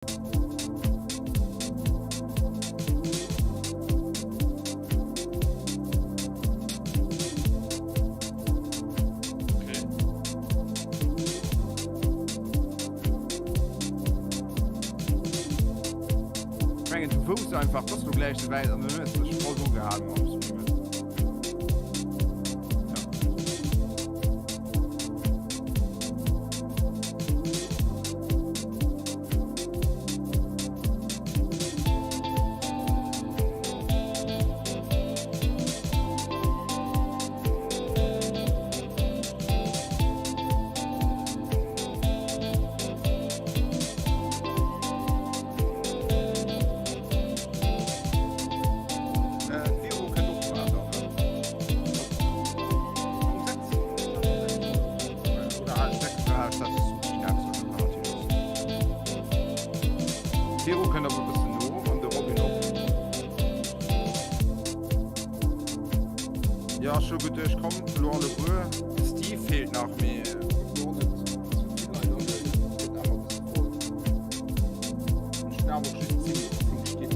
Okay. Ech mengen du wousst einfach, dass du gläich souwäit an dann hues dech voll dru gehalen mam Streamen. D'Vero kënnt och bal dann, ne? Um 6. Oder hat ech dat, oder hat ech dat zum Tina gesot? Dat kann natierlech och sinn. D'Vero kënnt awer e bëssen no an de Robin och. Jo, ech hu geduecht, kommt elo alleguer. De Steve feelt nach, mee och net ze vill Leit alueden, et gëtt awer e bësse voll. Ech hunn awer och just 10, 10 Still.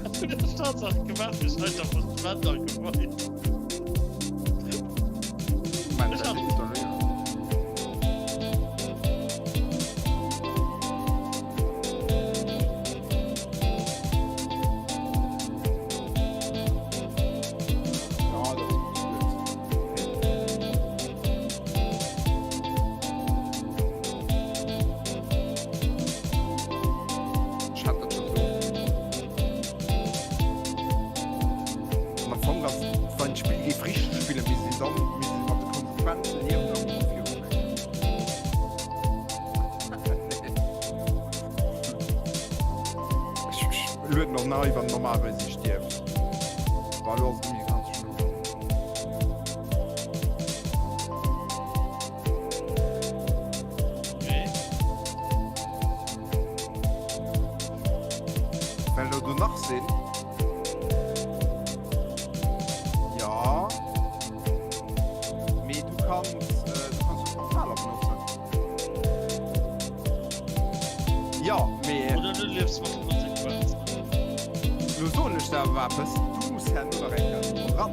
Dat hunn ech Tatsaach gemaach, fir ech hei da verschwend allgemein. Moment, dat installéieren. Ja, dat ass gutt. Ech hat dat schon so. An am Fong ass, wann d'Spill géif richteg spillen, misst een dann, misst een mat de Konsequenzen liewen a mat virubréngen. Ech, ech lueden och nei, wann normalerweis ee stierft. Bah, elo ass et net méi ganz schlëmm. Well der do nach sinn. Ja. Mee du kanns, äh, du kanns jo Portaler benotzen. Ja, mee. Oder du liefs mat de Konsequenzen. Lo soen ech der awer eppes, du muss herno nach eng Kéier do eran.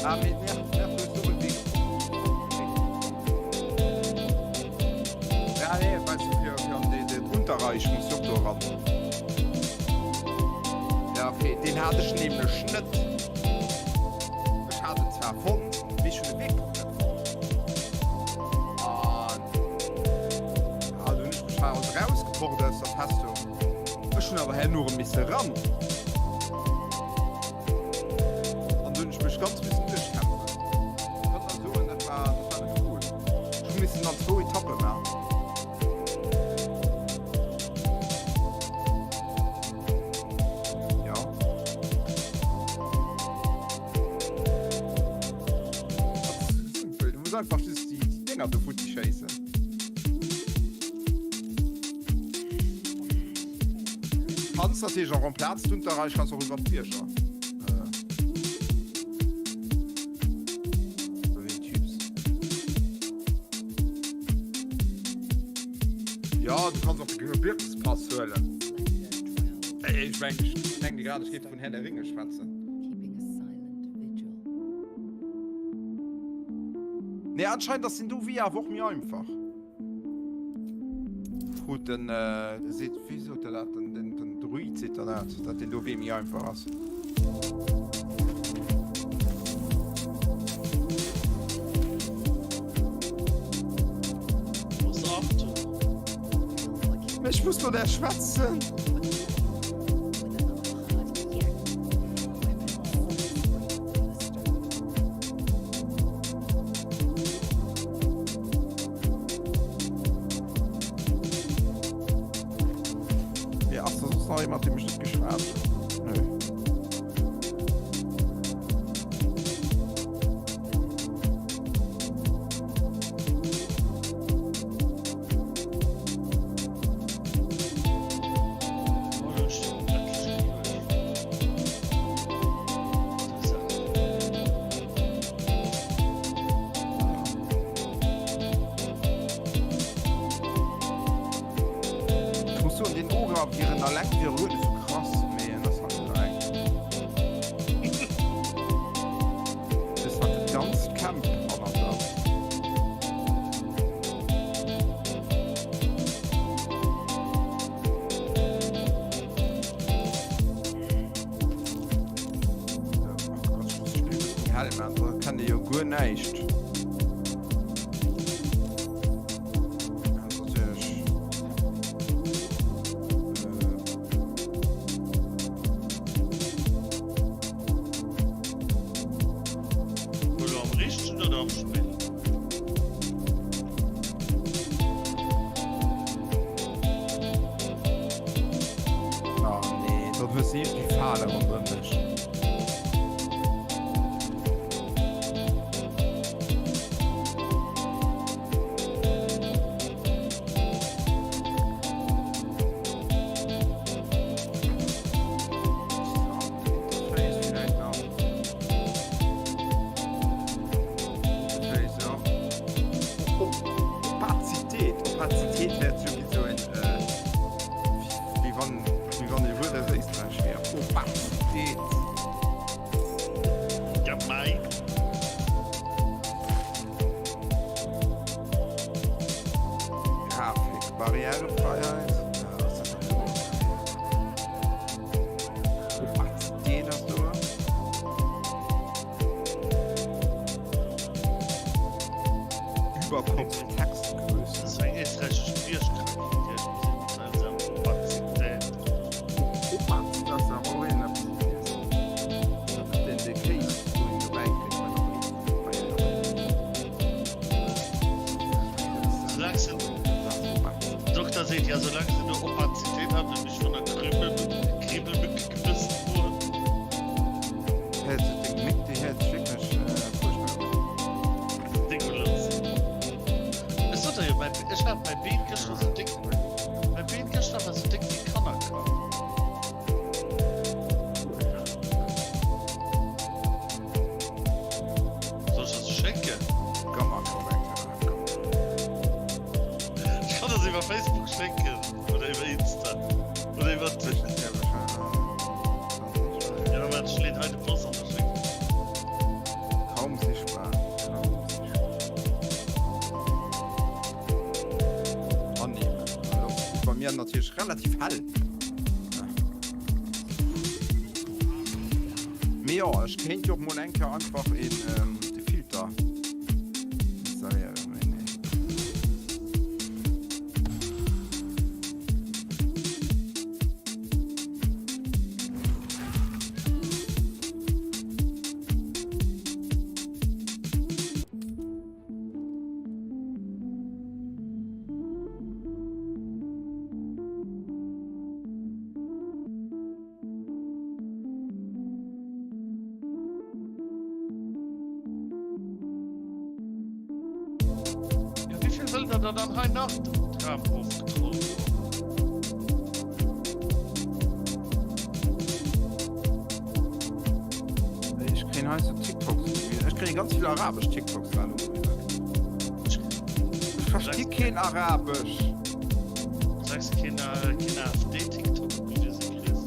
Ah, mee nerv, nerv, du hues do e Wee gefonnt. Ja, nee, weißt du, fir, fir an de, den Unterreich muss du och do eran. Ja, okay, deen hat ech nämlech net. Ech hat en zwar fonnt, mee ech hunn de Wegpunkt net fonnt. An ja, du hunn ech mech halt rausgeport aus der Festung. Ech hunn awer herno erëm misse ran. An du hunn ech mech ganz missen duerchkämpfen. Ech kann der soen, dat war, dat war net cool. Ech hu missen an zwou Etappe maachen. Ja. Simpel, du muss einfach just déi, déi Dinger do futti schéissen. Kanns natierlech och amplaz d'Unterreich kanns och iwwer d'Bierger. Ja, du kanns och de Gebirgspass huelen. Ey, ech meng, ech meng grad, ech géif vun Herr der Ringe schwätzen. Nee, anscheinend ass den do wéi awer och méi einfach. Krut den, äh, seet, wéi sot der dat, den, den, den Druid seet der dat, dat den do wéi méi einfach ass. Ech muss mat där schwätzen. Mee ass da soss nach ee mat deem ech net geschwat hunn? Nö. Souguer wier en alleng wier e guer net sou krass, mee en ass halt net alleng. Dës hat dat ganzt Camp hannert der. Oh Gott, ech muss d'Spill e bëssen méi hell maachen, soss erkennt ee jo guer näischt. Elo am richtegen oder am Spill? Oh nee, dat hues de iergendwéi Fale ronderëm dech. Opazitéit, Opazitéit wäert souwisou en, wéi wann, wéi wann e Wuert aus Éisträich wier. Opazitéit. Ja mei. Grafik, Barrierefreiheit. Ja, was ist das denn? Opazität ass do. Überkopf, Textgröße. Das ist eng éisträichesch Biergkrankheet, déi ech gesinn hunn, Opazität. Opaz, dat ass awer och een eppes. Dat ass den de Kéis, wou een dobäi kritt bei der Soulaang se Dokter seet ja, soulaang se nur Opazität hat und nicht von der Krümel Kriebelmücke gebissen wurden. Hält sech deng Méck, déi hält sech wierklech fuerchtbar un. Degueulass. Ech sot der jo, mäi, ech hat mäi Been gëschter sou déck, mäi Been gëschter war sou déck wéi e Kannerkapp. Soll ech der se schécken? Gamma Corrector, Gamma. Ech kann der se iwwer Facebook schécken oder iwwer Insta oder iwwer. Ja, Moment, ech leen hei de Post an da schécken ech. Kaum sichtbar, kaum sichtbar. Annehmen. Also, bei mir natierlech relativ hell. Mee jo, ech kéint jo och mol eng Kéier einfach een Filter installéieren, mee nee. Ja, wéi vill wëllt der der dann hei nach d'Trap erofgetrollt hunn? Ech kréien hei sou TikToks ugewisen. Ech kréie ganz vill arabesch TikToks grad ugewisen. Ech versti keen Arabesch. Soulaangs de keen, keen AfD-TikTok ugewise kriss.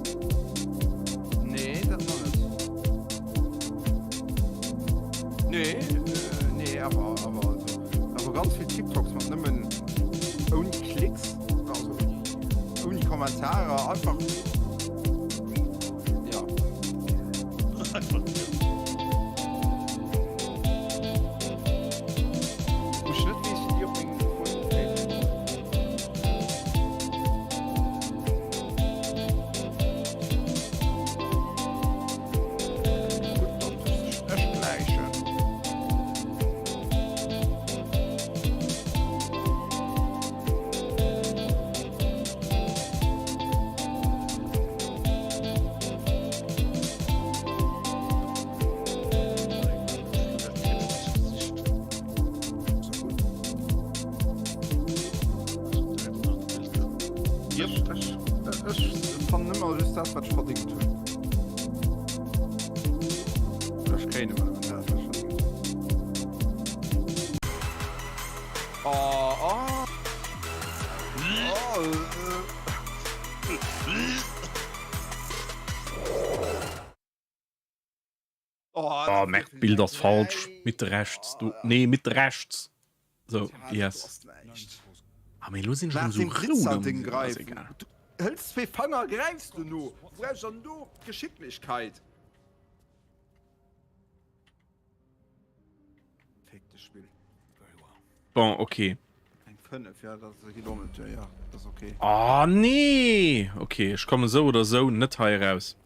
Nee, dat nach net. Nee, äh, nee, awer, awer, also, awer ganz vill TikToks mat nëmmen ouni Klicks, also ouni, ouni Kommentarer, einfach, ja. Einfach, ja. Wou ech net weess, wéi déi op mengem Telefon kréien. Gutt, dann teste ech gläichen. Yep. Ech, ech fannen ëmmer just dat, wat ech verdingt hunn. Oder ech kréien ëmmer nëmmen dat, wat ech verdingt hunn. Oh, oh. Oh, äh. D'Bild ass falsch, Mitte rechts, do, nee, Mitte rechts. So, yes. Ah, mee lo sinn ech erëm sou rout am Gesicht. Ass egal. Du hëls zwee Fanger, gräifs du no. Wou brauch ech dann do d'Geschicklichkeit? Fick Spill. Bon, okay. Eng 5, ja, dat geet och net duer, ja, dat ass okay. Ah, nee! Okay, ech komme sou oder sou net hei eraus.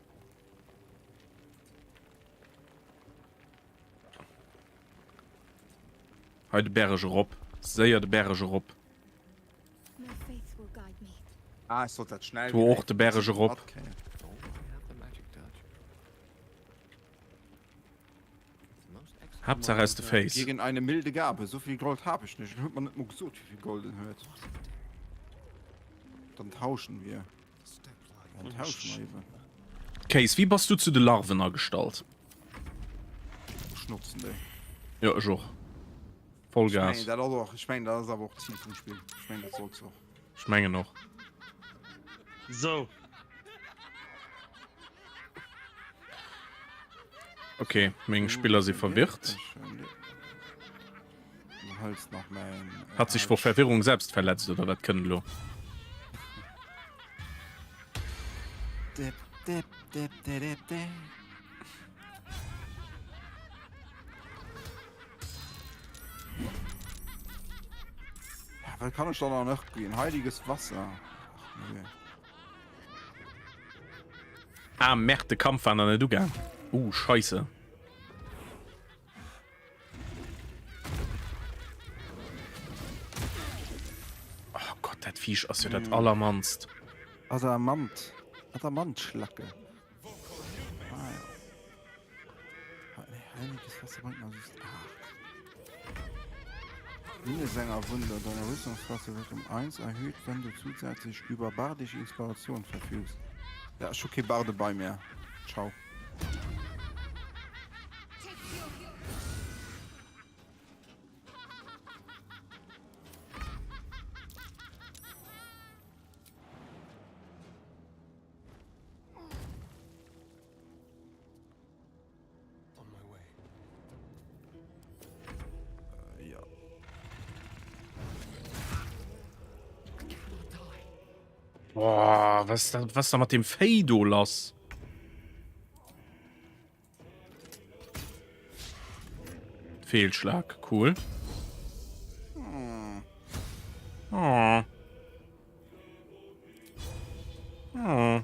Hei de Berg erop. Séier de Berg erop. Ah, ech sollt dat schnell Do och de Berg erop. Haaptsaach aus de Féiss. Gegen eine milde Gabe. So viel Gold habe ich nicht. Huet mer net mol gesot, wéi vill Gold en huet. Dann tauschen wir. Dann tauschen wir eben. Case, wéi bass du zu de Larven agestallt? Ech notzen déi. Jo, ech och. Vollgas. Ech mengen, dat ass och, ech mengen, dat ass awer och d'Zil vum Spill. Ech mengen, dat solls och. Ech mengen och. Sou. Okay, meng Spiller si verwirrt. Hat sich vor Verwirrung selbst verletzt oder wat kënnt elo? Ja, wat kann ech dann nach ginn? Heiliges Wasser. Ach, nee. Ah merde, de Kampf war nach net ugaang. Uh, scheisse. Oh Gott, dat Viech ass jo dat mm. allermannst. Adamant. Adamantschlacke. Ah, ja. Heiliges Wasser bringt man just 8. Minnesänger-Wunder, Deine Rüstungsklasse wird um 1 erhöht, wenn du zusätzlich über bardische Inspiration verfügst. Ja, ech hu kee Barde bei mir. Ciao. Boah, was ist da, was ist da mit dem Véi do lass? Fehlschlag, cool. Hm. Oh. Oh.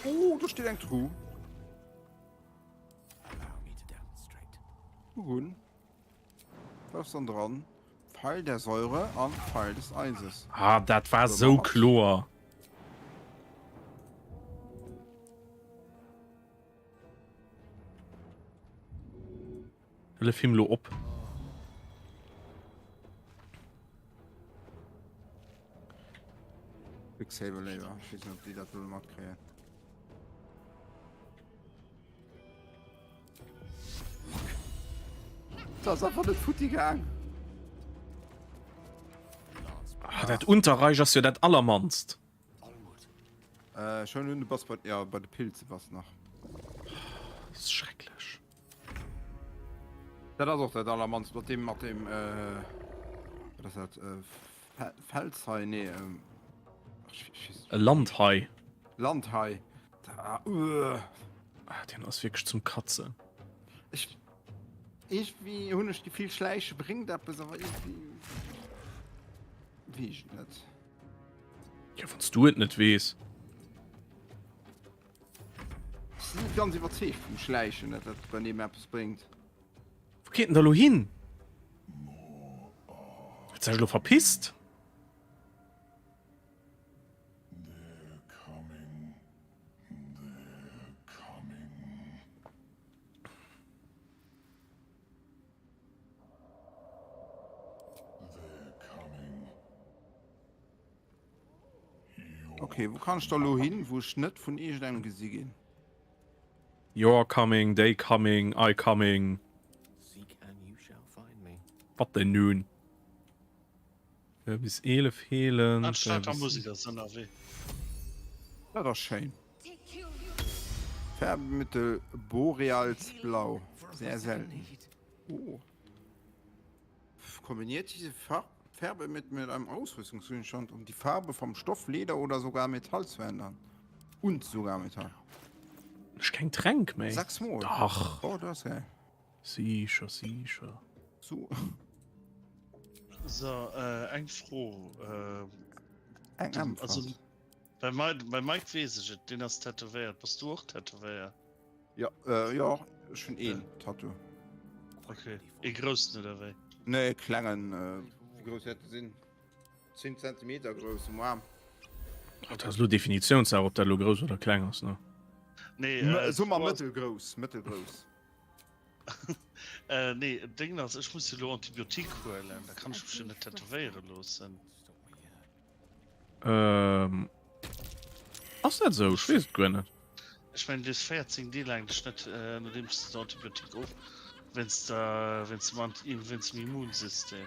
Oh, do steet eng Truh. Hunn. Was ass dann dran? Pfeil der Säure an Pfeil des Eises. Ah, dat war sou kloer. Hëllef him lo op. Quicksaver léiwer. Ech weess net, ob déi dat wëlle matkréien. Dat ass einfach net futti gaang. Ah, dat Unterreich ass jo dat allermannst. Äh, schon hun du bass bei, ja, bei de Pilze bass nach. Das ist schrecklech. Dat ass och dat allermannst mat dem mat dem äh, wat ass dat äh, Fe Felshai nee ähm, ech, ech, E Landhai. Landhai. Da, uh. Ah, den ass wierklech zum Katzen. Ech irgendwie hunn ech d'Gefill Schläiche bréngt eppes, awer irgendwie weess ech et net. Ja, wann du et net weess. Ech sinn net ganz iwwerzeegt vum Schläichen, dat dat bei deem eppes bréngt. Wou geet en da lo hin? Huet sech lo verpisst? Okay, wou kann ech da lo hin, wou ech net vun iergendengem gesi ginn? You're coming, they coming, I coming. Wat denn nun? Bis 11 heelen. An Stater Musiker sinn ënnerwee. Dat ass schéin. Färbemittel Borealsblau. Sehr selten. Oh. Kombiniert diese Farbe mit, mit einem Ausrüstungsgegenstand, um die Farbe vom Stoff, Leder oder sogar Metall zu ändern. Und sogar Metall. Ech keng Tränk méi. Sag's mol. Dach. Oh, das geil. Sicher, sicher. So. So, äh, eng Fro. Äh, Eng Antwort. Also, bei Mike, bei Mike wees ech et, deen ass tätowéiert. Bass du och tätowéiert? Ja, äh, ja, ech hunn een Tattoo. Okay. Ee groussen oder wéi? Nee, klengen, äh, wéi grouss wäert de sinn? 10 Zentimeter grouss um Aarm. Ach, dat ass elo Definitiounssaach, ob dat elo grouss oder kleng ass, ne? Nee, äh, äh, so mal mëttelgrouss, mëttelgrouss. äh, nee, Ding ass, ech muss elo Antibiotik huelen, da kann ech mech jo net tätowéiere loossen. Ähm, ass dat esou? Ech weess et guer net. Ech mengen, du hues 14 Dee laang dech net, äh, nodeems du den Antibiotik of, wéinst der, wéinst dem Anti, wéinst dem Immunsystem.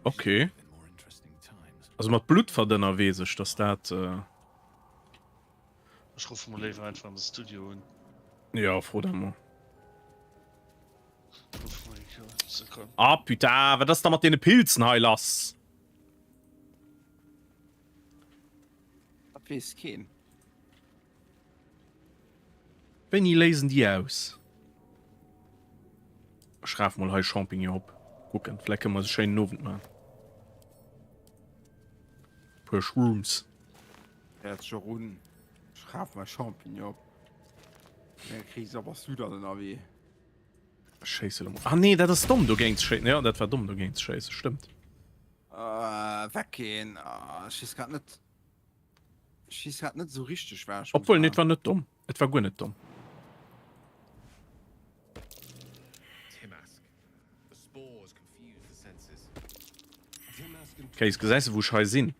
Okay. Also mat Bluttverdënner weess ech, dass dat. Äh... Ech ruffe mol léiwer einfach am Studio un. Ja, fro dat mol. Ah putain, wat ass da mat deene Pilzen hei lass? Dat weess keen. Wéini léisen déi aus? Ech raf mol hei Champignon op. Kucken, vläicht kënne mer eis e schéinen Owend maachen. Puer Shrooms. Häerz scho run. Ech raf mei Champignon op. Wéi eng Kris a bass du dann ënnerwee? Ech schéisse lo mol. Ah nee, dat ass domm dogéint ze schéissen. Jo, dat war domm dogéint ze schéissen, stëmmt. Weggeen. Ech weess grad net. Ech weess grad net esou richteg wat ech muss Obwuel, nee, et war maachen. net domm. Et war guer net domm. Kéis, gesäis de wou ech hei sinn?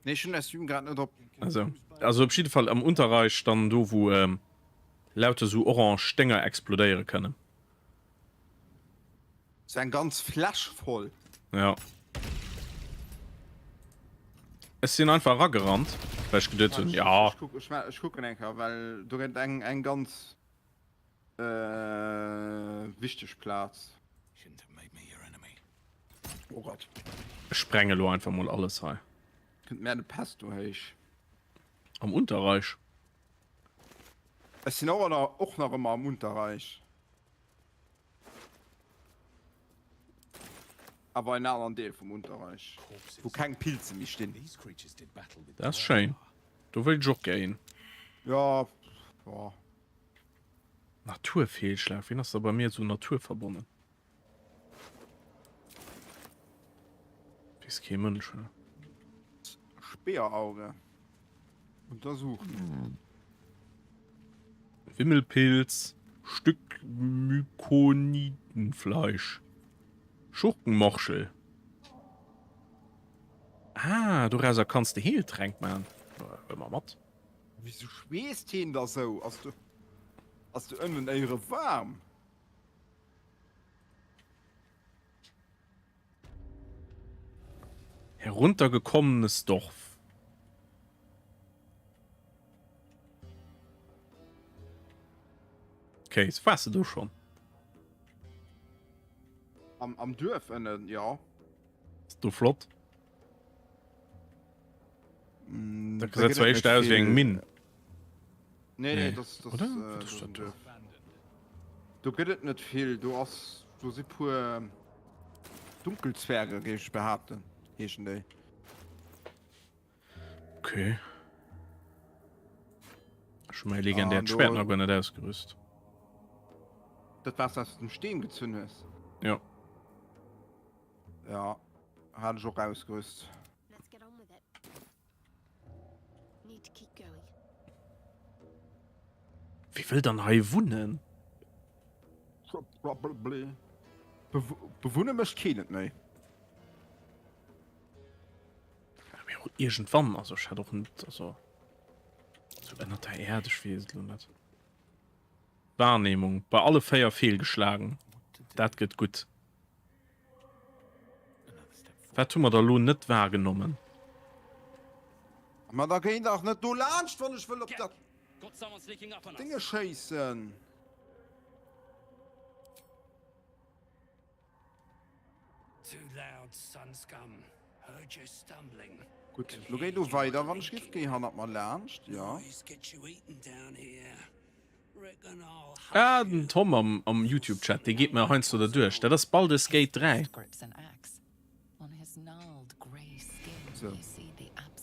Nee, ech hunn däi Stream grad net op. Also, also op jidde Fall am Unterreich dann do wou lauter sou orange Dénger explodéiere kënnen. Sou eng ganz Fläsch voll. Ja. Ech sinn einfach eragerannt, well ech geduet hunn, ja. Ech kucken, ech kucken eng Kéier, well do gëtt eng, eng ganz wichteg Plaz. Oh Gott. Ech sprenge lo einfach mol alles hei. Kënnt mär de Pesto héich. Am Unterreich. Ech sinn och nach, och nach ëmmer am Unterreich. Awer en aneren Deel vum Unterreich, wou keng Pilze méi stinn. Dat ass schéin. Do wéilt ech och gär hin. Jo, jo. Naturfehlschlag, wien ass da bei mir esou naturverbonnen? Weess kee Mënsch, he? Speerauge untersuchen. Wimmelpilz, Stück Mykonidenfleisch, Schurkenmorchel. Ah, dorauser kanns de Heeltränk man. Huele mer mat. Wisou schweesst heen da sou? Ass do, ass do ënnen éiere waarm? Heruntergekommenes Dorf. Okay, waars de do schon? Am, am Duerf ënnen, jo. Ass do flott? Mm, Dat gesäit zwar éischter aus wéi eng Minn. Nee, nee, das, das, Oder? Äh, Wat ass dat do? Do gëtt et net vill. Do ass, do si puer Dunkelzwerge, géif ech behaapten, heeschen déi. Okay. Ech hu mäi legendäert An do- Schwert nach guer net ausgerüst. Dat was aus dem Steen gezunn hues. Ja. Ja, hat ech och ausgerüst. Let's get on with it. Need to keep going. Wie wëll dann hei wunnen? Probably. Bewunne mécht keen et méi. Ja, mee och iergendwann, also ech hätt och net, also sou ënnert der Äerd, ech weess et elo net. Wahrnehmung, bei alle 4 feelgeschlagen, dat gëtt gutt. Wat hu mer da lo net wahrgenommen? Ma da géi dach net do laanscht, wann ech wëll op dat Dénge schéissen. Gutt, lo géi do weider, wann ech giff. Géi hannert mer laanscht, jo. Ah, den Tom am, am YouTube-Chat, dee geet mer heiansdo derduerch. Dat ass Baldur's Gate 3. Sou,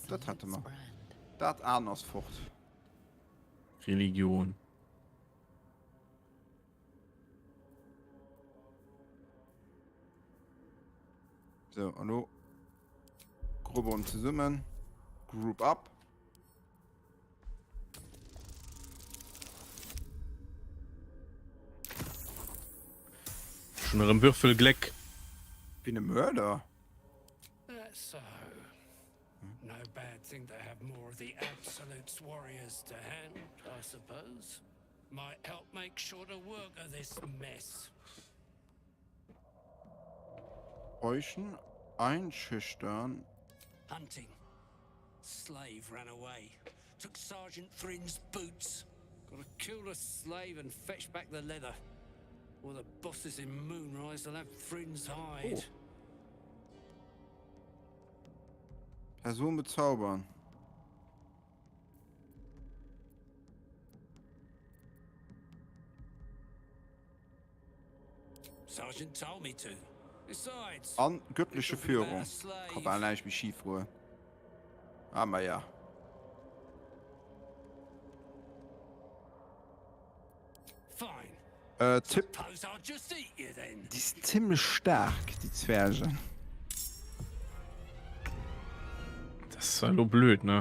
dat hätte mer. Dat An ass fort. Religion. Sou, an lo Gruppe erëm zesummen. Group up. Ech hunn erëm Würfelgléck. Wien e Mörder? Täuschen, einschüchtern. Slave ran away. Took Sergeant Thrinn's boots. Gotta kill the slave and fetch back the leather. Or the bosses in Moonrise will have Thrinn's hide. Oh. Person bezaubern. Sergeant told me to. Besides, An göttliche Führung. Ka bal näischt méi schif goen. Ah, ma ja. Fine. Äh, Tipp. Suppose I'll just eat you then. Déi sinn zimmlech staark, déi Zwergen. Dat ass elo blöd, ne?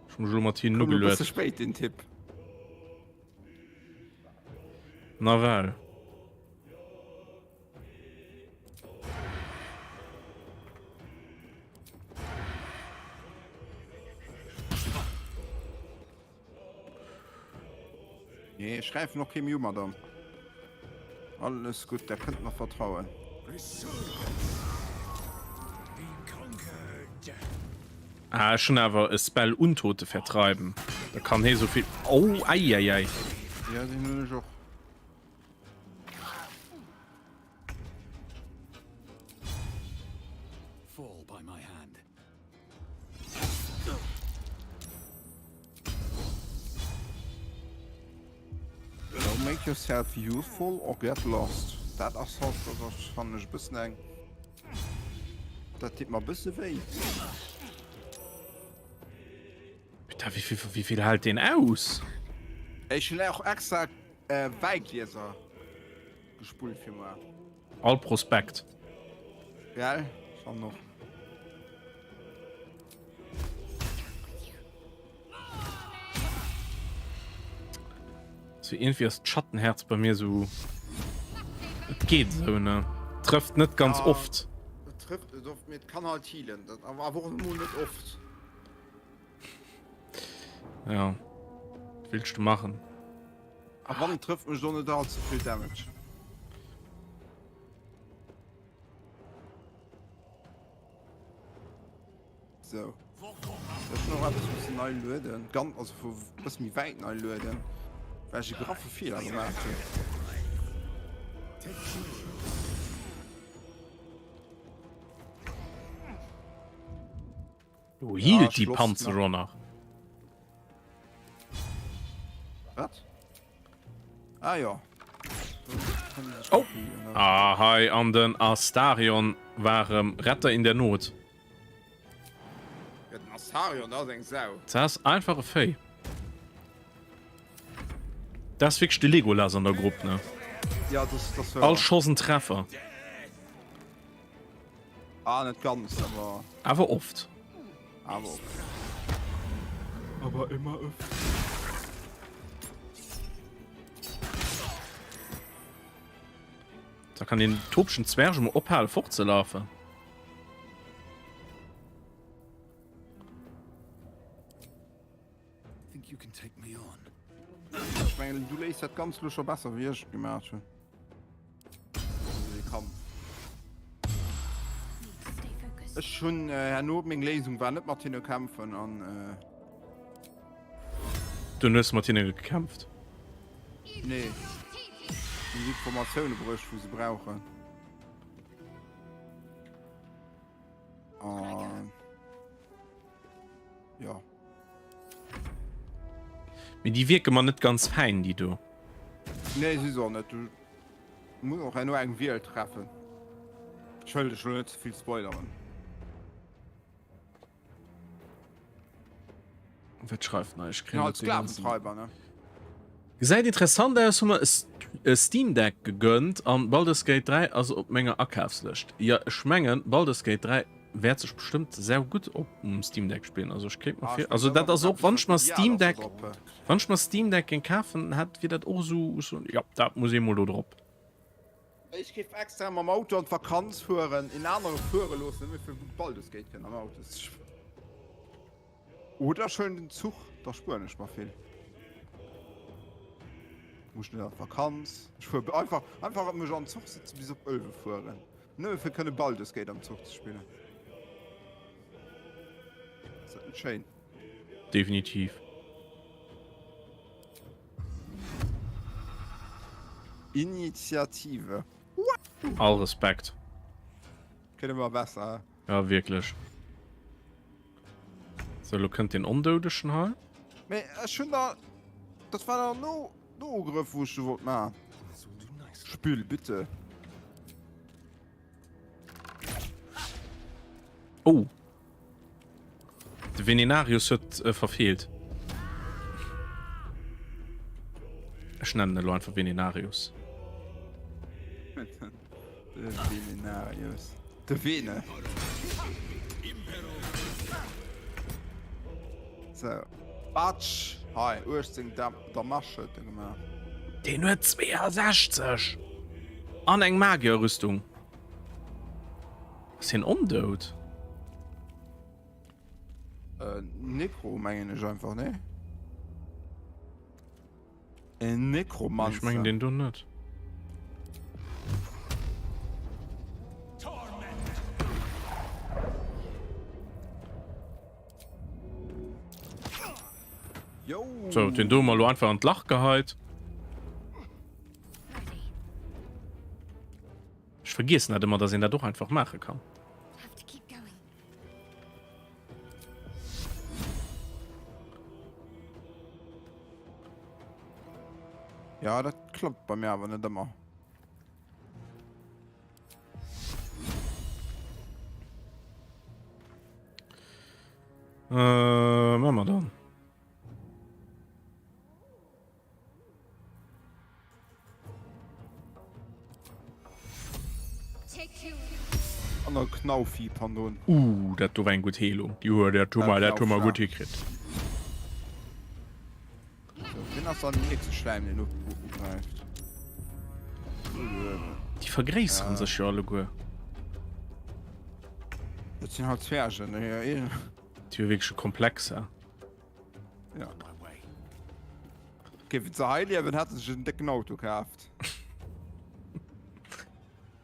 Ech hu mech elo mat hinnen Koum e ugeluet. bësse spéit, deen Tipp. Nawell. Nee, ech gräifen och kee méi u, Madame. Alles gutt, der kënnt mer vertrauen. Ah, ech hunn awer e Spell Untote vertreiben. Da kann hee souvill. Oh, eieiei. Ja, deen hunn ech och. Fall by my hand. So, make yourself useful or get lost. Dat ass halt, dat ass, fannen ech, e bëssen eng. Dat deet mer e bësse wéi. Putain, wéi vill, wéi vill hält deen aus? Ech hunn och extra äh, Wäiglieser gespullt fir muer. All Prospekt. Gell? Schon och. So irgendwie ass d'Schattenherz bei mir so et geet esou ne trëfft net ganz ja, oft. Et trifft net oft, mee et kann halt healen, dat awer awer och emol net oft. Ja. Wat willst du machen? A wann et trëfft mécht och net all ze vill Damage. Sou. Ech hunn och eppes mussen nei lueden. Ganz, also vu bësse méi wäit nei lueden, well ech e graffe Feeler gemaach hunn. Du hielt die Panzer schon nach. Was? Ah ja. Oh. Ah, hei an den Astarion war ähm, Retter in der Not. Ja, den Astarion, das ist eng Sau. Das ist einfach e Féi. Das ist wirklich de Legolas an der Gruppe, ne? Ja, das, das All Schoss en Treffer. Ah, net ganz, awer. Awer oft. Awer oft. Aber immer oft. Da kann den tobschen Zwerg mal ophalen fortzulaufen. Think you can take me on? Ech mengen, du léis dat ganz lo scho besser wéi ech et gemaach hunn. Also dee Kampf. Ech hunn äh, herno meng Léisung war net mat hinne kämpfen an äh, Dunn hues du mat hinne gekämpft. nee. Hunn déi Informatioune bruecht, wou se brauchen. An jo. Mee déi wierke mer net ganz fäin, déi do. Nee, si se och net. Du muss och herno eng Wiel treffen. Ech wëll dech lo net ze vill spoileren. Wat schreift nach? Ech kréien Ja, als Sklaventreiber, ne? Gesäit interessant aus, hu mer e Steam Deck gegönnt an Baldur's Gate 3 ass op menger Akafslëscht. Jo ech mengen Baldur's Gate 3 wäert sech bestëmmt sau gutt op um Steam Deck spillen, also ech kéint mer Ah, vir ech also mengen dat ass och wann ech mer Steam Deck wann ech mer Steam Deck géing kafen hätt wier dat och esou esou jo dat muss eemol do drop. Ech géif extra mam Auto an d'Vakanz fueren, een anere fuere loossen, nëmme fir Baldur's Gate kënnen am Auto ze spillen. Oder ech huelen den Zuch, da spueren ech mer vill. Muss net an d'Vakanz. Ech fuer einfach, einfach mech an den Zuch sëtzen bis op Ëlwe fueren, nëmme fir kënne Baldur's Gate am Zuch ze spillen. Ass dat net schéin? Definitiv. Initiative. All Respekt. Kënne mer besser. Ja, wierklech. So, lo kënnt den Ondoudegen hei. Mee ech hunn da, dat war der no no Ugrëff wou ech do wollt maachen. Spül bitte. Oh. De Venenarius huet verfeelt. Ech nennen elo einfach Venenarius. De Venenarius. De Vene. So. Batsch! Hei, 18 Dam Damage huet e gemaach. Deen huet 62! An eng Magierrüstung. Ass hien ondout? Äh, Necro mengen ech einfach, ne? En Necromancer. Ech mengen den do net. Jo. So, den do mal lo einfach an d'Lach geheit. Ech vergiessen dat ëmmer, dass een dat och einfach maache kann. Ja, dat klappt bei mir awer net ëmmer. Äh, machen wir dann. An der Knaufi, pardon. Uh, dat do war eng gutt Heelung. Déi huet dat hu mer, dat hu mer gutt hikritt. So, wien ass dann den nächste Schläim, deen ugräift? Déi vergréisseren sech jo alleguer. Dat sinn halt Zwergen, ne? Déi hu wierklech e Komplex, ha? Ja. Géifen se hei liewen, hätte se sech en décken Auto kaaft.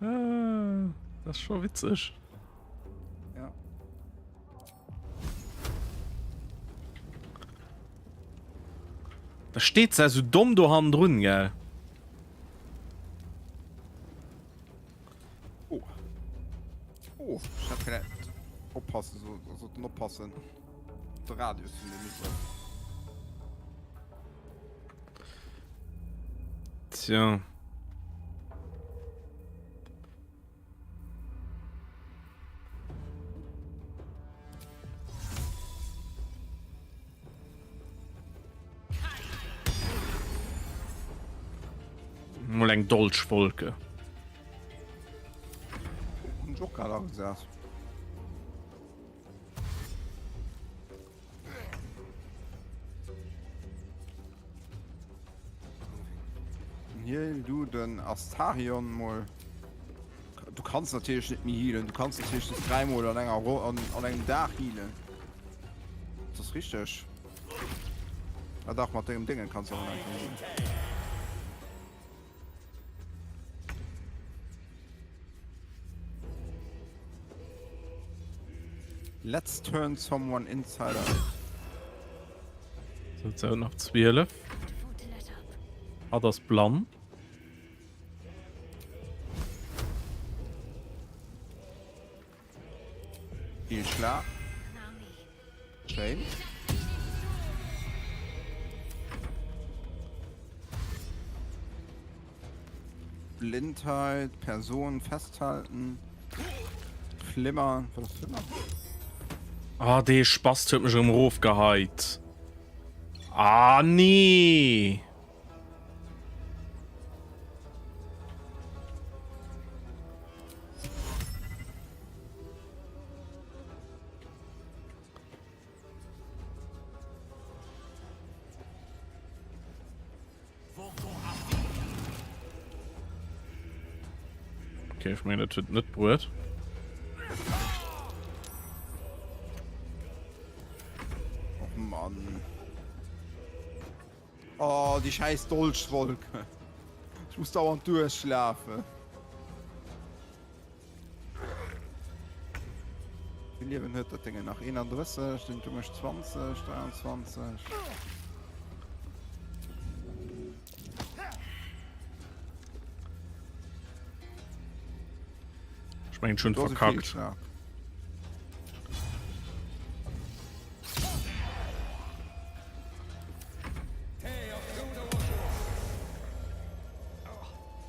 Ah, das ist schon witzig. Ja. Da steht se so domm do hannendrun, gell? Oh. Oh, ich hab vielleicht oppassen, so, sollten oppassen. De Radius vun dem Ugrëff. Tja. Mol eng Dolchwolke. Hunn ech och grad agesat. Heal du den Astarion mol. Du kanns natierlech net méi healen. Du kanns natierlech just dräimol an enger Ro an, an engem Dag healen. Ist das richtig? Ah dach, mat dengem Dingen kanns du och einfach healen. Let's turn someone inside out. So, jetzt sind noch 12. Hat ass blann. Feelschlag. Schéin. Blindheit, Person festhalten, Flimmern, war das Flimmern? Ah, dee Spast huet mech erëm erofgeheit. Ah, nee! Okay, ech mengen dat huet net bruet. Och Mann. Oh, die scheiß Dolchwolke. Ich muss dauernd durchschlafen. Wéi Liewen huet dat Déngen nach? 31, den du mech 20, 23. Ech mengen schon verkackt.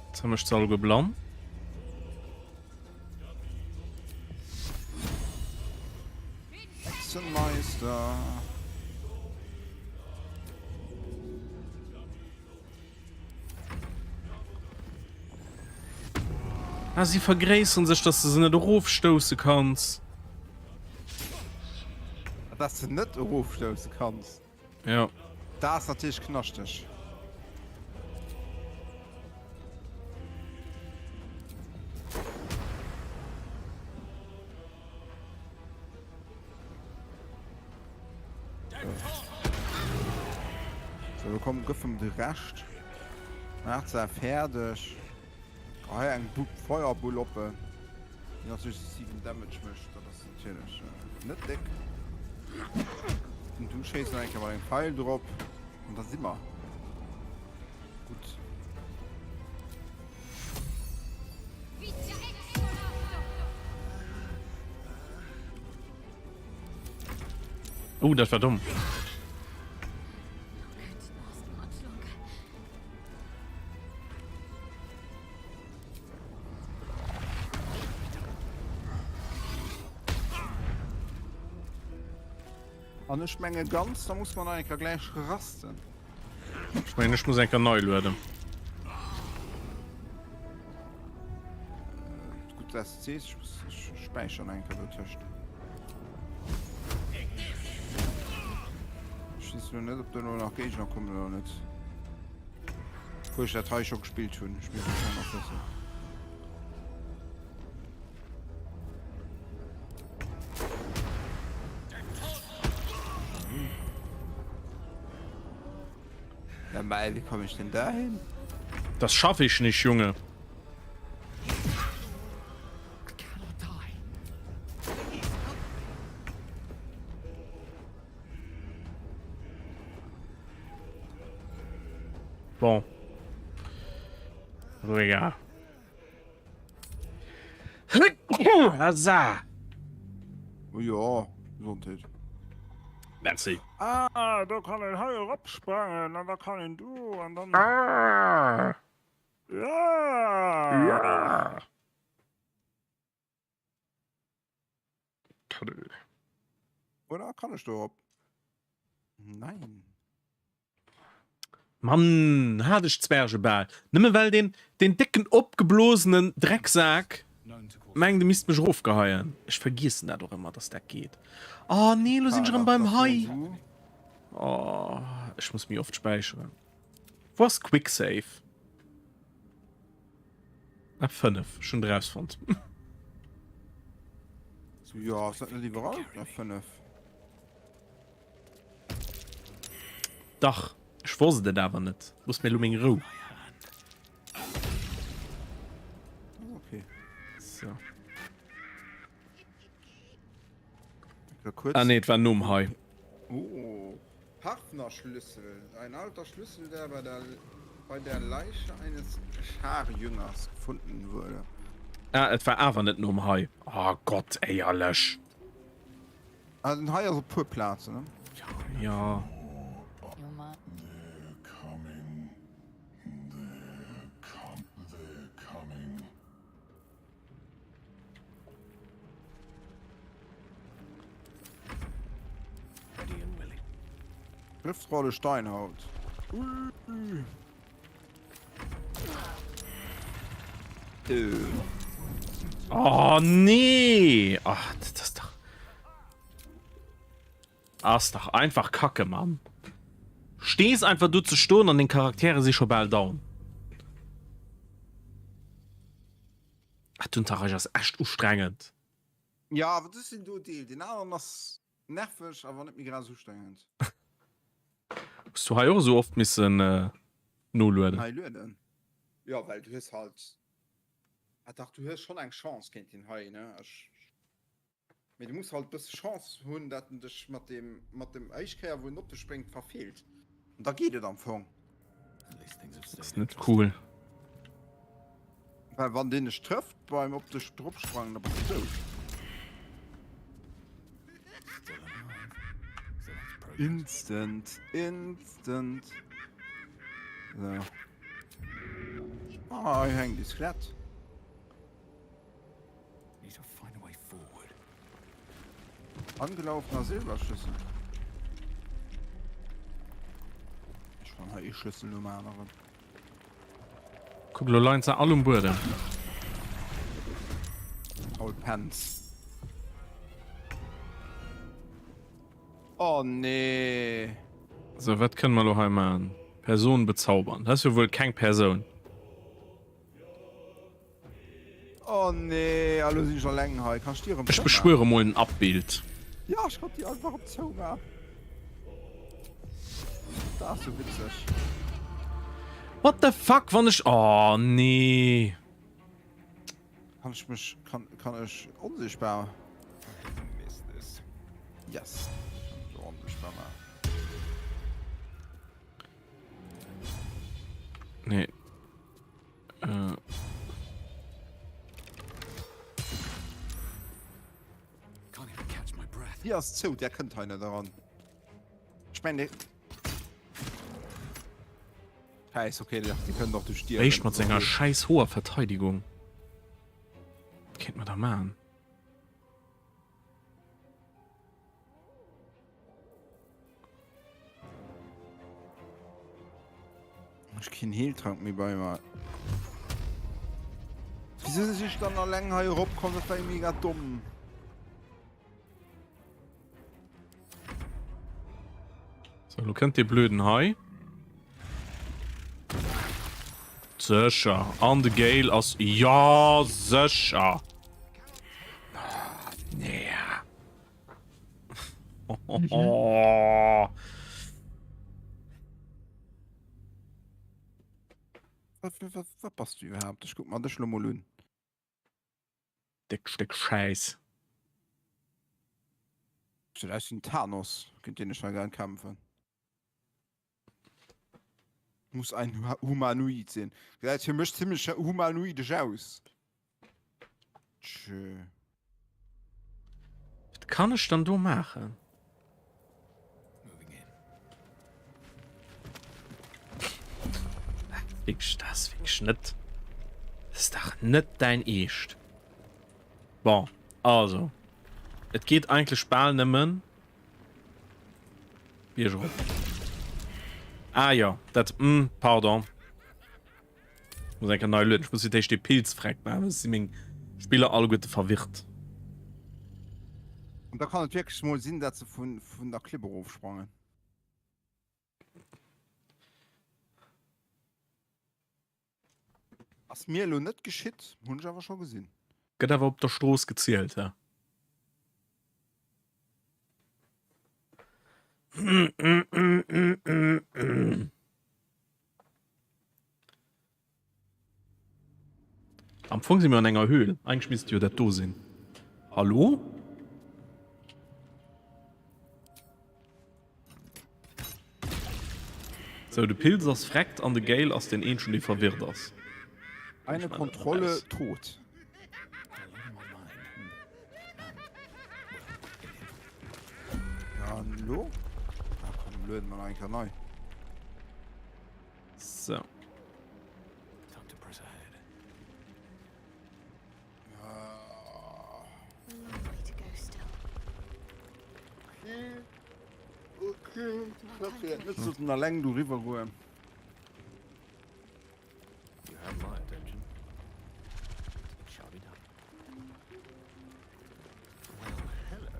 Jetzt haben wir ze alleguer blann. Hexenmeister. Ah, si vergréisseren sech, dass de se net erofstousse kanns. Dass de net erofstousse kanns? Ja. Dat ass natierlech knaschteg. So, komm, gëff em de Rescht. Maach se fäerdeg. Oh, hei eng Bu Feuerbull oppen. Déi natierlech 7 Damage mécht. Dat ass natierlech äh, net déck. Und du schéiss nach eng Kéier mat engem Pfeil drop. Und da si mer. Gutt. Oh, dat war domm. An ech menge ganz, da muss man nach eng Kéier gläich rasten. Ech mengen, ech muss eng Kéier nei lueden. Gutt, dass du sees, ech späicheren eng Kéier dotëscht. Ech weess elo net, ob do elo nach Géigner kommen oder net. Wou ech dat hei scho gespillt hunn. Ech misst et schonn nach wëssen. Ja, mei, wie komme ich denn da hin? Das schaffe ich nicht, Junge. Bon. Also egal. Huzzah! Oh ja, Gesondheet. Merci. Ah, do kann een hei eropsprangen an da kann een do an dann. Ah! Ja! Ja! Toll. Oder kann ech do op? Nein. Mann, hat ech d'Zwerge bal. Nëmme well deen, deen décken opgeblosenen Drecksak mengt e misst mech erofgeheien. Ech vergiessen dat och ëmmer, dass dat geet. Oh nee, lo sinn ech erëm beim Hai. Oh, ech muss méi oft späicheren. Wou ass Quick Save? F5, ech hunn et erausfonnt. Jo, ass dat net iwwerall F5? Dach, ech wosst et awer net. Looss mir elo meng Rou. Okay. So. Kurz. Ah nee, et war nom hei. Oh. Partnerschlüssel. Ein alter Schlüssel, der bei der, bei der Leiche eines Scharjüngers gefunden wurde. Ah, et war awer net nom hei. Oh Gott, éierlech. Ah, den hei ass op puer Plazen, ne? Ja. Schriftrolle Steinhaut. Oh nee! Ach, das ist doch. Ass dach einfach kacke, Mann. Stees einfach du ze stoen an den Charaktere si scho bal down. Ach, den Taraj ass echt ustrengend. Ja, awer dës sinn do Deel. Den aneren ass nerveg, awer net méi grad esou ustrengend. Hues du hei och esou oft missen nolueden? Hei lueden? Jo, well du hues halt, ah dach, du hues schonn eng Chance géint deen hei, ne? Ech, mee du muss halt e bësse Chance hunn, dat en dech mat deem, mat dem éischt Kéier wou en op dech spréngt, verfeelt. An da geet et am Fong. Ass net cool. Well wann deen dech trëfft beim op dech dropsprangen, da bass du dout. Instant, instant. So. Ah, hei hänkt e Skelett. Angelaufener Silberschlüssel. Ech fann hei ee Schlüssel nom aneren. Kuck, lo leien se all um Buedem. Paul Pence. Oh nee. So, wat kënne mer lo hei maachen? Persoun bezaubern. Dat ass jo wuel keng Persoun. Oh nee, a lo sinn ech alleng hei. Kann ech déi erëm Ech zoumaachen? beschwöre mol en Abbild. Ja, ech konnt déi einfach erëm zoumaachen. Dat ass jo witzeg. What the fuck, wann ech. Oh nee. Kann ech mech. Kann, kann ech onsichtbar. Yes. Kann ech onsichtbar maachen. Nee. Äh. Déi ass zou, där kënnt hei net eran. Ech mengen, déi. Schäiss, okay, déi kënnt och duerch d'Dier. Réischt mat senger schäiss hoher Verteidigung. Wat kéint mer da maachen? Ech keen Heeltrank méi bei mer. Wieso sinn ech dann alleng hei erop komm? Dat war jo mega domm. So, lo kënnt dee Blöden hei. Sécher. An de Gale ass... Ja, sécher. Ah, nee. Wat bass du iwwerhaapt? Ech kuck mer dech lo mol un. Déck Stéck Schäiss. Gesäit aus wéi den Thanos, géint deen ech hei gern kämpfen. Muss ein Humanoid sinn. Gesäit fir mech zimmlech humanoidesch aus. Tschö. Wat kann ech dann do maachen? Wierklech, dat ass wierklech net, dat ass dach net däin Eescht. Bon, also, et geet eigentlech bal nëmmen Bierg erop. Ah jo, dat, hm, pardon. Muss eng Kéier nei lueden. Ech muss fir d'éischt dee Pilz freck maachen, soss si meng Spiller alleguerte verwirrt. An da kann et wierklech mol sinn, dat se vun vun der Klipp erofsprangen. Ass mir elo net geschitt, hunn ech awer scho gesinn. Gëtt awer op der Strooss gezielt, he? Am Fong si mir an enger Höhl. Eigentlech misst jo dat do sinn. Hallo? Sou, de Pilz ass freckt an de Gale ass deen eenzegen, dee verwirrt ass. Eine Kontrolle tot. An lo? Ah komm, lueden mer nach eng Kéier nei. So. Time to press ahead. Ah. A long way to go still. Okay. Okay. Ich net sollten alleng do riwwer goen. You have my attention. It shall be done. Well, hello.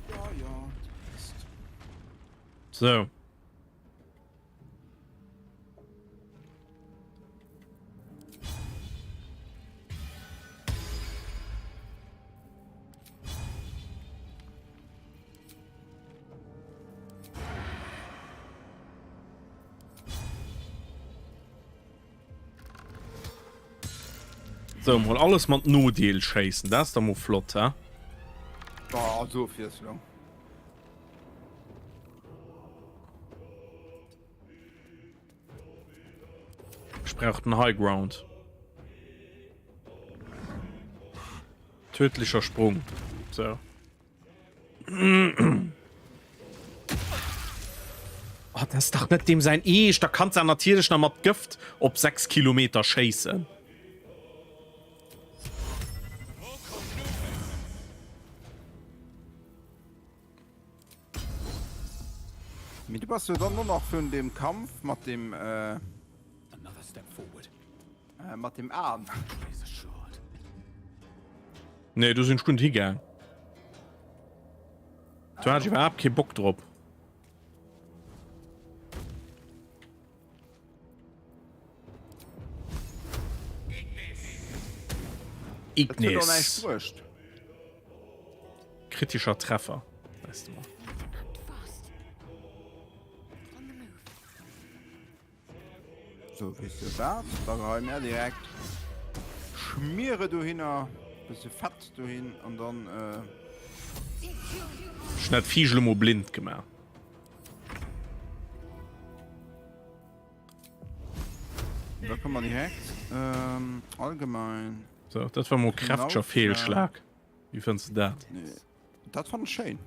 Go. Ja, ja. So. So, mol alles mat Nodeel schéissen, dat ass da mol flott, hä? Oh, Ofwiesslung. Ech brauch den High Ground. Tödlicher Sprung. So. Oh, das ist doch net dem sein Eescht. Da kannst du natierlech nach mat Gëft op 6 Kilometer schéissen. Mee du bass jo dann nur nach vun dem Kampf mat dem äh, äh, mat dem Aarm. Nee, du sinn ech guer net higaang. Do hat ech iwwerhaapt kee Bock drop. Ignis. Kritischer Treffer. Weißt du mal. So, weißt du was? Da geheien wir direkt Schmiere dohinner, bisschen Fett dohin und dann äh Ech hun dat Viech lo mol blind gemaach. Da kann man direkt ähm, allgemein. So, dat war mol kräfteger Fehlschlag. Wie fënns du dat? Nee, dat fand ich schéin.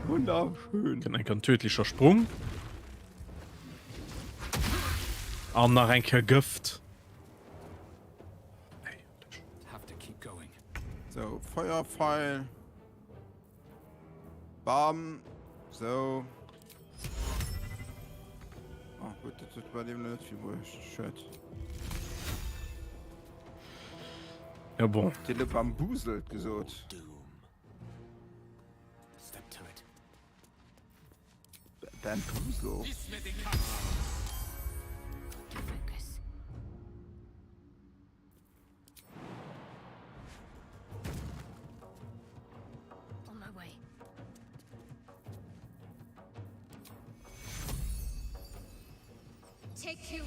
Wunderschön. Kënnt enker en tödlicher Sprung. An nach eng Kéier Gëft. So, Feuerpfeil. Bam. So. Ah, gut, dat huet bei dem net vill bruecht. Schued. Ja, bon. Dir lo bambuselt gesot. Step to it. Bamboozle. Focus. On my way. Take you.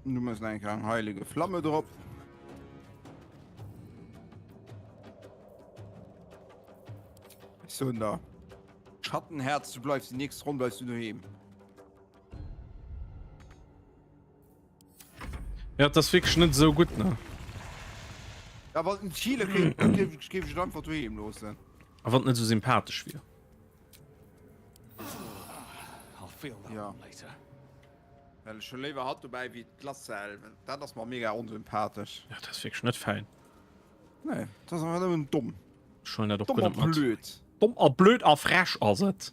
Du muss eng eng heilige Flamme drop. So da. Schattenherz, du bleibst die nächste Runde bleibst du daheim. Ja, das wierklech net esou gutt, ne? Ja, wann en Chile kéint, dann géif ech géif ech et einfach doheem loossen. A wann et net esou sympathesch wier. I'll feel that Ja. one later. Well ech hu léiwer hatt dobäi wéi d'Lassel. Dat ass mer mega onsympathesch. Ja, dat ass wierklech net fäin. Nee, dat ass einfach nëmmen domm. Ech huelen dat och Domm guer a net mat. blöd. Domm a blöd a frech ass et.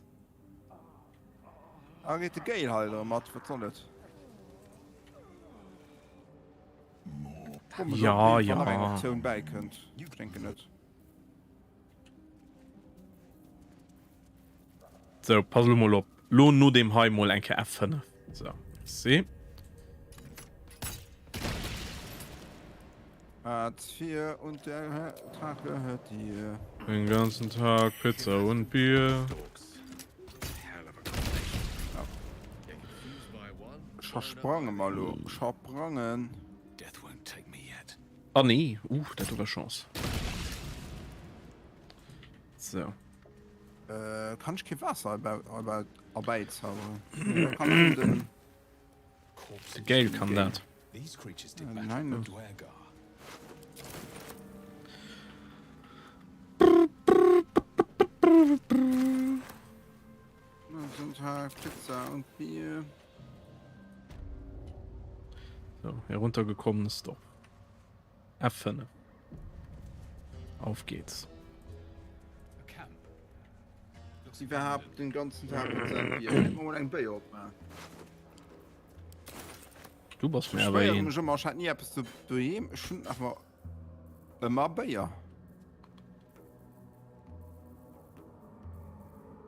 Ah, geet de Gale hei erëm mat? Wat soll et? Komm, Ja, ja. Nach eng ja. Optioun bäikënnt. Ich denke net. So, pass lo mol op. Lo no dem hei mol eng Kéier F5. So, merci. Hartz IV und der Tag gehört dir. Den ganzen Tag Pizza und Bier. Scho sprange mal lo. Scho sprangen. Ah nee, uh, dat war Chance. So. Äh, kann ich kein Wasser erbeizaubern? Nee, kann ich den... De Gale kann dat. Pizza und Bier. So, heruntergekommenes Dorf. F5. Auf geht's. Iwwerhaapt den ganzen Tag mol eng Béier opmachen. Du bass mir awer een. Ech ëmmer, ech hat ni eppes do doheem. Ech hunn awer ëmmer Béier.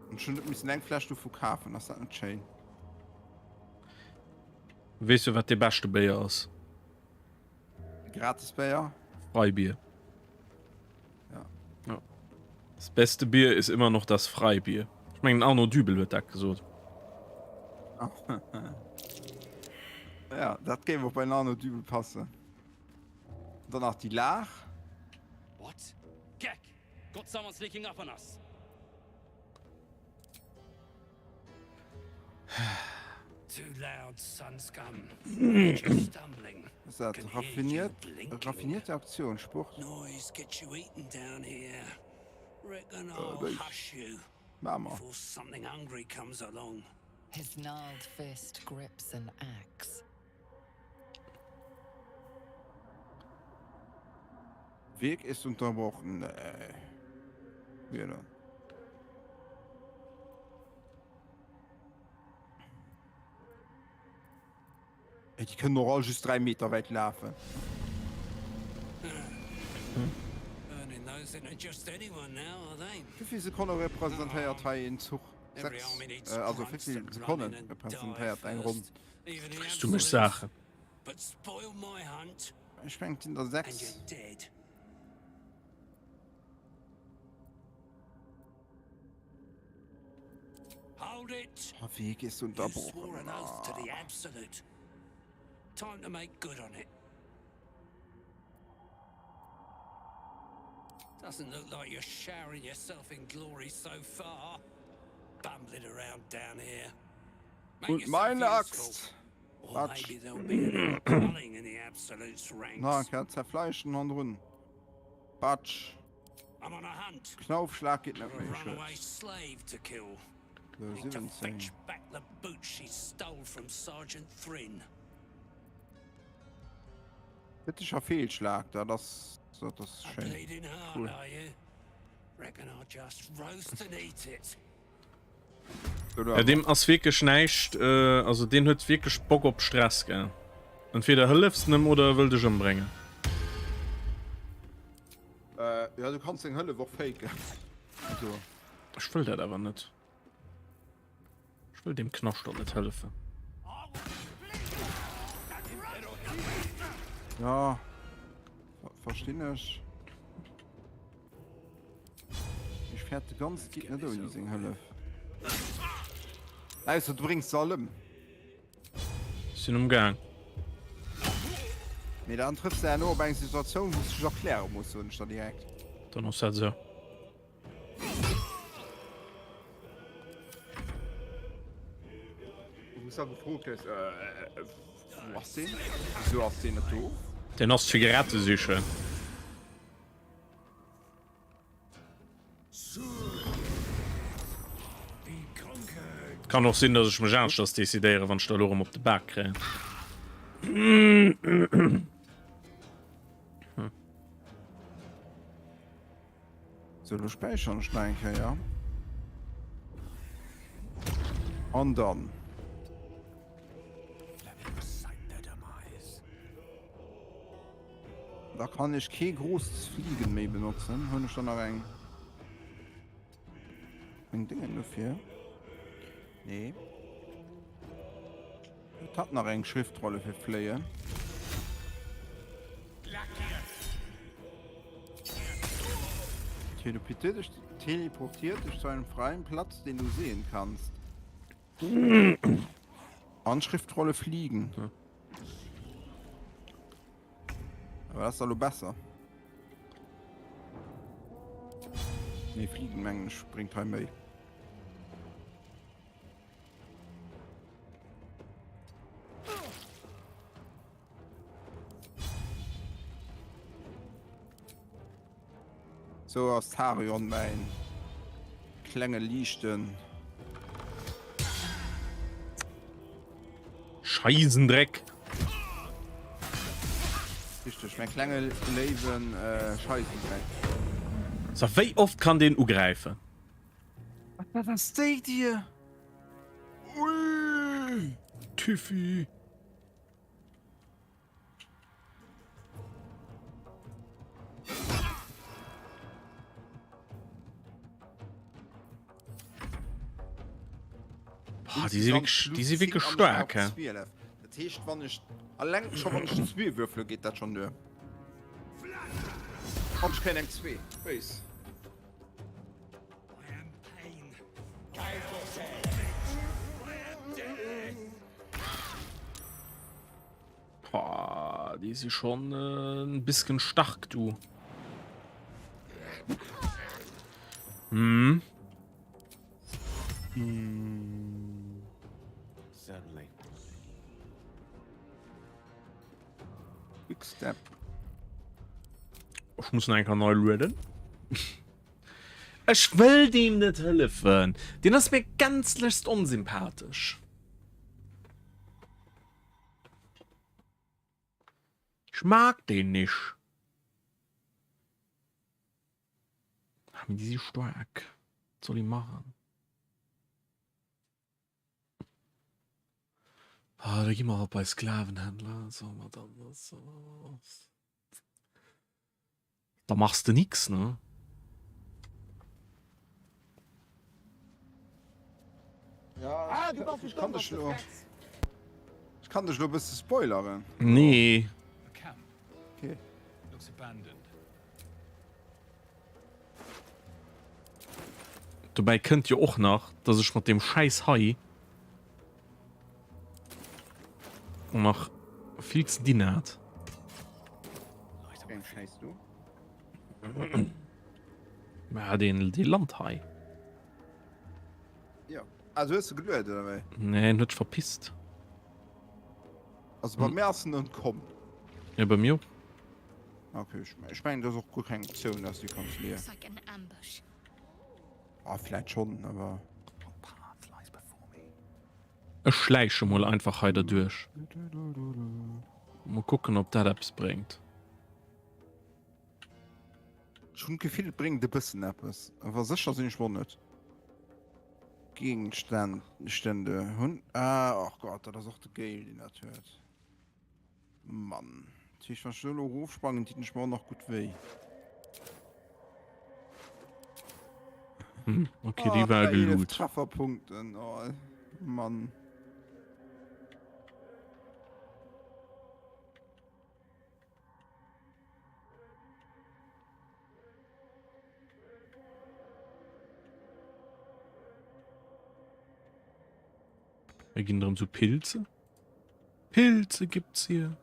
An ech hunn net missen eng Fläsch dovu kafen. Ass dat net schéin? Weess du wat dee beschte Béier ass? Gratis Béier? Freibier. Ja. Ja. Das beste Bier ist immer noch das Freibier. Ech mengen Arno Dübel huet dat gesot. Ja, dat géif och bei den Arno Dübel passen. Dann nach déi Laach. What? Geck! Got someone sneaking up on us! Ass dat raffiniert? Raffinierte Aktioun, Sport? Maache mer. Weg ist unterbrochen. Nee. Wéi dann? Ey, déi kënnen och all just 3 Meter wäit lafen. Wéivill Sekonne representéiert hei een Zuch? 6, also wéivill Sekonne representéiert eng Ronn? Frees du mech Saachen? Ech mengen et sinn der 6. Weg ist unterbrochen. Doesn't look like you're showering yourself in glory so far. Bumbling around down here. Und meine Axt. Batsch. Na, kann zerfleischen hannendrun. Batsch. Knaufschlag geht net méi. Schued. So, 17. Kritischer Fehlschlag, da das, das ist schön. Cool. Ja, deem ass wierklech näischt, also deen huet wierklech Bock op Stress, gell. Entweder hëllefs de em oder e wëll dech ëmbréngen. Äh, ja, du kanns seng Hëllef och faken. Also. Ech wëll dat awer net. Ech wëll deem Knascht och net hëllefen. Ja, verstinn ech. Ech fäert de ganze geet net ouni seng Hëllef. Ausser du bréngs se all ëm. Sinn um Gaang. Mee dann trëffs de herno op eng Situatioun, wou s de dech erkläre muss, soen ech der direkt. Dann ass dat esou. Wou s da gefrot gëss, Wou ass deen? Wisou ass deen net do? Deen ass Zigarette sichen. Kann och sinn, dass ech mech aneschters decidéieren, wann ech da elo erëm op de Bak kréien. So, lo späichern ech nach eng Kéier. An dann. Da kann ech kee großes Fliegen méi benotzen. Hunn ech da nach eng eng Dingen dofir? Nee. Et hat nach eng Schriftrolle fir Fléien. Teleportiert dich, teleportiert dich zu einem freien Platz, den du sehen kannst. An Schriftrolle fliegen. Hm. Aber das ist doch besser. Nee, fliegen mengen ech bringt hei méi. Sou ass Tarion mäin klenge liichten. Scheisendreck! Richteg, mäin klenge léiwen Scheisendreck. So, wéi oft kann deen ugräifen? Wat ass déi Dier? Ui! Tiffy! Boah, die si wierklech, die si wierklech staark, hä? Dat heescht, wann ech alleng scho wann ech zwee würfele, geet dat schon duer. An ech kréien eng zwee. Béis. Boah, die si schon äh, ein bisschen stark, du. Hm. Hm. Certainly. Quick Step. Ech muss nach eng Kéier nei lueden. Ech wëll deem net hëllefen. Deen ass mir gänzlechst onsympathesch. Ech mag deen nich. Ah, mee déi si staark. Wat soll ee maachen? Ah, da gi mer halt bei Sklavenhändler. Soll mer dann das. Da machs de nix, ne? Ja, ah, du bass ich kann dech lo. Ich kann dech lo bësse spoileren. Nee. Okay. Dobäi kënnt jo och nach, dass ech mat deem Schäiss hei och nach vill ze dinn hat. Wéi eng Schäiss do? Mä deen, dee Land hei. Jo. Ah, du hues se geluet, oder wéi? Nee, en huet sech verpisst. Also bei mir ass en entkomm. Ja, bei mir och. Okay, ech, ech mengen, dat ass och guer keng Optioun, dass du kanns leeën. Looks like an ambush. Ah, vläit schonn, awer. Ech schläiche mol einfach hei derduerch. Mol kucken, ob dat eppes bréngt. Ech hunn d'Gefill, et bréngt e bëssen eppes, awer sécher sinn ech mer net. Gegenstände hunn. Ah, och Gott, dat ass och de Gale, deen dat huet. Mann. Dat heescht, wann ech do elo erofsprangen, dinn ech mer och nach gutt wéi. Hm, okay, déi war geloot. Trefferpunkten, oh Mann. Wir gehen drum zu Pilze. Pilze gibt's hier.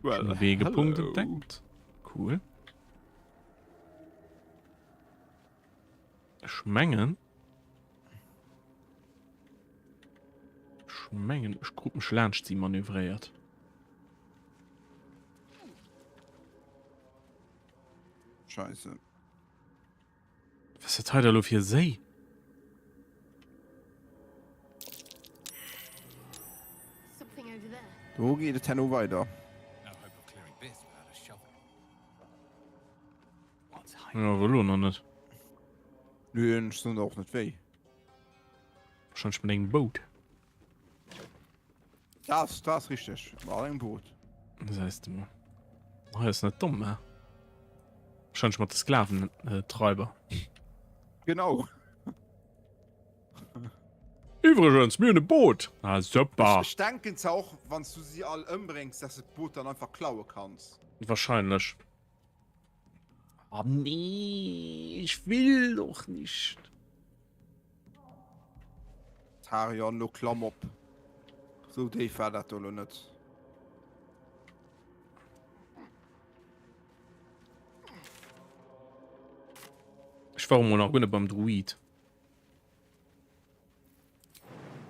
Well, Wegepunkt hello. entdeckt. Cool. Ech mengen. Ech mengen, ech krut mech laanscht si manövréiert. Scheiße. Was ass dat hei da lo fir e Séi? Something over there. Do geet et herno weider. No hope of clearing this without a shovel. What's Ja, awer elo nach net. Nö, ech soen der och net wéi. Wahrscheinlech mat engem Boot. Dat dat ass richteg, mat engem Boot. Säis de mol. Hei ass net domm, mä. Wahrscheinlech mat de Sklaventreiber. Genau. Iwwregens, mir hunn e Boot. Ah, super. Ech denken zwar och, wann s du si all ëmbréngs, dass de d'Boot dann einfach klaue kanns. Wahrscheinlech. Oh nee, ich will doch nicht. Tarion, lo klamm op. Sou déif war dat do lo net. Ech war emol nach guer net beim Druid.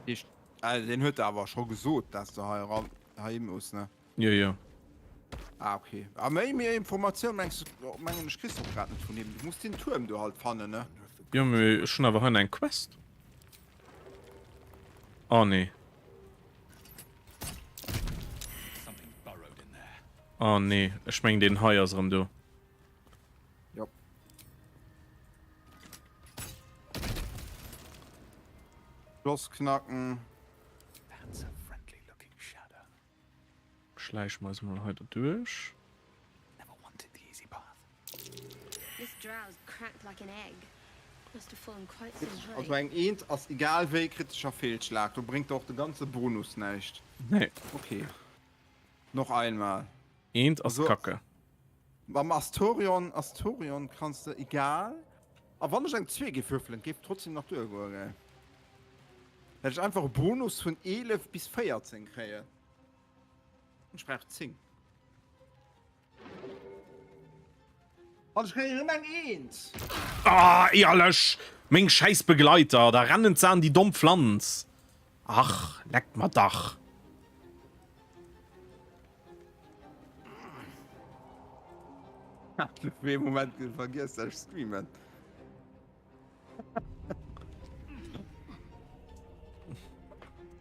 Ich, also den huet awer scho gesot, dass du hei ran hei muss ne. Jo jo. Ah okay. A méi méi Informatioun mengs du, mengen ech kriss du och grad net vun him. Du muss den Tuerm do halt fannen, ne? Jo mee ech hunn awer hei eng Quest. Oh nee. Oh nee, ech meng deen hei ass erëm do. Jo. Schloss knacken. Schläiche mer eis mol hei derduerch. Also eng Eent ass egal wéi kritescher Fehlschlag, do bréngt der och de ganze Bonus näischt. Nee. Okay. Noch einmal. Eent ass kacke. Mam Astorion, Astorion kanns de egal. A wann ech eng 2 géif würfelen, géif trotzdem nach duergoen, gell? Hätt ech einfach e Bonus vun 11 bis 14 kréien. Ech brauch 10. An ech kréien erëm eng Eent! Ah, ehrlech! Meng schäiss Begleiter, da rennen se an déi domm Pflanz. Ach, leckt mer dach! Hat fir ee Moment vergiess, dass ech streamen.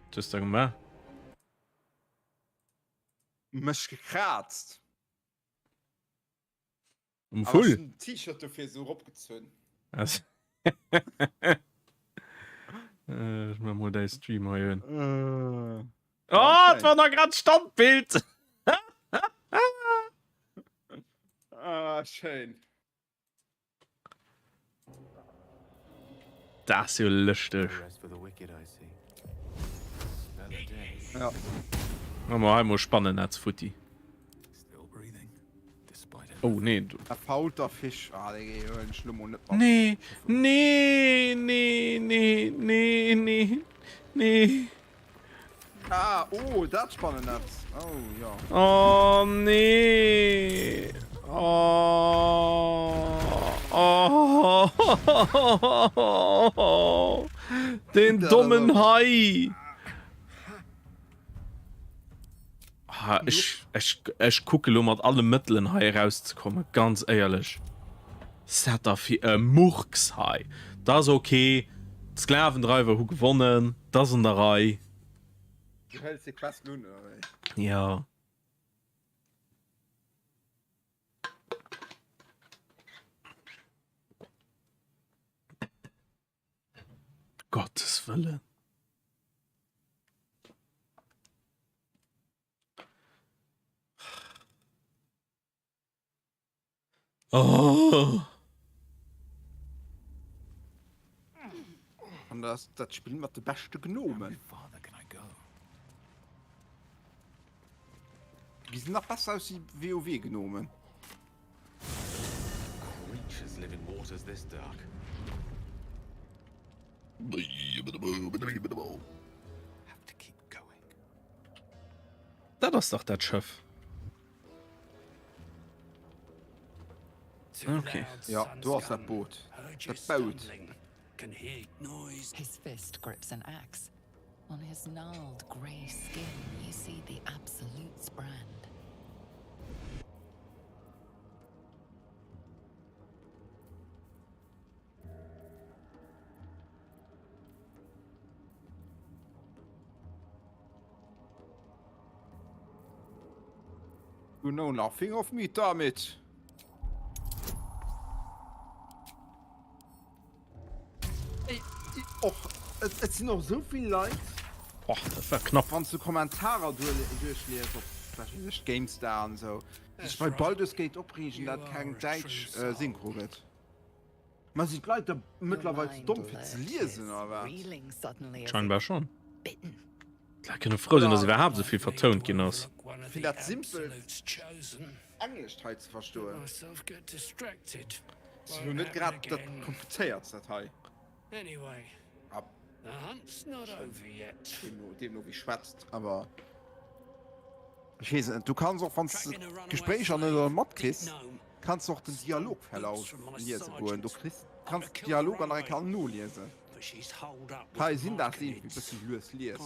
Was hues de gemaach? Mech gekraazt. Um Vull? T-Shirt dofir sou eropgezunn. Ech mach mol däi Stream hei un. Oh, et war nach grad d'Standbild! Ah, schéin. Dat ass jo lëschteg. Ja. Hu mer hei mol Spannennetz futti. Oh nee. Du. Verfaulter Fisch. Ah, dee huelen ech lo mol net mat. Nee, nee, nee, nee, nee, nee, nee. Ah, oh, dat Spannennetz. Oh, ja. Oh, nee. Oh. Oh. Den dommen Hai. Ah, ech, ech, ech kucke lo mat alle Mëttelen hei erauszekommen, ganz éierlech. Wat da fir e Murks hei. Dat ass ok, d'Sklavendreiwer hu gewonnen, dat ass an der Rei. Du hëls déi Quest un, oder wéi? Jo. Gottes Wëllen. Oh. An das dat Spill mat de beschte Gnomen. Déi gesinn nach besser aus wéi WoW-Gnomen. Creatures live in waters this dark. Have to keep going. Dat ass dach dat Schëff. Okay. Ja, do ass dat Boot. Dat Bout. His fist grips an axe. On his gnarled grey skin you see the Absolute's brand. You know nothing of me, damn it! Och et sinn och esou vill Leit. Och dat war knapp. Wann s du Kommentarer duerchlies op wat weess ech GameStar an esou, déi sech bei Baldur's Gate opreegen, dat keng däitsch Synchro gëtt. Ma sinn d'Leit da mëttlerweil ze domm fir ze liesen oder wat? Scheinbar schonn. D'Leit kënne frou sinn, datt iwwerhaapt esou vill vertount ginn ass. Fir dat simpelt Englescht hei ze verstoen. Ass jo net grad dat komplizéiertst dat hei. Deemno wéi schwätzt, awer ech weess et net. Du kanns och wann s de d'Gespréicher net ëmmer matkriss, kanns de och den Dialogverlauf liese goen. Do kriss kanns de d'Dialoger nach eng Kéier all noliesen. Hei sinn dat iergendwéi e bëssen lues lies.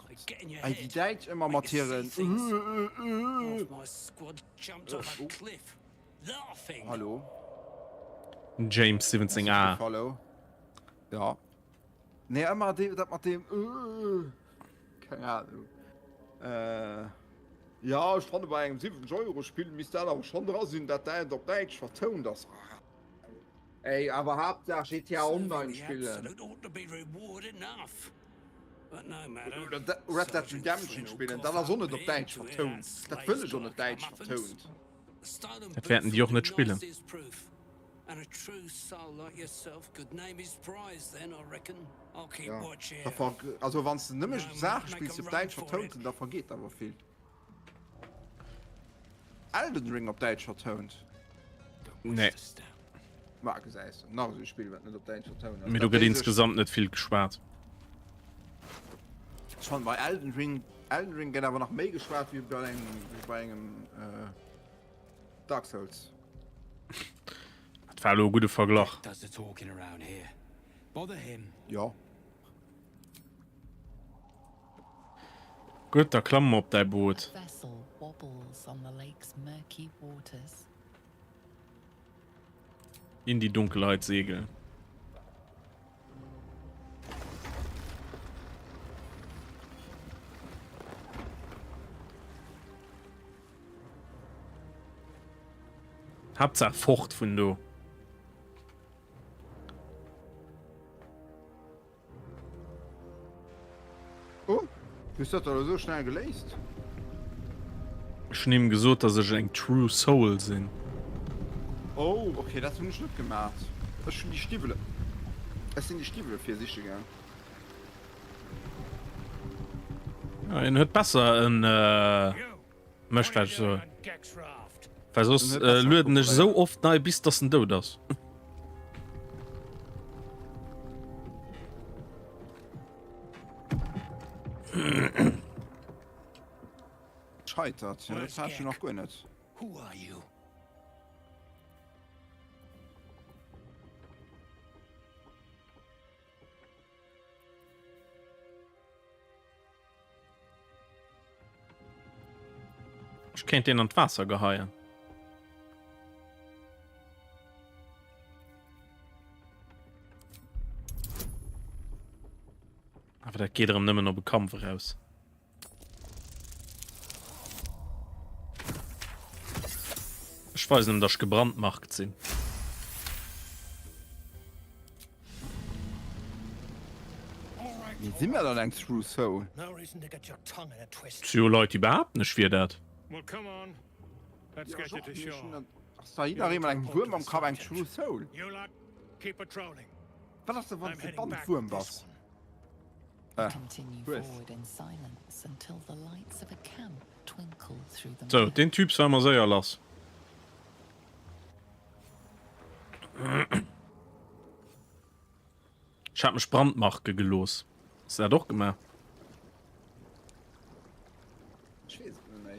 Ey, déi Däitsch ëmmer mat hiren Hallo? James 17 A. Hallo? Ja. Nee, ëmmer dee, dat mat deem Keng Ahnung. Äh, ja, ech fanne bei engem 70 Euro Spill misst dat awer schonn dra sinn, dat dat op Däitsch vertount ass. Ey, awer Haaptsaach GTA Online spillen. Oder Red Dead Redemption spillen, dat ass och net op Däitsch vertount. Dat wëll ech och net däitsch vertount. Dat wäerten déi och net spillen. Ja, also wann s de nëmme Saache spills déi op Däitsch vertount sinn, da vergeet awer vill. Elden Ring op Däitsch vertount? Nee. Ma gesäis de, nach esou e Spill wat net op Däitsch vertount ass. Mee do gëtt insgesamt net vill geschwat. Ech fannen bei Elden Ring, Elden Ring gëtt awer nach méi geschwat wéi bei engem, wéi bei engem äh, Dark Souls. Dat war elo e gudde Verglach. Jo. Gutt, da klamme mer op däi Boot. In die Dunkelheit segeln. Haaptsaach fort vun do. Oh, wéi hues dat elo esou schnell geléist? Ech hunn him gesot, dass ech eng True Soul sinn. Oh, ok, dat hunn ech net gemat. Ech hunn déi Stiwwele, ech sinn déi Stiwwele fir siche gaang. Ja, en huet besser en mécht wat ech soen. Well soss lueden ech esou oft nei bis dass en dout ass. Scheitert, ja, dat hat ech jo nach guer net. Ech kéint deen an d'Waasser geheien. Awer dat geet erëm nëmmen op e Kampf eraus. Ech weisen em, datt ech gebrandmarkt sinn. Mee si mir dann eng True Soul? Si jo Leit déi behaapten ech wier dat. Ass da jidderee mat engem Wuerm am Kapp eng True Soul? Wat ass da wann s de Bandwuerm bass? Ah, hues. Sou, deen Typs war mer séier lass. Ech hat mech brandmarke gelooss. Has de dat och gemaach? Ech weess et net méi.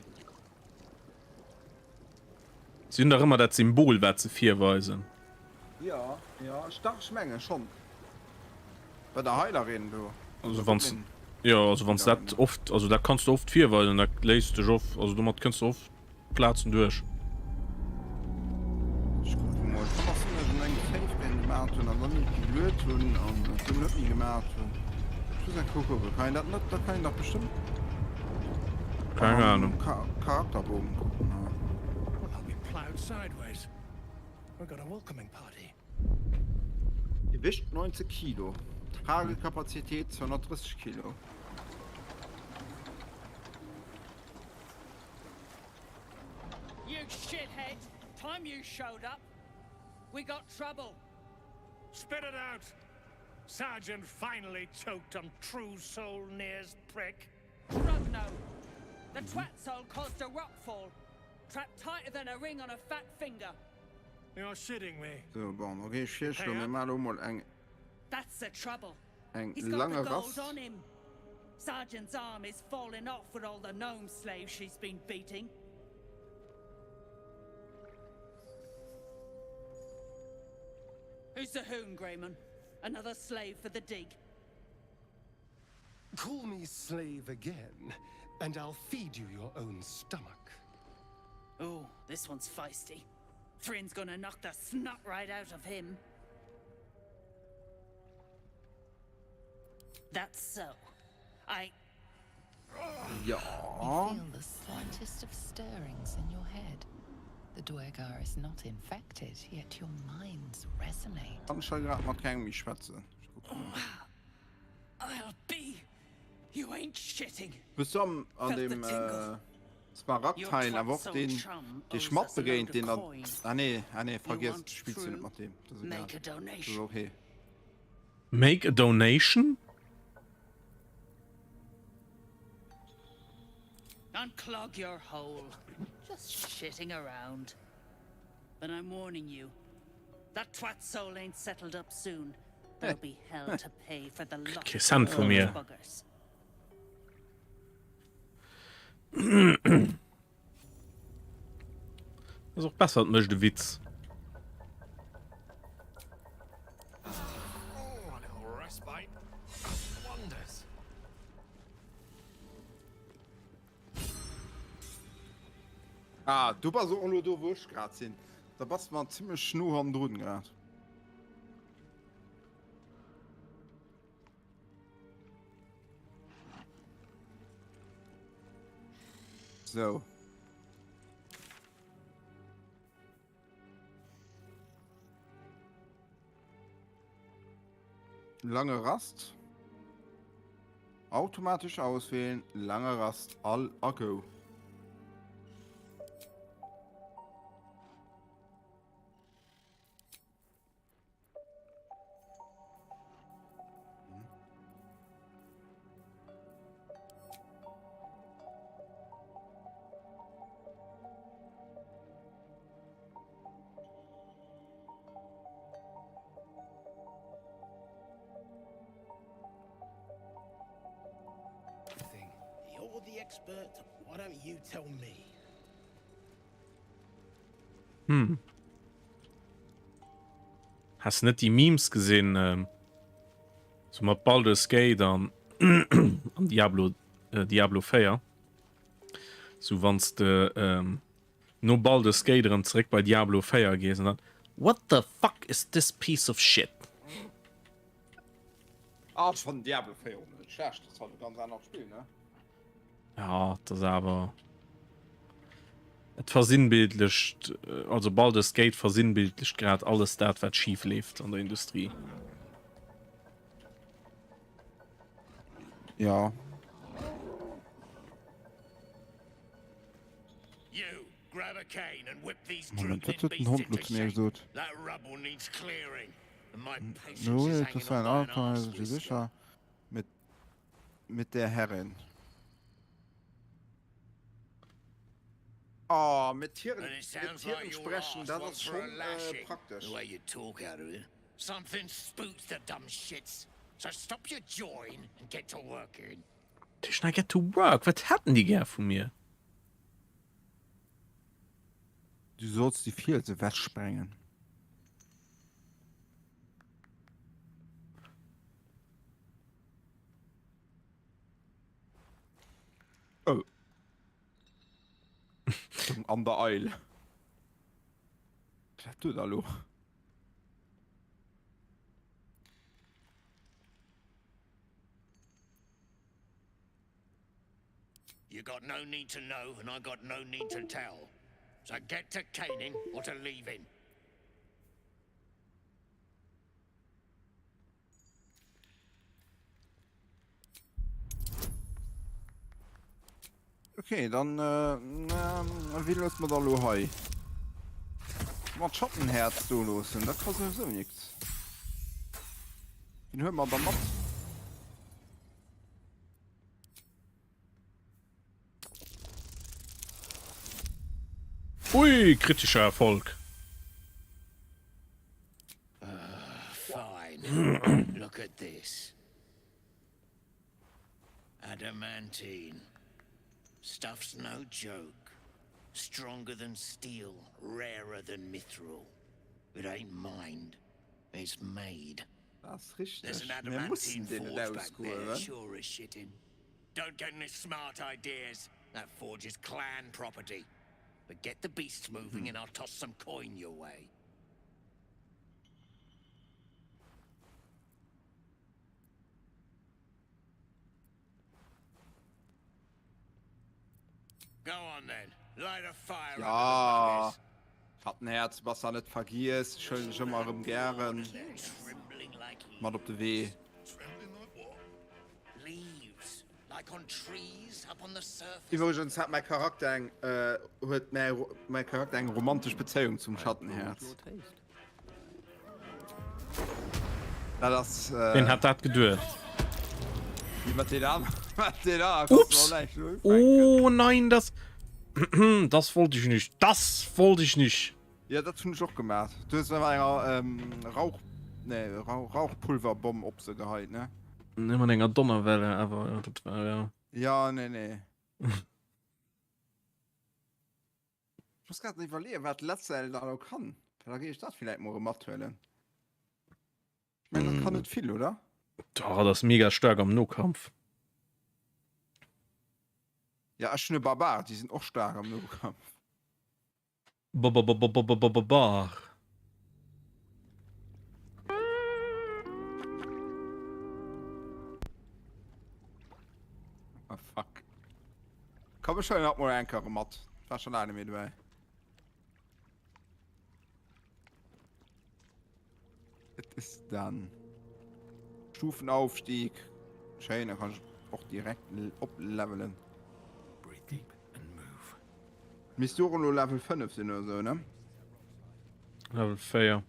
Si hunn dach ëmmer dat Symbol wat se virweisen. Jo, jo, ech, dach, ech menge schonn. Bei der Heilerin do. Also wann s, jo, also wann s dat oft, also dat kanns de oft virweisen, dat léisst sech of, also domat kënns de oft Plazen duerch. Ech kucke mol, kann och sinn, dass ech en eng Save Game gemaat hunn an dann net geluet hunn an et dunn net méi gemaat hunn. Ech muss eng Kéier kucken. Kann een dat net, dat kann een dach bestëmmt Keng Ahnung. am Charakterbogen kucken, ne? Gewicht 90 Kilo, Tragekapazität 230 Kilo. You shithead! Time you showed up. We got trouble. Spit it out! Sergeant finally choked on True Soul Near's prick. Drugno. The twat soul caused a rockfall. Trapped tighter than a ring on a fat finger. You're shitting me. So, bon, da géif ech virschloen, mir maachen elo mol eng That's the trouble. eng He's got the lange gold Rast. on him. Sergeant's arm is falling off with all the gnome slaves she's been beating. Who's the hoon, Greyman? Another slave for the dig. Call me slave again, and I'll feed you your own stomach. Oh, this one's feisty. Thrin's gonna knock the snot right out of him. That's so. I Ja. You feel the slightest of stirrings in your head. The Duergar is not infected, yet your minds resonate. Kann ech hei grad mat kengem méi schwätzen? I'll be. You ain't shitting. Bist du am an dem äh, Smaragdteil awer och deen dech mat begéint deen dann ah nee ah nee vergiess et spills du net mat deem dat ass egal dat ass okay. Make a donation? Unclog your hole. Just shitting around. But I'm warning you. That twat soul ain't settled up soon. There'll be hell to pay for the lot Kee Cent vu mir. buggers. Ass och besser, et mécht e Witz. Ah, du bass och elo do wou ech grad sinn. Da bass mer zimmlech no hannendrun grad. So. Lange Rast. Automatisch auswählen. Lange Rast. All a go. Thing. You're the expert. Why don't you tell me? Hm. Has net déi Memes gesinn ähm, so mat Baldur's Gate an an Diablo äh, Diablo 4 so wanns de ähm, no Baldur's Gate erëm zeréck bei Diablo 4 gees an dann What the fuck is this piece of shit? Ah, ech fannen Diablo 4 och net schlecht, dat ass halt e ganz anert Spill, ne? Ja, et ass awer et versinnbildlecht, also Baldur's Gate versinnbildlecht grad alles dat wat schif leeft an der Industrie. Ja. Moment, wat huet den Hond lo zu mir gesot? No, das war ein Abenteuer, sind Sie sicher? Mit, mit der Herrin. Oh, mit Tieren, mit Tieren sprechen, dat ass schon äh, praktesch. Something spooks the dumb shits. So stop your jawing and get to working. Tischner get to work, wat hätten déi gär vu mir? Du solls déi Fielse wechsprengen. Oh. An der Eil. Wat du da lo? You got no need to know and I got no need to tell. So get to caning or to leaving. Okay, dann äh, wéi loosse mer da lo hei? Mat Schattenhäerz do loossen, dat ka souwisou nix. Den huele mer da mat. Ui, kritischer Erfolg. Fine. Look at this. Adamantine. Stuff's no joke. Stronger than steel, rarer than mithril. It ain't mined. It's made. Dat ass richteg. There's an Mir mussen adamantine deen net forge back there, ausgruewen. sure as shitting. Don't get any smart ideas. That forge is clan property. But get the beasts moving and I'll toss some coin your way. Go on then. Light a fire under the Ja, buggers. Schattenhäerz, bass da net vergiess. Ech huelen dech ëmmer erëm gären Trembling like mat op de Wee. Trembling like what? Leaves, like on trees up on the surface. Iwwregens hat mäi Charakter eng, huet mäi, mäi Charakter eng romantesch Bezéiung zum Schattenhäerz. Dat ass. Ween hat dat geduecht? Ups! Oh nein, das. Das wollt ich nicht. Das wollt ich nicht. Ja, dat hunn ech och gemaach. Du hues mat enger Rauch. Nee, Rauchpulverbomm op se geheit, ne? Nee, mat enger Donnerwelle, awer ja, dat war ja. Ja, nee, nee. Ech muss grad iwwerleeën, wat Letzel da lo kann. Da géif ech dat villäit mol erëm mathuelen. Ech mengen, dat kann net vill, oder? Doch, dat ass mega staark am Nokampf. Ja, ech hunn e Barbar, déi sinn och staark am Nokampf. Ba-ba-ba-ba-ba-ba-bar. Ah, fuck. Komm, ech huelen dat mol eng Kéier erëm mat. War scho laang net méi dobäi. Et ist dann Stufenaufstieg. Schéin, da kann ich och direkt oplevelen. Misst du och elo Level 5 sinn oder sou, ne? Level 4.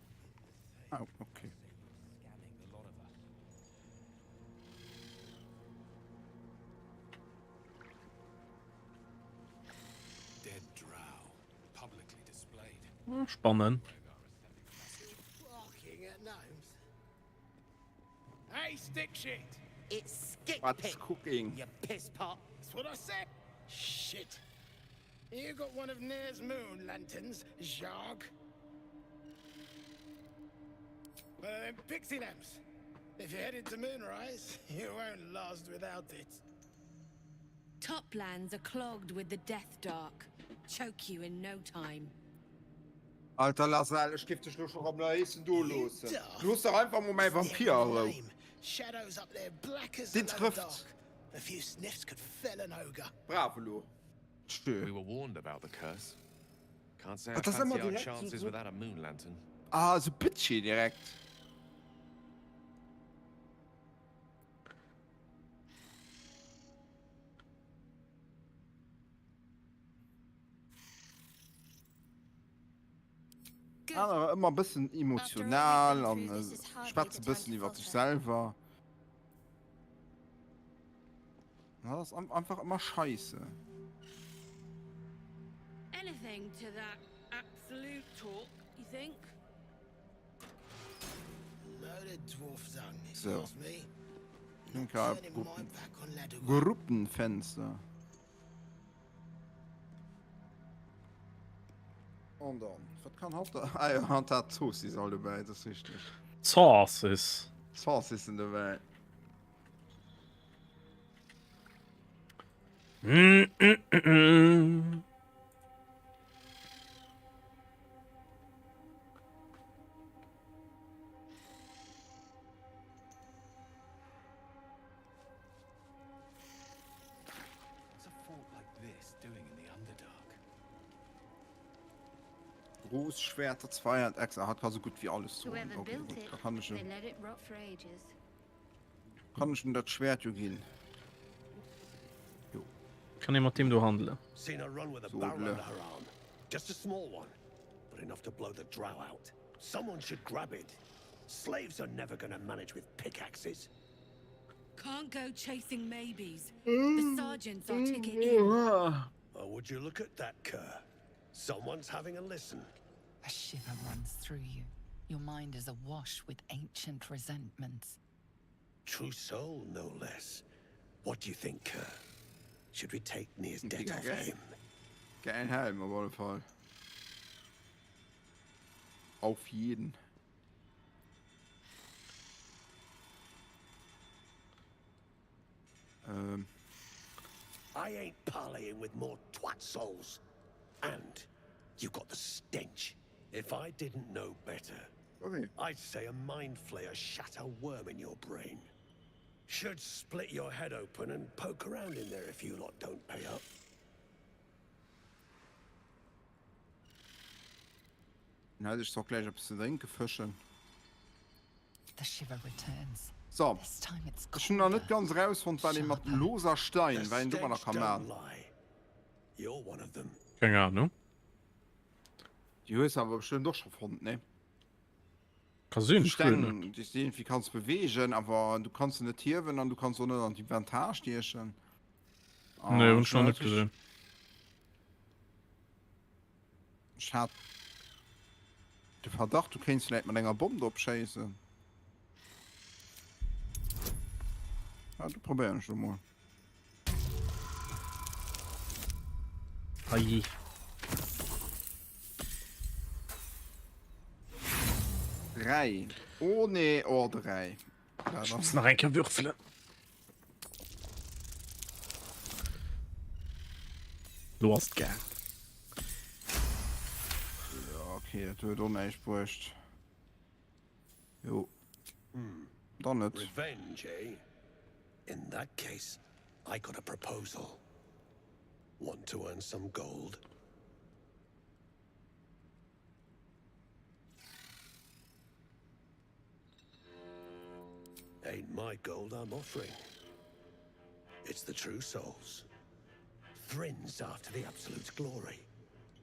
Ah, okay. Spannend. Hey, stick shit! It's skip What's pit, cooking? you piss pot. That's what I said. Shit. You got one of Nair's moon lanterns, Jacques? One of them pixie lamps. If you're headed to Moonrise, you won't last without it. Toplands are clogged with the death dark. Choke you in no time. Alter Lasal, ech géif dech lo scho rëm léissen do loossen. Looss dach einfach mol mäi Vampir a Rou. Deen trëfft. Brav elo. Stö. Dat ass ëmmer direkt sou. Ah, sou bitchy direkt. Anerer ëmmer e bëssen emotional an schwätze bëssen iwwer sech selwer. Dat ass einfach ëmmer scheisse. Anything to that absolute talk, you think? So. Gruppenfenster. An dann, wat kann hatt da? Ah jo, hatt hat Zoossiss all dobäi, dat ass richteg. Zoossiss. Zoossissen dobäi. Mm, mm, mm, mm. Groß Schwerter, Zweihand, Echse, hat ka so gut wie alles droen. Okay, gut, da kann ich kann ich dat Schwert jo ginn. Jo. Kann ee mat deem do handelen? Seen her run with a So, barrel blö. under her arm. Just a small one, but enough to blow the drow out. Someone should grab it. Slaves are never gonna manage with pickaxes. Can't go chasing maybes. The sergeant's our ticket in. Oh, would you look at that cur? Someone's having a listen. A shiver runs through you. Your mind is awash with ancient resentments. True soul, no less. What do you think, Kerr? Should we take Nir's debt Mega off geil. him? Geilen Helm op alle Fall. Auf jeden. Ähm. I ain't parleying with more twat souls. And you got the stench. If I didn't know better, okay. I'd say a mind flayer shat a worm in your brain. Should split your head open and poke around in there if you lot don't pay up. Dann hätt ech zwar gläich eppes ze drénke fëschen. The shiver returns. So. This time it's Ech hunn nach net ganz erausfonnt, wat ee mat loser Stein, wat een domadder ka man. You're one of them. Keng Ahnung. Déi hues de awer bestëmmt och scho fonnt, ne? Ka sinn, ech Steng, weess net. déi s de iergendwéi kanns beweegen, awer du kanns se net hiewen an du kanns och net an d'Inventar stiechen. Nee, hunn ech nach net gesinn. Ech hat de Verdacht, du kéints vläit mat enger Bomm drop schéissen. Ja, du probéieren ech lo mol. Aji. Dräi. Oh nee, oh dräi. Ech muss nach eng Kéier würfelen. Lo ass et gaang. Ja, okay, dat huet och näischt bruecht. Jo. Dann net. Revenge, eh? In that case, I got a proposal. Want to earn some gold? Ain't my gold I'm offering. It's the true souls. Thrinn's after the absolute's glory.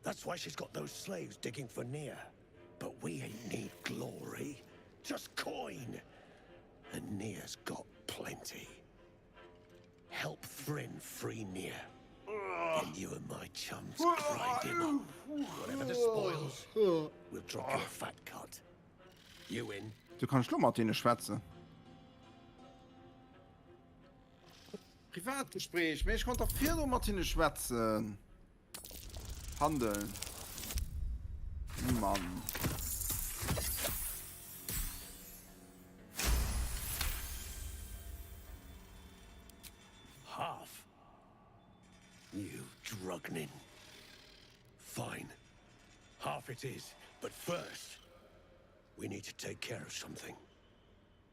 That's why she's got those slaves digging for Nia. But we ain't need glory, just coin. And Nia's got plenty. Help Thrinn free Nia. Then you and my chums grind him up. Whatever the spoils, we'll drop your fat cut. You in? Du kann ech lo mat deene schwätzen. Privatgespräch, mee ech konnt dach virdru mat hinne schwätzen. Handeln. Mann. Half. You drugnin. Fine. Half it is, but first, we need to take care of something.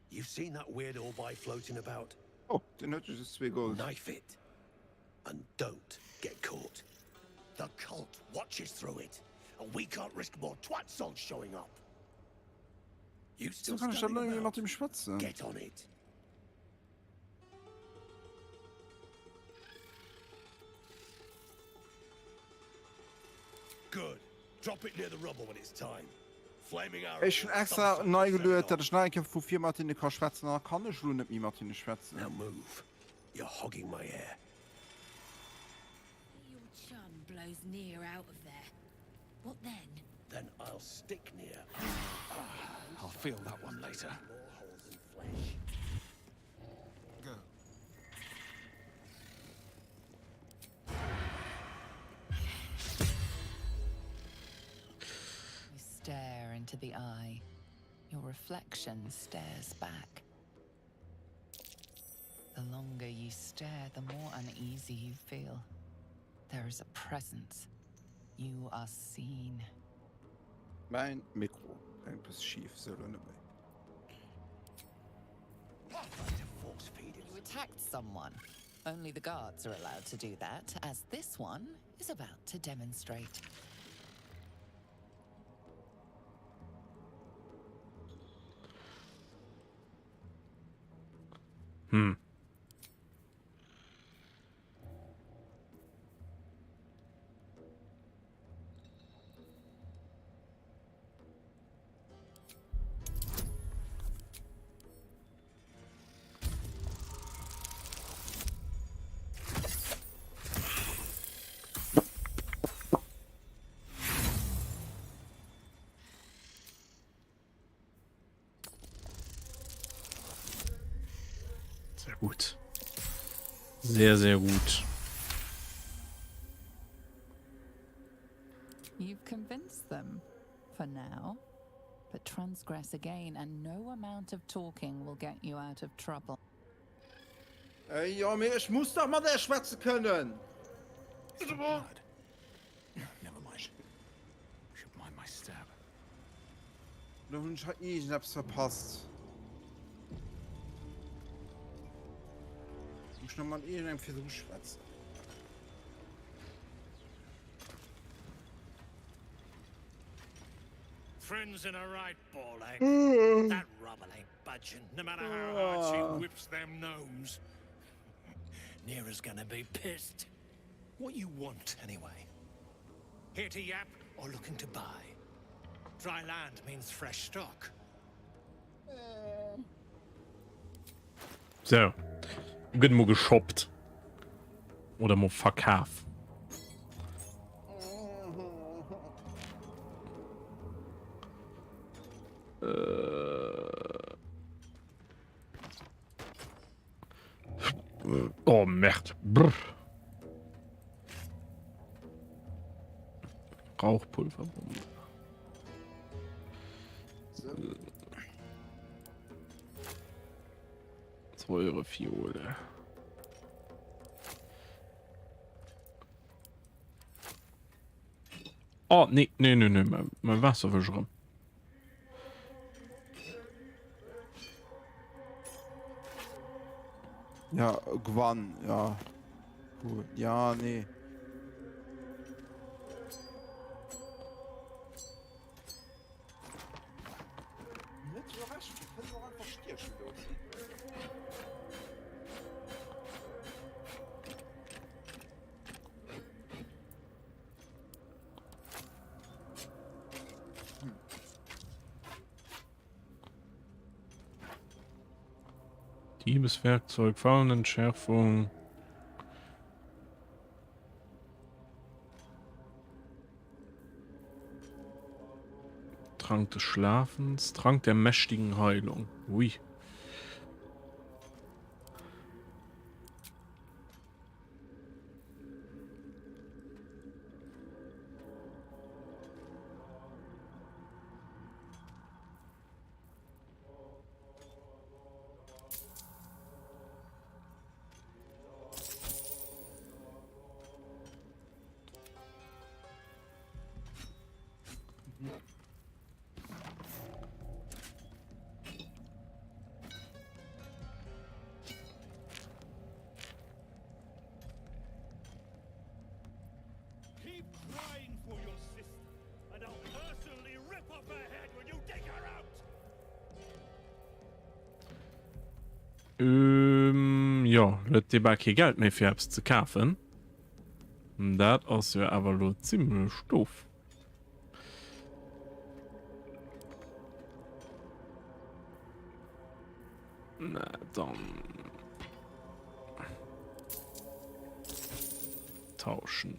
You've seen that weird orbi floating about? Oh, den huet just zwee Gold. Knife it. And don't get caught. The cult watches through it, and we can't risk more twatsols showing up. You still Wieso kann ich dann standing irgendwie about? mat dem schwätzen? Get on it. Good. Drop it near the rubble when it's time. Flaming arrow. Ech hunn extra nei geluet, dat ech nach eng Kéier vu vir mat hinne ka schwätzen, an da kann ech elo net méi mat hinne schwätzen. Now move. You're hogging my air. Your chum blows near out of there. What then? Then I'll stick near. I'll feel that one later. More holes than flesh. Go. You stare into the eye. Your reflection stares back. The longer you stare, the more uneasy you feel. There is a presence. You are seen. Mäin Mikro hänkt bësse schif, sou elo net méi. You attacked someone. Only the guards are allowed to do that, as this one is about to demonstrate. Hm. Sehr gut. Sehr, sehr gut. You've convinced them. For now. But transgress again, and no amount of talking will get you out of trouble. Jo, mee ech muss dach mat är schwätze kënnen! Oder hunn ech hei iergendeppes verpasst? Muss ech nach mat iergendengem virdru schwätzen? Thrinn's in a right ball ache. That rubble ain't budging, no matter how hard she whips them gnomes. Neera's gonna be pissed. What you want, anyway? Here to yap or looking to buy? Dry land means fresh stock. So. Gëtt mo geshoppt. Oder mo verkaf. Äh. Oh Merd. Brr. Rauchpulverbombe. Säurefiole. Oh, nee, nee, nee, nee, mein, mein Wasser wësch erëm. Ja, gewann, ja. Gut, ja, nee. Diebeswerkzeug, Fallenentschärfung. Trank des Schlafens, Trank der mächtigen Heilung. Ui. Keep crying for your sister, and I'll personally rip off her head when you dig her out. Ähm, jo, huet dee bal kee Geld méi fir eppes ze kafen. Dat ass jo awer elo zimlech doof. Na dann. Tauschen.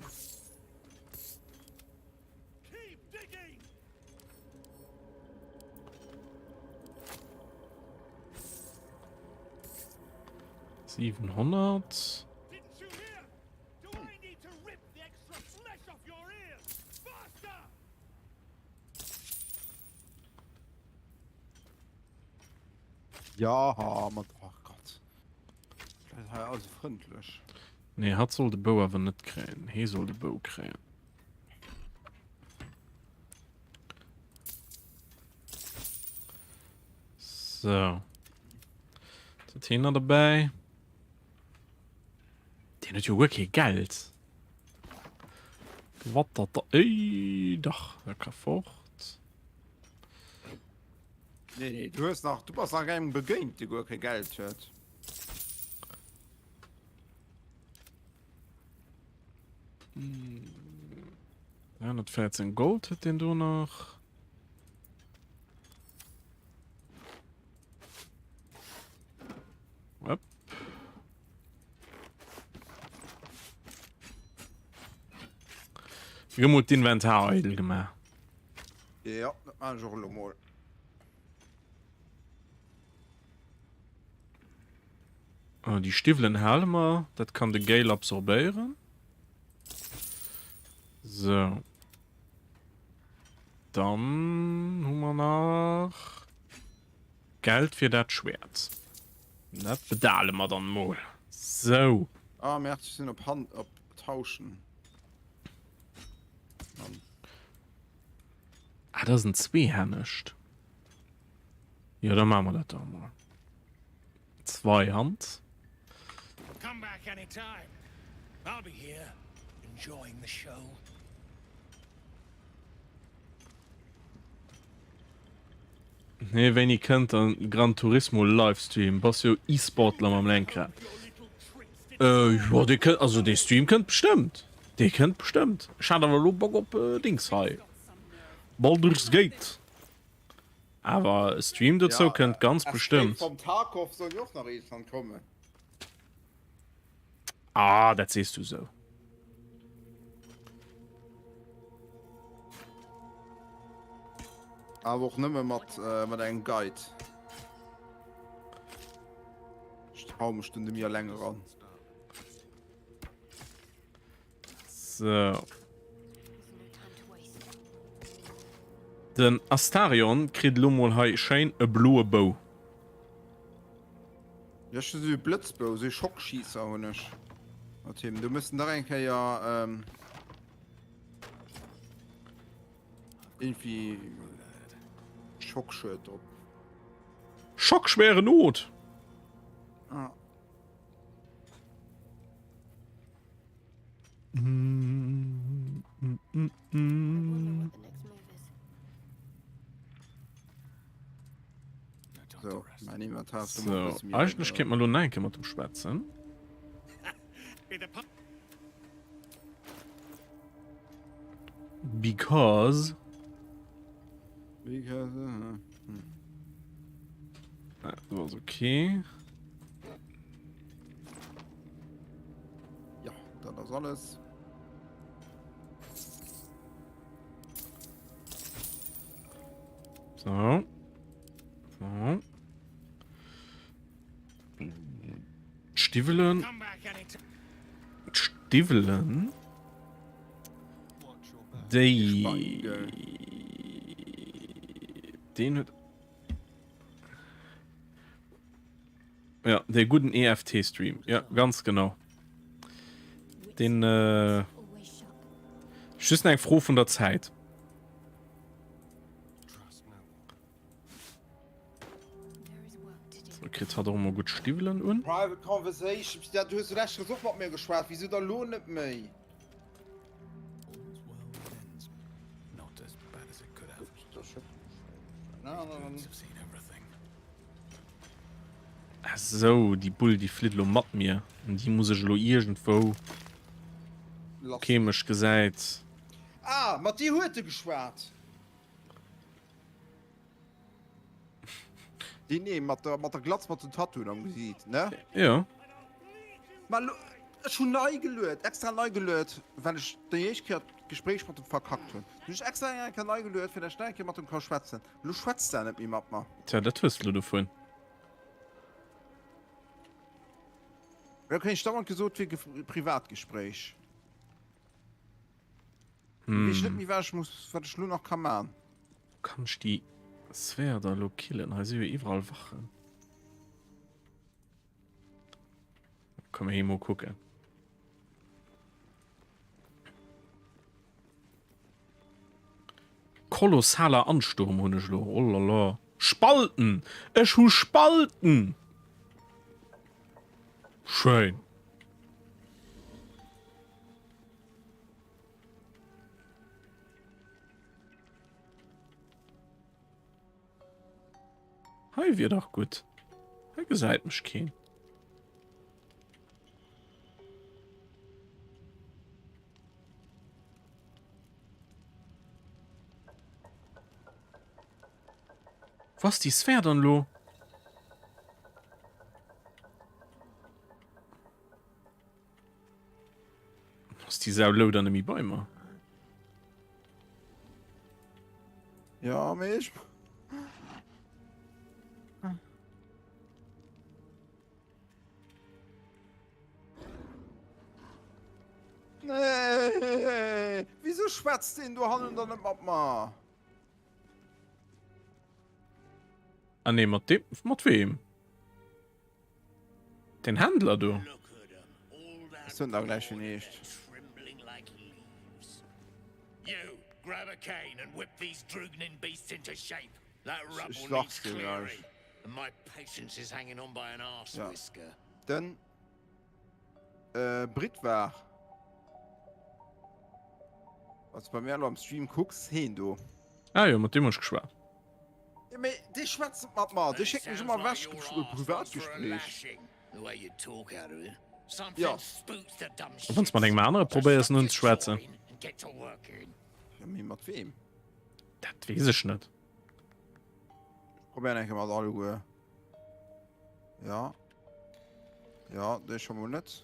Siewenhonnert. Ja, mat oh Gott. Also frëndlech. Nee, hat soll de Bou awer net kréien. Hee soll de Bou kréien. So. Dat heen nach dobäi. Deen huet jo guer kee Geld. Wat dat da? Ey, dach, dat ka fort. Nee, nee, du hues nach, du bass nach engem begéint, dee guer kee Geld huet. Hm. 314 Gold huet deen do nach. Hopp. Mir hu mol d'Inventar eidel gemaach. Ja, dat maan ech och elo mol. Ah, déi Stiwwelen hale mer. Dat kann de Gale absorbéieren. So. Dann hu mer nach Geld fir dat Schwert. Dat bedale mer dann mol. Sou. Ah merde, ech sinn op Hand op tauschen. Mann. Ah, dat ass en Zweehännegt. Jo, da maache mer dat da emol. Zweihand. Come back anytime. I'll be here, enjoying the show. Nee, wéini kënnt dann Gran Turismo Livestream? Bass jo E-Sportler mam Lenkrad. Äh, jo, dee kënnt, also dee Stream kënnt bestëmmt. Dee kënnt bestëmmt. Ech hat awer elo Bock op äh, Dings hei. Baldur's Gate. Awer e Stream dozou kënnt ganz Escape bestëmmt. from Tarkov soll jo och nach iergendwann kommen. Ah, dat sees du sou. Awer och nëmme mat, äh, mat engem Guide. Ech trau mech do nemmi alleng eran. So. Den Astarion kritt elo mol hei schéin e bloe Bou. Jo, ech hu sou e Blëtzbou, sou e Schockschießer hunn ech mat him. Do muss en dach eng Kéier ähm, irgendwie Schockschued drop. Schockschwere Not! Ah. So, mein Inventar ist So, eigentlech kéint mer lo nach eng Kéier mat dem schwätzen. Because. Because, uh, hm. Ah, so ass okay. Ja, dat ass alles. So. So. Stiwwelen. Stiwwelen. Déi. Den huet. Ja, de gudden EFT-Stream. Ja, ganz genau. Den äh, just eng Fro vun der Zäit. So, kritt hat och emol gutt Stiwwelen un. Private Conversation, ja, du hues lech och mat mir geschwat, wieso da lo net méi? Ah, sou, déi Bull, déi flitt elo mat mir. An déi muss ech elo iergendwou, kee mech gesäit. Ah, mat dir huet e geschwat. Deen ee mat der, mat der Glatz mat den Tattooen am Gesiit, ne? Jo. Ma lo, ech hunn nei geluet, extra nei geluet, well ech déi éischt Kéier d'Gespréich mat em verkackt hunn. Hunn ech extra eng Kéier nei geluet, fir dat ech nach eng Kéier mat em ka schwätzen. Lo schwätzt der net méi mat mer. Tja, dat hues de lo dovun. Da kréien ech dauernd gesot, et wier Privatgespréich. Hm. Weess net méi wat ech muss, wat ech lo nach ka man. Kann ech déi Sphär da lo killen? Hei si jo iwwerall Wachen. Komm mir mol kucken. Kolossaler Ansturm hunn ech lo. Oh la la. Spalten! Ech hu Spalten! Schéin. Hei wier dach gutt. Hei gesäit mech keen. Wo ass déi Sphär dann elo? Ass déi Sau lo dann nemmi bei mer? Ja, mee ech. Nee, wieso schwätzt den do hannen dann net mat mer? Ah nee, mat dem, mat wem? Den Händler do. soen der gläich wéi en heescht. Trembling like leaves. You, grab a cane and whip these Drugnin beasts into shape. That Ech rubble needs sachs dir gläich. clearing. And my patience is hanging on by an arse Ja. whisker. Den äh, Britwar. Wann s bei mir elo am Stream kucks, heen do. Ah jo, mat deem hunn ech geschwat. Jo mee dee schwätzt net mat mer, dee schéckt mech ëmmer ewech op Privatgespréich. Jo. A wann s mat engem anere probéiers en unzeschwätzen? Jo mee mat weem? Dat weess ech net. Ech probéieren eng Kéier mat alleguer. Ja. Ja, dee scho mol net.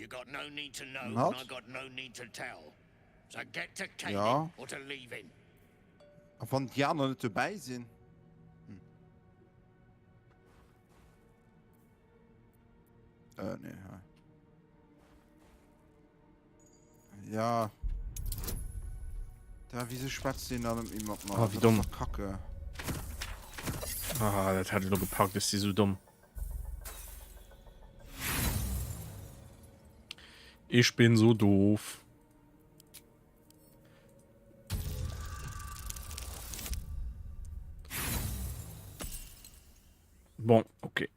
An hatt? Ja. A wann déi aner net dobäi sinn? Hm. Äh, nee, hei. Ja. Da, wieso schwätzt den dann net méi mat mer? Ah, wéi domm. Dat ass doch kacke. Ah, dat hat ech lo gepackt, ech si sou domm. Ich bin so doof. Bon, okay.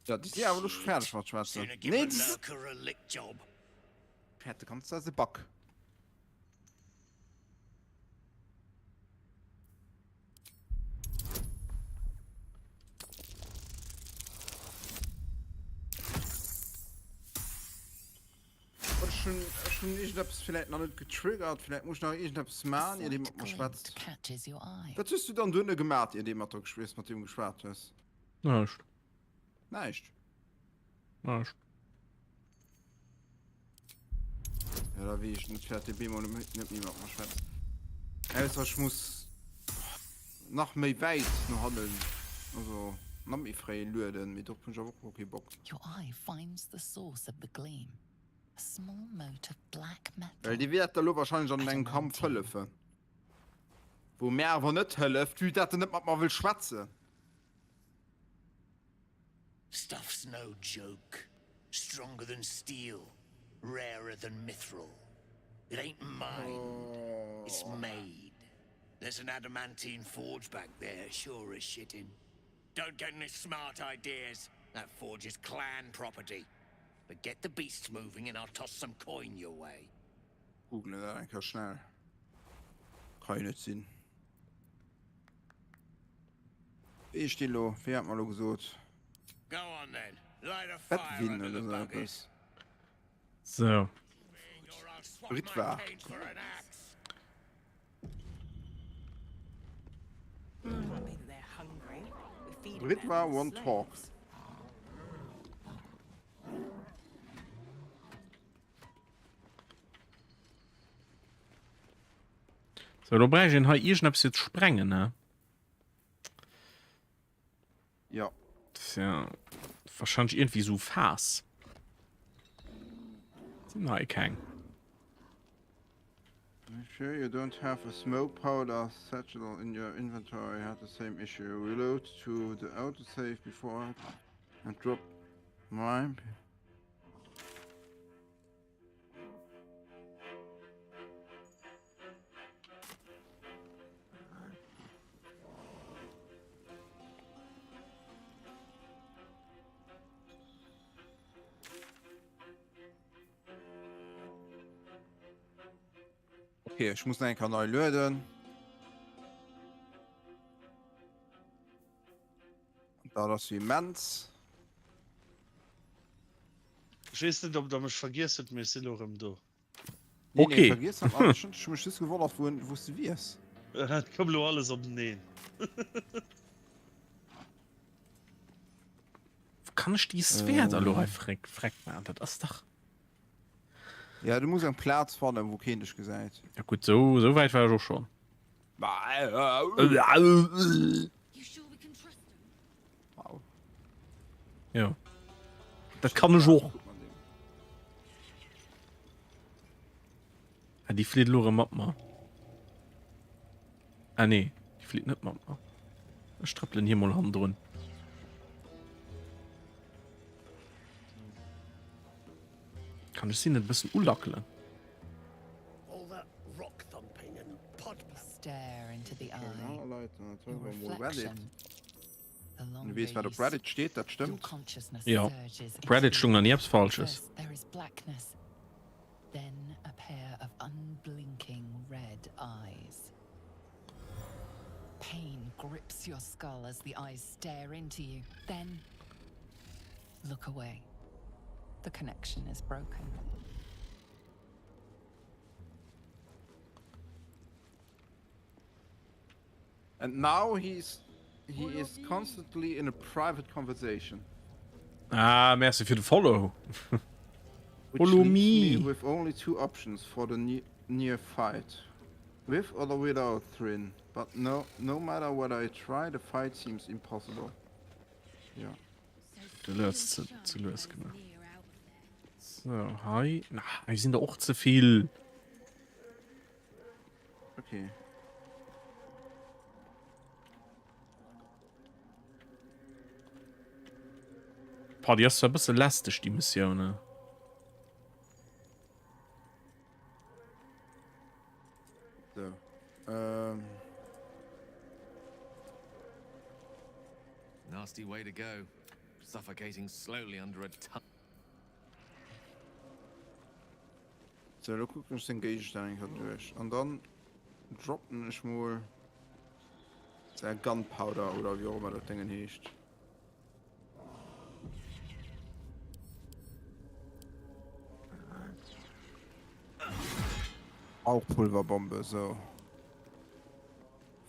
Ja, die sind aber schon fertig mat schwätzen. Nee, die sind fertig, kannst du Back. Ech hunn ech hunn iergendeppes villäit nach net getriggert, villäit muss ech nach iergendeppes man, ier dee mat mer schwätzt. Wat hues du dann duerno gemat, ier dee mat der iers mat deem geschwat hues? Näischt. Näischt? Näischt. Ja, da weess ech net, firwat dee bemol net méi mat mer schwätzt. Ausser ech muss nach méi wäit no hannen, also nach méi fréi lueden, mee dorop hunn ech awer och kee Bock. Your eye finds the source of the gleam, a small mote of black Well metal. déi wäert der lo wahrscheinlech an engem Kampf hëllefen. Wou mär awer net hëlleft, vue dat en net mat mer wëll schwätzen. Stuff's no joke. Stronger than steel, rarer than mithril. It ain't mined, it's made. There's an adamantine forge back there, sure as shitting. Don't get any smart ideas. That forge is clan property. But get the beasts moving and I'll toss some coin your way. Googlen dat eng Kéier schnell. Ka jo net sinn. Wéi heescht dee lo? Wéi hat mer lo gesot? Edwin oder sou eppes. So. Ritva. Ritva one talk. So, lo brauch ech een hei iergendeppes fir ze sprengen, ne? Ja. Tja, wahrscheinlich irgendwie so Fass. Sind hei keng. Make sure you don't have a smoke powder satchel in your inventory. I had the same issue. Reload to the autosave before and drop mine. Okay, ech muss nach eng Kéier nei lueden. Dat ass immens. Ech weess net, ob der mech vergiess hutt, mee ech sinn elo erëm do. Nee, Okay. nee, vergiess hat man schon. Ech hu mech just gewonnert, wou, wou s du wiers. Et koum elo alles openeen. Wou kann ech déi Sphär da lo hei freck, freck maachen? Dat ass dach. Ja, du muss eng Plaz fannen, wou keen dech gesäit. Ja gutt, sou, sou wäit war ech och schonn. Wow. Jo. Dat kann ech och. Ah, déi flitt elo erëm mat mer. Ah nee, déi flitt net mat mer. Ech trëppelen hir mol hannendrun. Kann ech si net e bëssen ulackelen? Du weess wat op Reddit steet, dat stëmmt. Jo, op Reddit stoung nach ni eppes Falsches. Look away. The connection is broken. And now he's he is constantly in a private conversation. Ah, merci fir de Follow. Which Follow leaves me. me with only two options for the ne near fight. With or without Thrinn. But no no matter what I try, the fight seems impossible. Ja. Du lues ze, ze lues gemaach. So, hei. Na, hei sinn der och ze vill. Okay. Boah, déi ass zwar e bësse lästeg, déi Missioun, ne? So. Ähm. Nasty way to go. Suffocating slowly under a ton. So, lo kucken ech seng Géigestänn eng Kéier duerch. An dann droppen ech mol säi Gunpowder oder wéi och ëmmer dat Déngen heescht. Rauchpulverbombe, so.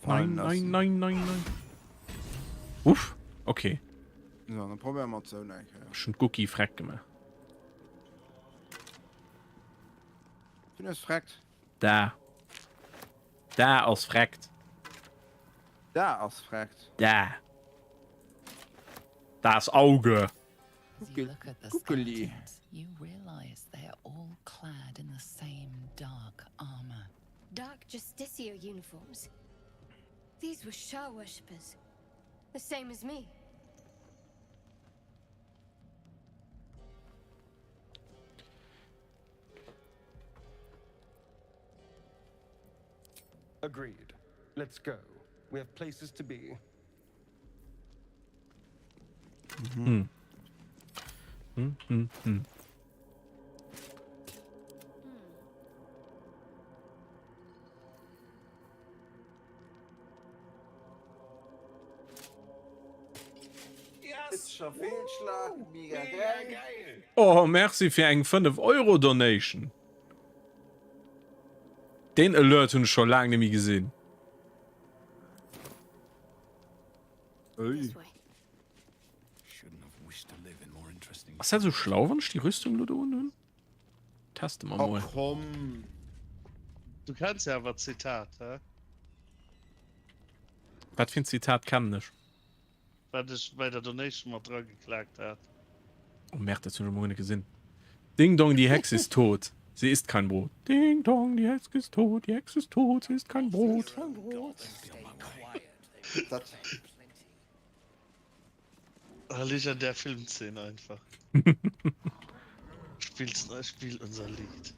Nein, nein, nein, nein, nein. Uff, okay. So, dann probieren wir so eng Kéier. Ech hunn d'Gucki freck gemaach. Wien ass freckt? Da. Da ass freckt. Da ass freckt. Da. Das Auge. As you look at the Guckeli. skeletons, you realize they are all clad in the same dark armor. Dark Justiciar uniforms. These were Shah worshippers. The same as me. Agreed. Let's go. We have places to be. Mhm. Hm, hm, hm. Oh, merci fir eng 5 Euro Donation. Deen Alert hunn ech scho laang nemmi gesinn. Ass dat sou schlau wann ech déi Rüstung lo do unhunn? Teste mer mol. Oh komm. Du kenns ja awer d'Zitat, hä? Wat fir en Zitat kennen ech? Wat ech bei der Donation mat dra geklaakt hat. Oh Merde, dat hunn ech emol net gesinn. Ding dong, die Hex ist tot. Sie isst kein Brot. Ding dong, die Hex ist tot, die Hex ist tot, sie isst kein Brot. Dat. Ah, legendär Filmszene einfach. Spielst, spiel unser Lied.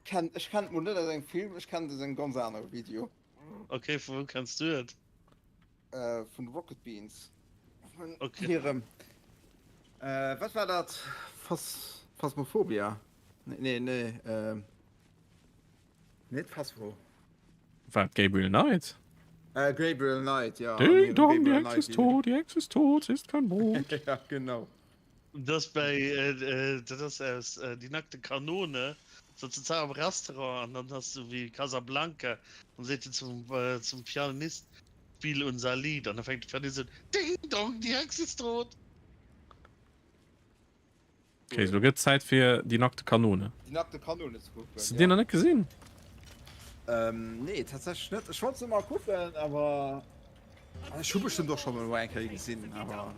Ken, ech kenn et mol net aus engem Film, ech kenn et aus engem ganz anere Video. Okay, vu wou kenns du et? Äh, vun Rocket Beans. Vun okay. hirem. Äh, wat war dat? Phas Phasmophobia? Nee, nee, nee. Äh, net Phasmo. Wat Gabriel Knight? Äh, Gabriel Knight, ja. Ding dong, die Hex ist tot, die Hex ist tot, sie isst kein Brot. ja, genau. Das bei äh, äh, dat ass aus äh, Die nackte Kanone, sëtzen se am Restaurant an dann hast du wie Casablanca und seet en zum, äh, zum Pianist, Spiel unser Lied an da fängt de Pianist un, Ding dong, die Hex ist tot. Okay, lo gëtt Zäit fir Die nackte Kanone. Die nackte Kanone ze kucken. Hast du den nach net gesinn? Ähm, nee, tatsächlech net. Ech wollt se mal kucken, awer ech hu bestëmmt och scho mol eng Kéier gesinn, awer.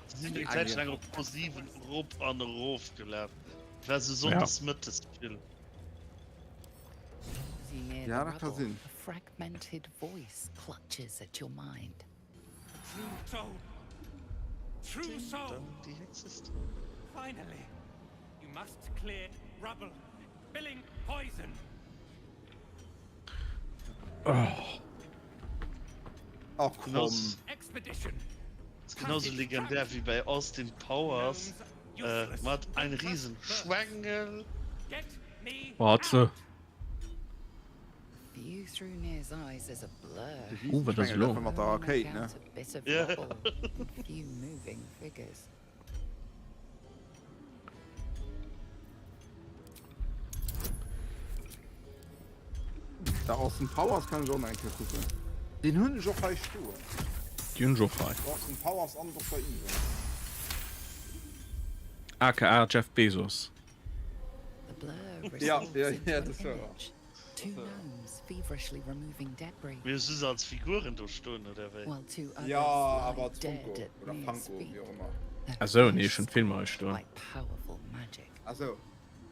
Se sinn eng Zäit laang op Pro7 erop an erof gelaf. Et war sou sonndes mëttes vill. As you near Ja, the dat ka rubble, sinn. a fragmented voice clutches at your mind. True soul. True soul. Die Hex ist Finally. must clear rubble. Spilling poison. Ach komm. Expedition. Ist genauso legendär wie bei Austin Powers äh, mat ein Riesenschwengel. Get me Warte. View through Nir's eyes is a blur. Oh, wat ass elo? Mat der Rakéit, ne? Out a bit of Ja. rubble and few moving figures. Da Austin Powers kann ech och nach eng Kéier kucken. Deen hunn ech och hei stoen. Déi hunn ech och hei. Austin Powers an Dokter Evil. Aka Jeff Bezos. The blur Ja, recedes ja, into ja, an dat ass wouer. image. Two gnomes feverishly removing debris, Mir hu se als Figuren do stoen, oder wéi? while two others Ja, lie awer als dead Funko at oder Nir's Funko, feet. wéi och ëmmer. Their Ah sou, nee, flesh ech hunn d'Filmer hei stoen. by powerful magic. Ah sou.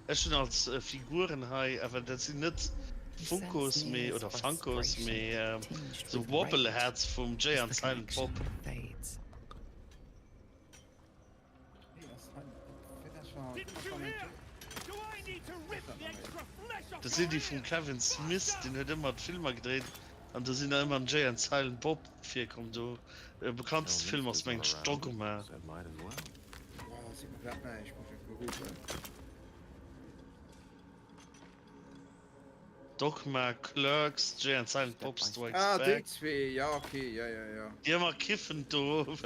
Ech hunn als Figuren hei, awer dat sinn net You Funkos sense mee Nir's oder Funkos frustration, mee tinged sou with rage Wobbleheads vum Jay as an the Silent connection Bob. fades. Didn't you hear? Do I need to rip the extra flesh off Dat your sinn déi ear? vum Kevin Smith, deen huet ëmmer d'Filmer gedréit an do sinn der ëmmer den Jay an Silent Bob virkomm. Do bekannteste Film ass Elminster's mengen not ech around, Dogma. so might as well. Boah, dat seet mer grad näischt, muss ech mol googlen. Dogma, Clerks, Jay and Silent Step Bob by step. Strikes Ah, déi Back. zwee, ja okay, ja ja ja. Déi ëmmer kiffend do.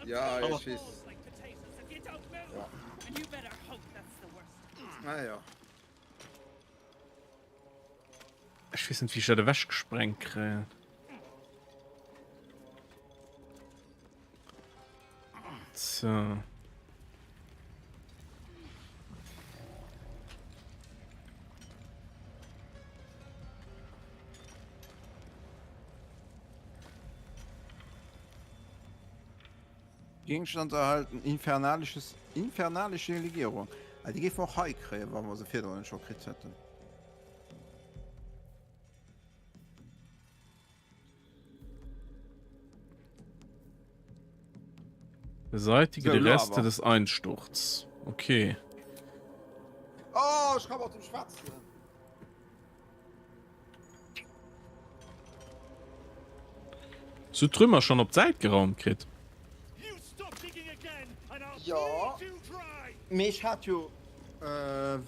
Ja, Aber ech weess. Balls like potatoes if you don't move. Ja. And you better hope that's the worst of it. Ah ja. Ech weess net wéi ech dat ewech gesprengt kréien. So. Gegenstand erhalten, infernalisches, infernalische Legierung. Ah, déi géife mer och hei kréien, wa mer se virdrun net scho kritt hätten. Beseitige So, die elo Reste awer. des Einsturz. Okay. Oh, ech ka mat em schwätzen. Hues du d'Trümmer schonn op d'Säit geraumt kritt? You stop digging again and I'll Jo, bleed you dry. mee ech hat jo,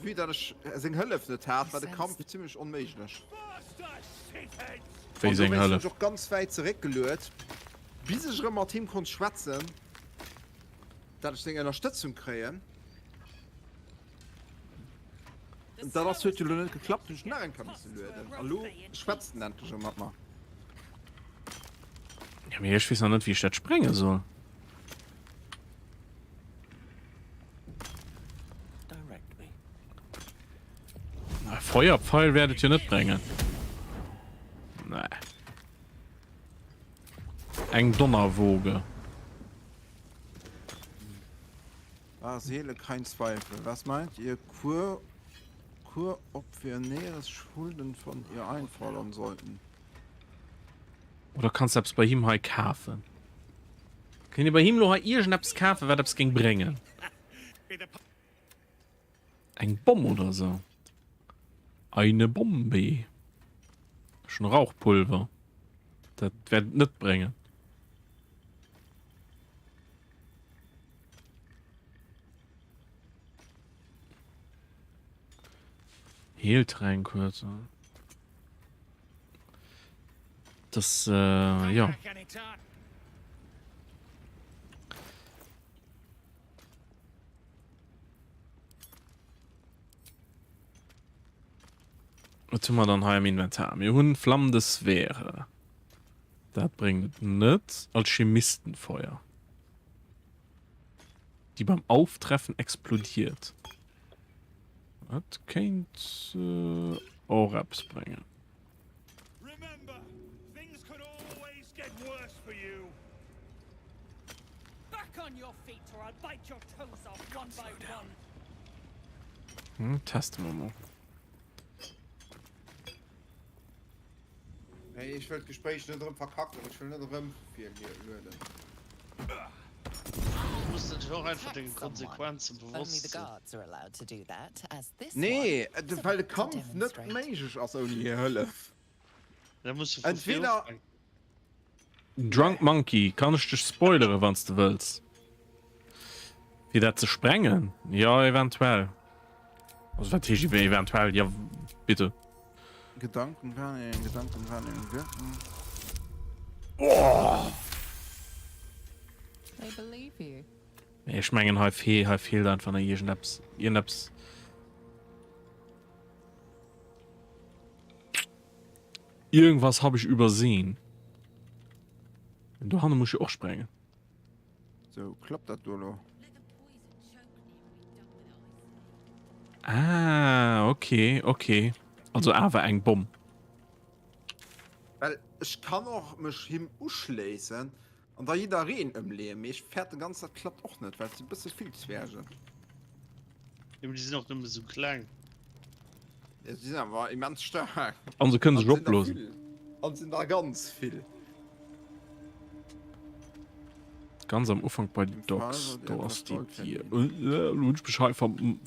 vue dat ech seng Hëllef net hat, You war de sense Kampf zimmlech onméiglech. Faster, shitheads! Wéi An seng dowéinst hunn Hëllef? ech och ganz wäit zeréckgeluet, bis ech erëm mat him konnt schwätzen, dat ech seng Ënnerstëtzung kréien. The Dat ass huet jo slowest lo net geklappt, hunn ech get nach eng Kéier misse tossed to a lueden. A growth lo bay in schwätzt heat. en endlech erëm mat mer. Ja, mee ech weess nach net wéi ech dat sprenge soll. Direct me. Na, Feuerpfeil wäert et jo net bréngen. Nee. Eng Donnerwoge. Ah, Seele, kein Zweifel. Was meint ihr, Kur, Kur, ob wir Neres Schulden von ihr einfordern sollten? Oder kanns de eppes bei him hei kafen? Kéint ee bei him lo hei iergendeppes kafen, wat eppes géing bréngen? Eng Bomm oder sou? Eine Bombe. Schon Rauchpulver. Dat wäert et net bréngen. Heeltränk huet e. Das, äh, Come ja. back anytime. Wat hu mer dann hei am Inventar? Mir hunn flammende Sphäre. Dat bréngt et net. Alchemistenfeuer. Die beim Auftreffen explodiert. Dat kéint äh, och eppes bréngen. Remember, things could always get worse for you. Back on your feet or I'll bite your toes off one by one. Hm, teste mer mol. Hey, ech wëll d'Gespréich net erëm verkacken, ech wëll net erëm vu vir lueden. muss de dech och einfach denge Konsequenzen bewosst sinn. Nee, well de Kampf net méiglech ass ouni hir Hëllef. Entweder. Drunk Monkey, kann ech dech spoileren wanns de wëlls? Fir dat ze sprengen? Jo, eventuell. Also wat heescht eventuell? Jo, bitte. Gedanken wahrnehmen, Gedanken wahrnehmen, wirken. Oh! Nee, ech mengen hei fee hei feelt einfach nach iergendeppes. Iergendeppes. Irgendwas habe ich übersehen. Do hanne muss ich och sprengen. So, klappt dat do lo? Ah, okay, okay. Also awer eng Bomm. Well ech kann och mech him uschléissen an da jiddereen ëmleeën, mee ech fäerten ganz dat klappt och net, well et si bësse vill Zwergen. Jo, mee déi sinn och nëmme sou kleng. Ja, si sinn awer immens staark. An se kënne sech opblosen. An sinn der ganz vill. Ganz am Ufank bei den Docks, do ass déi Dier. Elo hunn ech mech hei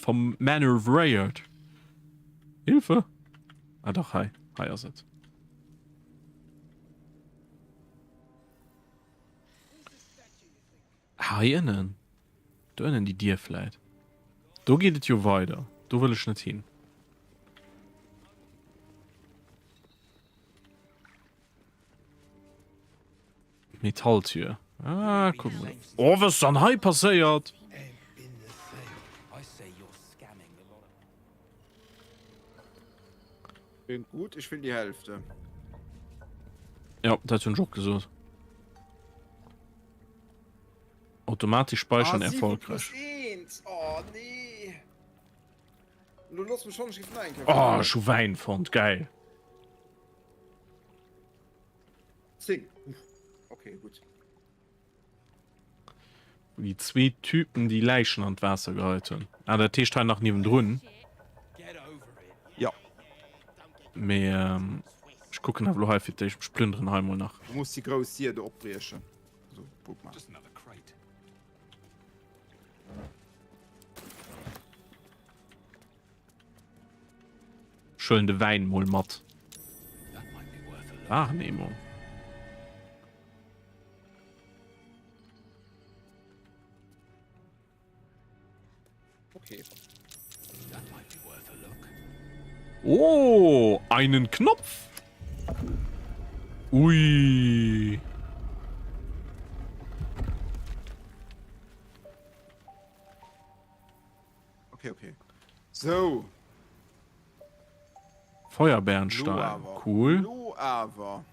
vermanövréiert. Hilfe! Ah dach, hei, hei ass et. Hei ënnen. Do ënnen déi Dier vläit. Do geet et jo weider. Do wëll ech net hin. Metalltür. Ah, guck mal. Oh, was ist dann hei passéiert? Klingt gut, ich will die Hälfte. Ja, dat hunn ech och gesot. Automatisch speichern ah, erfolgreich. Oh, nee. Lo lass mich schon, Oh, ech hu Wäin fonnt, geil. 10. Okay, gut. Wou déi zwee Typen déi Läichen an d'Waasser geheit hunn. Ah, dat heescht hei nach niewendrun. Ja. Mee ähm, ech kucken awer lo hei fir d'éischt. Ech plünderen hei mol nach. Du muss déi grouss Dier do opbriechen. So, guck mal. Ech huelen de Wäin mol mat. Wahrnehmung. Okay. Oh, einen Knopf. Ui. Okay, okay. So. Feuerbernstein. Cool. Lo awer.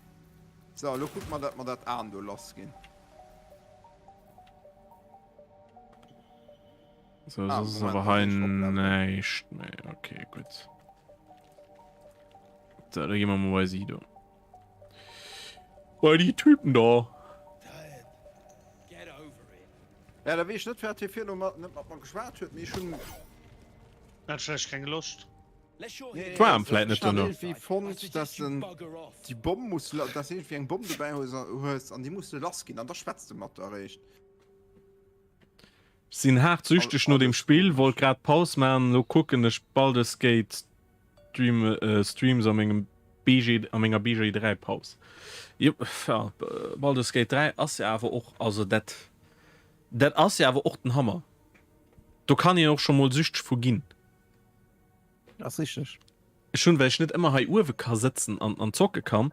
So, lo kucke mer, dat mer dat Aan do lass ginn. So, ah, das ist aber hei näischt méi. Okay, gutt. So, da gi mer mol bei si do. Bei déi Typen da. Ja, da weess ech net, firwat hie virdu mat net mat mer geschwat huet, mee ech hunn. Hat vläicht keng Loscht. Nee, War em vläit net ech hat duerno. iergendwéi fonnt, dass en déi Bomm muss, dass iergendwéi eng Bomm dobäi hues hues an déi muss de lass ginn an da schwätz de mat der eréischt. Sinn haart süchteg no dem Spill, wollt grad Paus maan, lo kucken ech Baldur's Gate Stream Streams a mengem BG a menger BG 3 Paus. Jo ja, Baldur's Gate 3 ass jo awer och also dat dat ass jo awer och den Hammer. Do kann een och scho mol süchteg vu ginn. Ass richteg. Ech hunn, well ech net ëmmer hei uewe ka sëtzen an an zocke kann,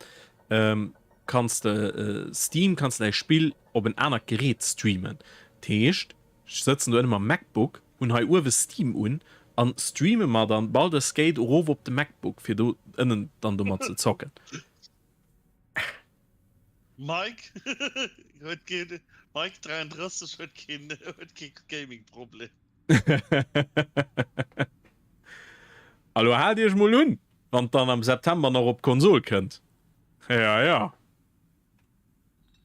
ähm, kanns de Steam kanns de däi Spill op en anert Gerät streamen. Dat heescht, ech sëtzen do ënne mam MacBook, hunn hei uewe Steam un an streame mer dann Baldur's Gate erof op de MacBook fir do ënnen dann domat ze zocken. Mike huet keen Mike 33 huet keen huet kee Gaming Problem. A lo haalt iech mol un, wann et dann am September nach op d'Konsol kënnt. Ja ja.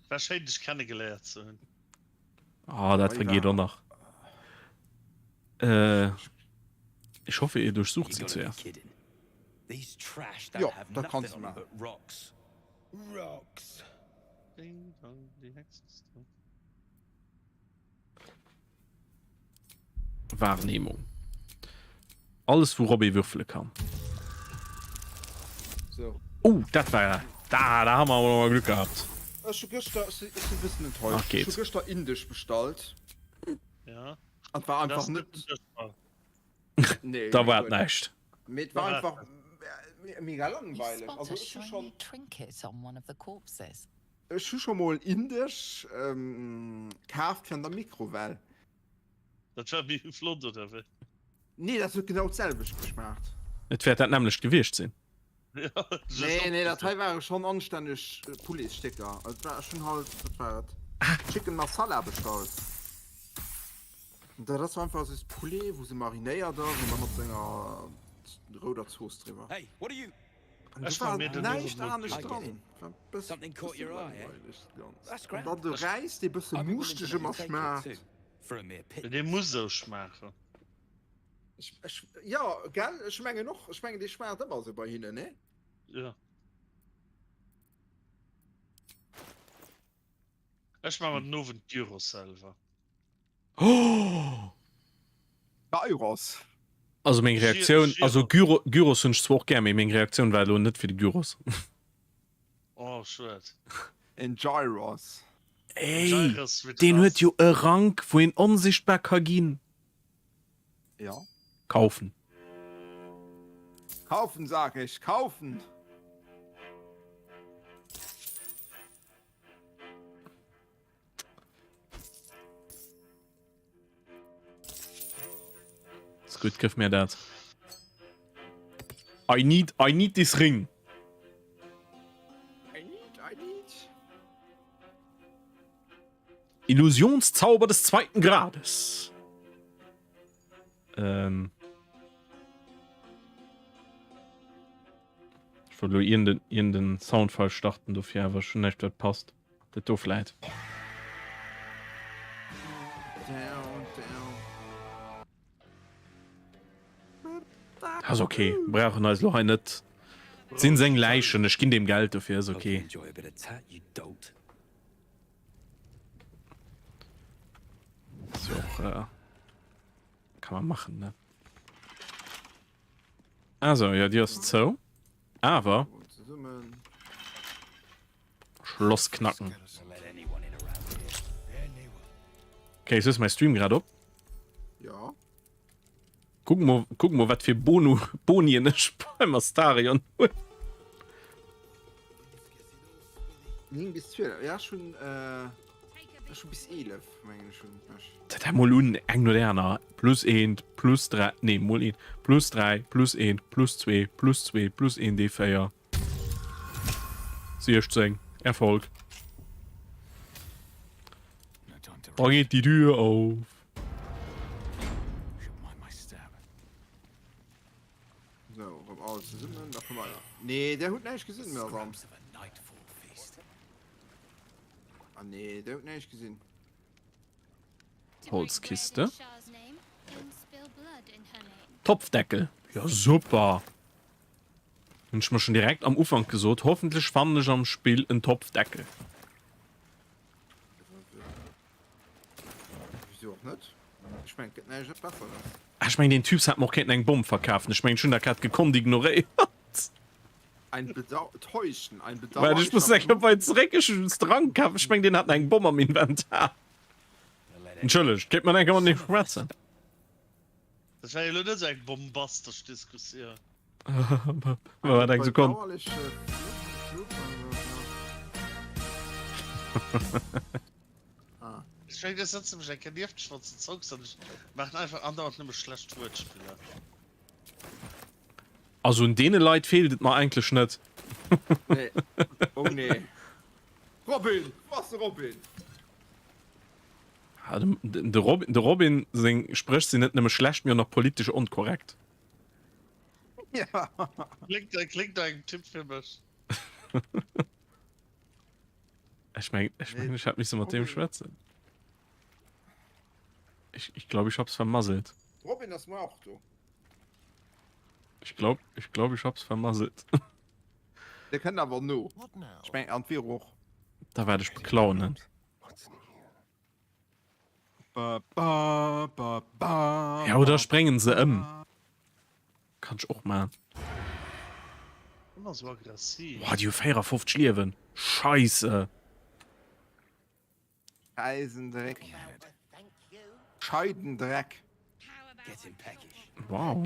War schéin dech kennegeléiert ze hunn. Ah, dat vergeet och nach. Äh, ich hoffe, ihr durchsucht sie zuerst. Jo, dat kanns du maachen. Wahrnehmung. Alles wourop ee würfele kann. So. Oh, dat war, da, da hu mer awer mol Glück gehabt. Ech hu gëschter, ech si e bëssen enttäuscht, ech hu gëschter Indesch bestallt. Ja. An et war einfach net. Nee, Da war et näischt. Mee et war einfach mega langweileg. Also ech hu schonn. Ech hu scho mol Indesch kaaft fir an der Mikrowell. Dat war méi flott, oder wéi? Nee, dat huet genau d'selwecht geschmaacht. Et wäert dat nämmlecht gewiescht sinn. Nee, nee, dat hei ware schonn anstänneg Pouletsstécker. Et war, ech hunn halt, wat war et? Chicken Masala bestallt. Dat ass einfach just Poulet, wou se marinéiert ass an da mat senger rouder Zooss driwwer. Hey, what are you? An do war näischt anescht dran. War e bësse langweileg dat Ganzt. An dann de Räis, dee bësse muuschteg ëmmer schmaacht. Dee muss esou schmaachen. Ech, ech, jo, gell, ech mengen och, ech mengen dee schmaacht ëmmer esou bei hinnen, nee? Jo. Ech maache mer den Owend Gyros selwer. Oh! Gyros. Also meng Reaktioun, also Gyro, Gyros hunn ech zwar och gär, mee meng Reaktioun war elo net fir de Gyros. Oh, schued. En Gyros. Ey, deen huet jo e Rank, wou een onsichtbar ka ginn. Ja. Kaufen. Kaufen, sag ich, kaufen! Ist gut, gëff mir dat. I need, I need this ring. I need, I need. Illusionszauber des zweiten Grades. Ähm. Ech wollt elo iergend iergend Soundfile starten, dofir awer ech hunn näischt wat passt. Dat do vläit. Ass ok, brauchen eis elo hei net. Et sinn seng Läichen, ech ginn deem Geld dofir, ass ok. Ass jo och, kann man machen, ne? Also, ja, déi ass zou. Awer. Schloss knacken. Okay, ech mäi Stream grad op. Ja. Kuck mol, kuck mol wat fir Bonu, Bonien ech beim Astarion hunn. 9 bis 12, ja, ech hunn, äh, ech hunn bis 11, mengen ech hunn ech. Dat mol un eng no der aner. Plus 1, plus 3, nee, mol 1, plus 3, plus 1, plus 2, plus 2, plus 1 D4. 16, Erfolg. Da geht die Tür auf. So, erëm all zesummen, da komme mer. Nee, der huet näischt gesinn, Madame. Ah nee, der huet näischt gesinn. Holzkiste. Topfdeckel. Ja, super. Hunn ech mer schon direkt am Ufank gesot, hoffentlech fannen ech am Spill en Topfdeckel. Wieso och net? Ech mengen, et gëtt näischt Besseres. Ah, ech mengen, deen Typs hätt mer och kéinten eng Bomm verkafen. Ech mengen, ech hunn dat grad gekonnt ignoréiert. Ein Bedau täuschen, ein Well ech muss eng Kéier bei zeréck, ech hunn just dran kaf. Ech mengen, deen hat nach eng Bomm am Inventar. Entschëllegt, kéint mer eng Kéier mat deem schwätzen? Dat war jo elo net esou eng bombastesch Diskussioun. Wat eng Sekonn. Ech mengen, ech setze mech eng Kéier nieft dech, wann s de zocks, an ech maachen einfach andauernd nëmme schlecht Wuertspiller. Also un deene Leit feelt et mer eigentlech net. Nee. Oh nee. Robin! Wou ass de Robin? Ah, de, de, Robin, de Robin seng Spréch sinn net nëmme schlecht, mee och nach politesch onkorrekt. Ja. Klingt, klingt no engem Typ fir mech. Ech meng, ech meng, ech hätt misse mat deem schwätzen. Ech, ich glaub, ich hab's vermasselt. Robin ass muer och do. Ich glaub, ich glaub, ich hab's vermasselt. Der kënnt awer no. Ech meng, an d'Vero och. Da werd ech beklauen, ne? Ja, oder ech bréngen se ëm. Kann ech och man. Ëmmer sou aggressiv. Boah, déi hu 54 Liewen. Scheisse. Eisendreck. Scheidendreck. Wow.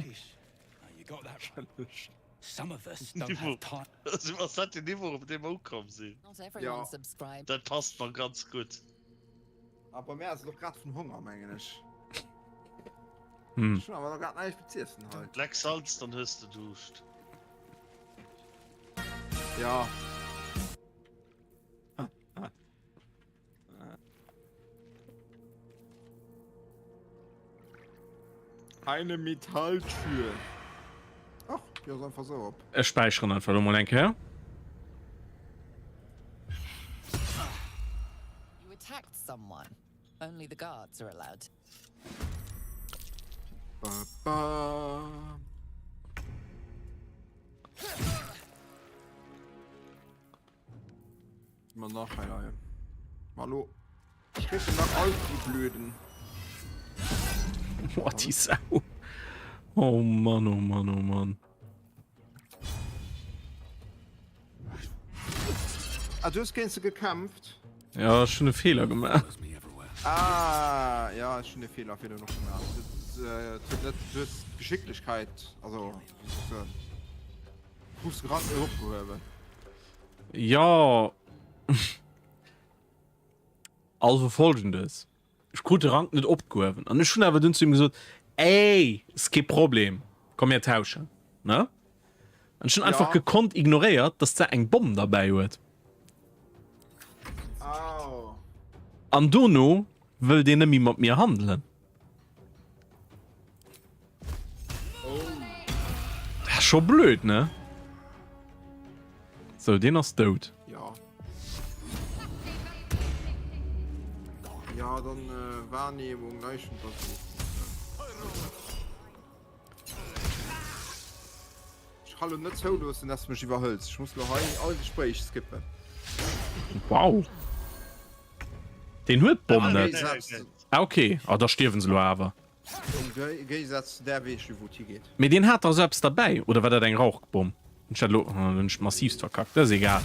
Ass dat den Niveau op deem mer ukomm sinn? Ja. Dat passt mer ganz gutt. A bei mär ass et och grad vun Honger, mengen ech. Hm. Ech hunn awer nach grad näischt beziessen haut. Leck Salz, dann hues de Duuscht. Ja. Eine Metalltür. Ach, déi ass einfach sou op. Ech späicheren einfach lo mol eng Kéier. You attacked someone. Only the guards are allowed. Ba, ba. Immer nach hei, hei. Hallo. Ich krieg nach all die blöden. Boah, die Sau. Oh Mann, oh Mann, oh Mann. Ah, du hast gegen sie gekämpft? Ja, schon e Fehler gemacht. Ah, ja, schon e Fehler, Fehler noch gemacht. Das, äh, du, du hast Geschicklichkeit, also, wie soll ich sagen? Krus de Rang net opgehuewen? Jo. Also folgendes. Ech krut de Rank net opgehuewen an ech hunn awer dunn zu him gesot, Ey, ass kee Problem, komm mir tauschen, ne? An ech hunn einfach Ja. gekonnt ignoréiert, dass se eng Bomm derbäi huet. Au. An dono wëll deen net méi mat mir handelen. Dat ass scho blöd, ne? Sou, deen ass dout. Ja. Ja, dann äh, Wahrnehmung, Leichenversuch. Ich kann lo net zouloossen, dass du mech iwwerhëls. Ich muss lo hei all Gespréich skippen. Wow. Deen huet d'Bomm Nee, net. selbst. Ah ok, ah da stierwen se lo awer. Am Géigesaz zu där weess ech wou et higeet. Mee deen hat dach esou eppes derbäi, oder war dat eng Rauchbomm? Hunn ech dat lo, ah hunn ech massivst verkackt, dat ass egal.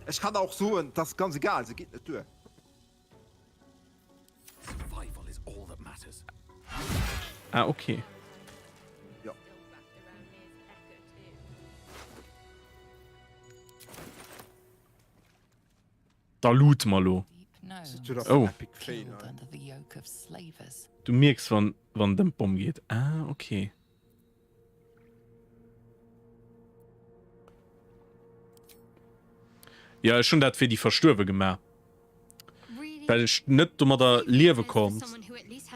Ech kann der och soen, et ass ganz egal, se geet net duer. Ah ok. Jo. Da loot mer lo. Oh. Du mierks wann wann dem d'Bomm geet. Ah okay. Ja ech hunn dat fir déi Verstuerwe gemaach. Well ech net domadder liewe konnt,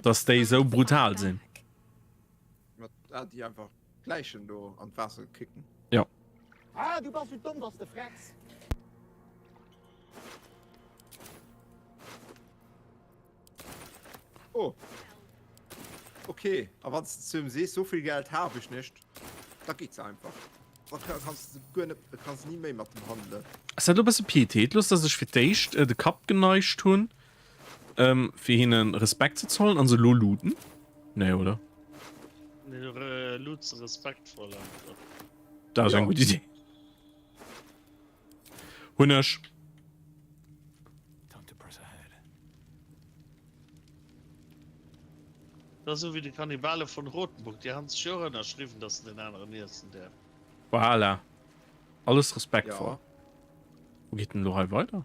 dass déi esou brutal sinn. Ah, déi einfach d'Läichen do an d'Waasser kicken. Jo. Ah, du bass sou domm, dass de frecks. Oh. Okay, a wann s de zu him sees, sou vill Geld hab ech nicht, da geet se einfach. Da kanns de guer net, da kanns de ni méi mat dem handelen. Ass dat elo e bësse pietätlos, dass ech fir d'éischt de Kapp geneigt hunn, fir hinnen Respekt ze zollen an se elo looten? Nee, oder? Nee, du loot se respektvoll einfach. Dat ass eng gutt Idee. Hunn ech. Dat ass esou wéi de Kannibale von Rothenburg, déi han sech jo och ënnerschriwwen, dass se den aneren iessen däerfen. Voilà. Alles respektvoll. Wou geet den elo hei weider?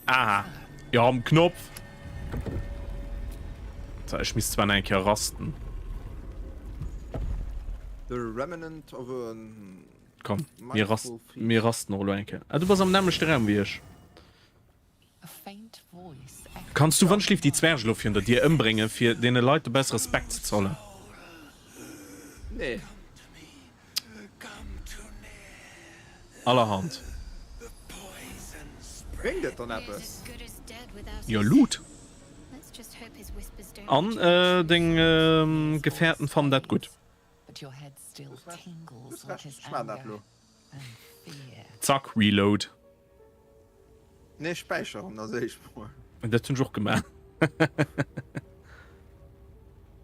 Aha. Ja, am Knopf. So, ich misst zwar eng Kéier rasten. The remnant of a Komm, mir rast, mir rasten och elo eng Kéier. Ah, du bass am nämmlechte Raum wéi ech. Kanns du wannschlift déi Zwerg elo virun der Dier ëmbréngen, fir deene Leit dobausse Respekt ze zollen? Nee. Allerhand. Bréngt et dann eppes? Jo, Loot. An deng Gefährten fannen dat gutt. Hues Recht, ech maan dat lo. And fear. Zack, Reload. Nee, späicheren ass éischt mol. Dat hunn ech och gemaach. Ech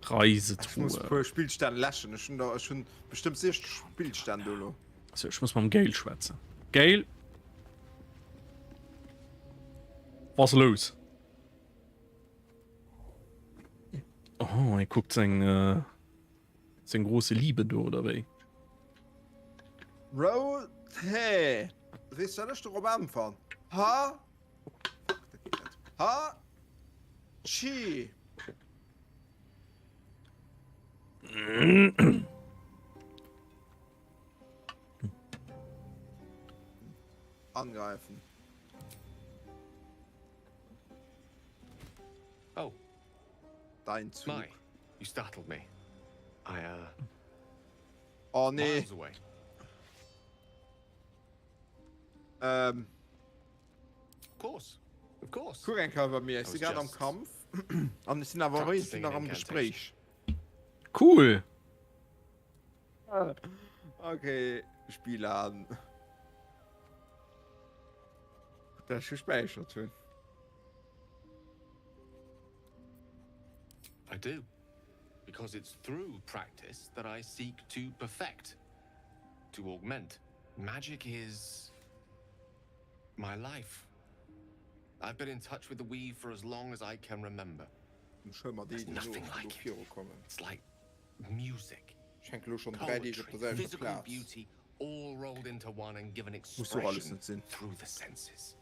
muss e Reisetruhe. puer Spillstänn läschen. Ech hunn der, ech hunn bestëmmt 60 Spillstänn do elo. So, ech muss mam Gale schwätzen. Gale? Was los? Oh, e kuckt seng, äh, seng große Liebe do, oder wéi? Roll T. Weess du, wat ech dorop äntweren? Ha? Fuck, dat geet net. Ha? Chi. Angreifen. Oh. Dein Zug. My, you startled me. I, uh. Oh nee. Miles away. Ähm. Of course. Of course. Kuck eng Kéier bei mir, ech si grad am Kampf an ech sinn awer ech sinn nach am Gespréich. Cool. Okay, Spiel laden. Gutt, dass ech gespäichert hunn. I do. Because it's through practice that I seek to perfect, to augment. Magic is my life. I've been in touch with the weave for as long as I can remember. There's nothing like it. It's like music. Poetry, physical beauty, all rolled into one and given expression through the senses.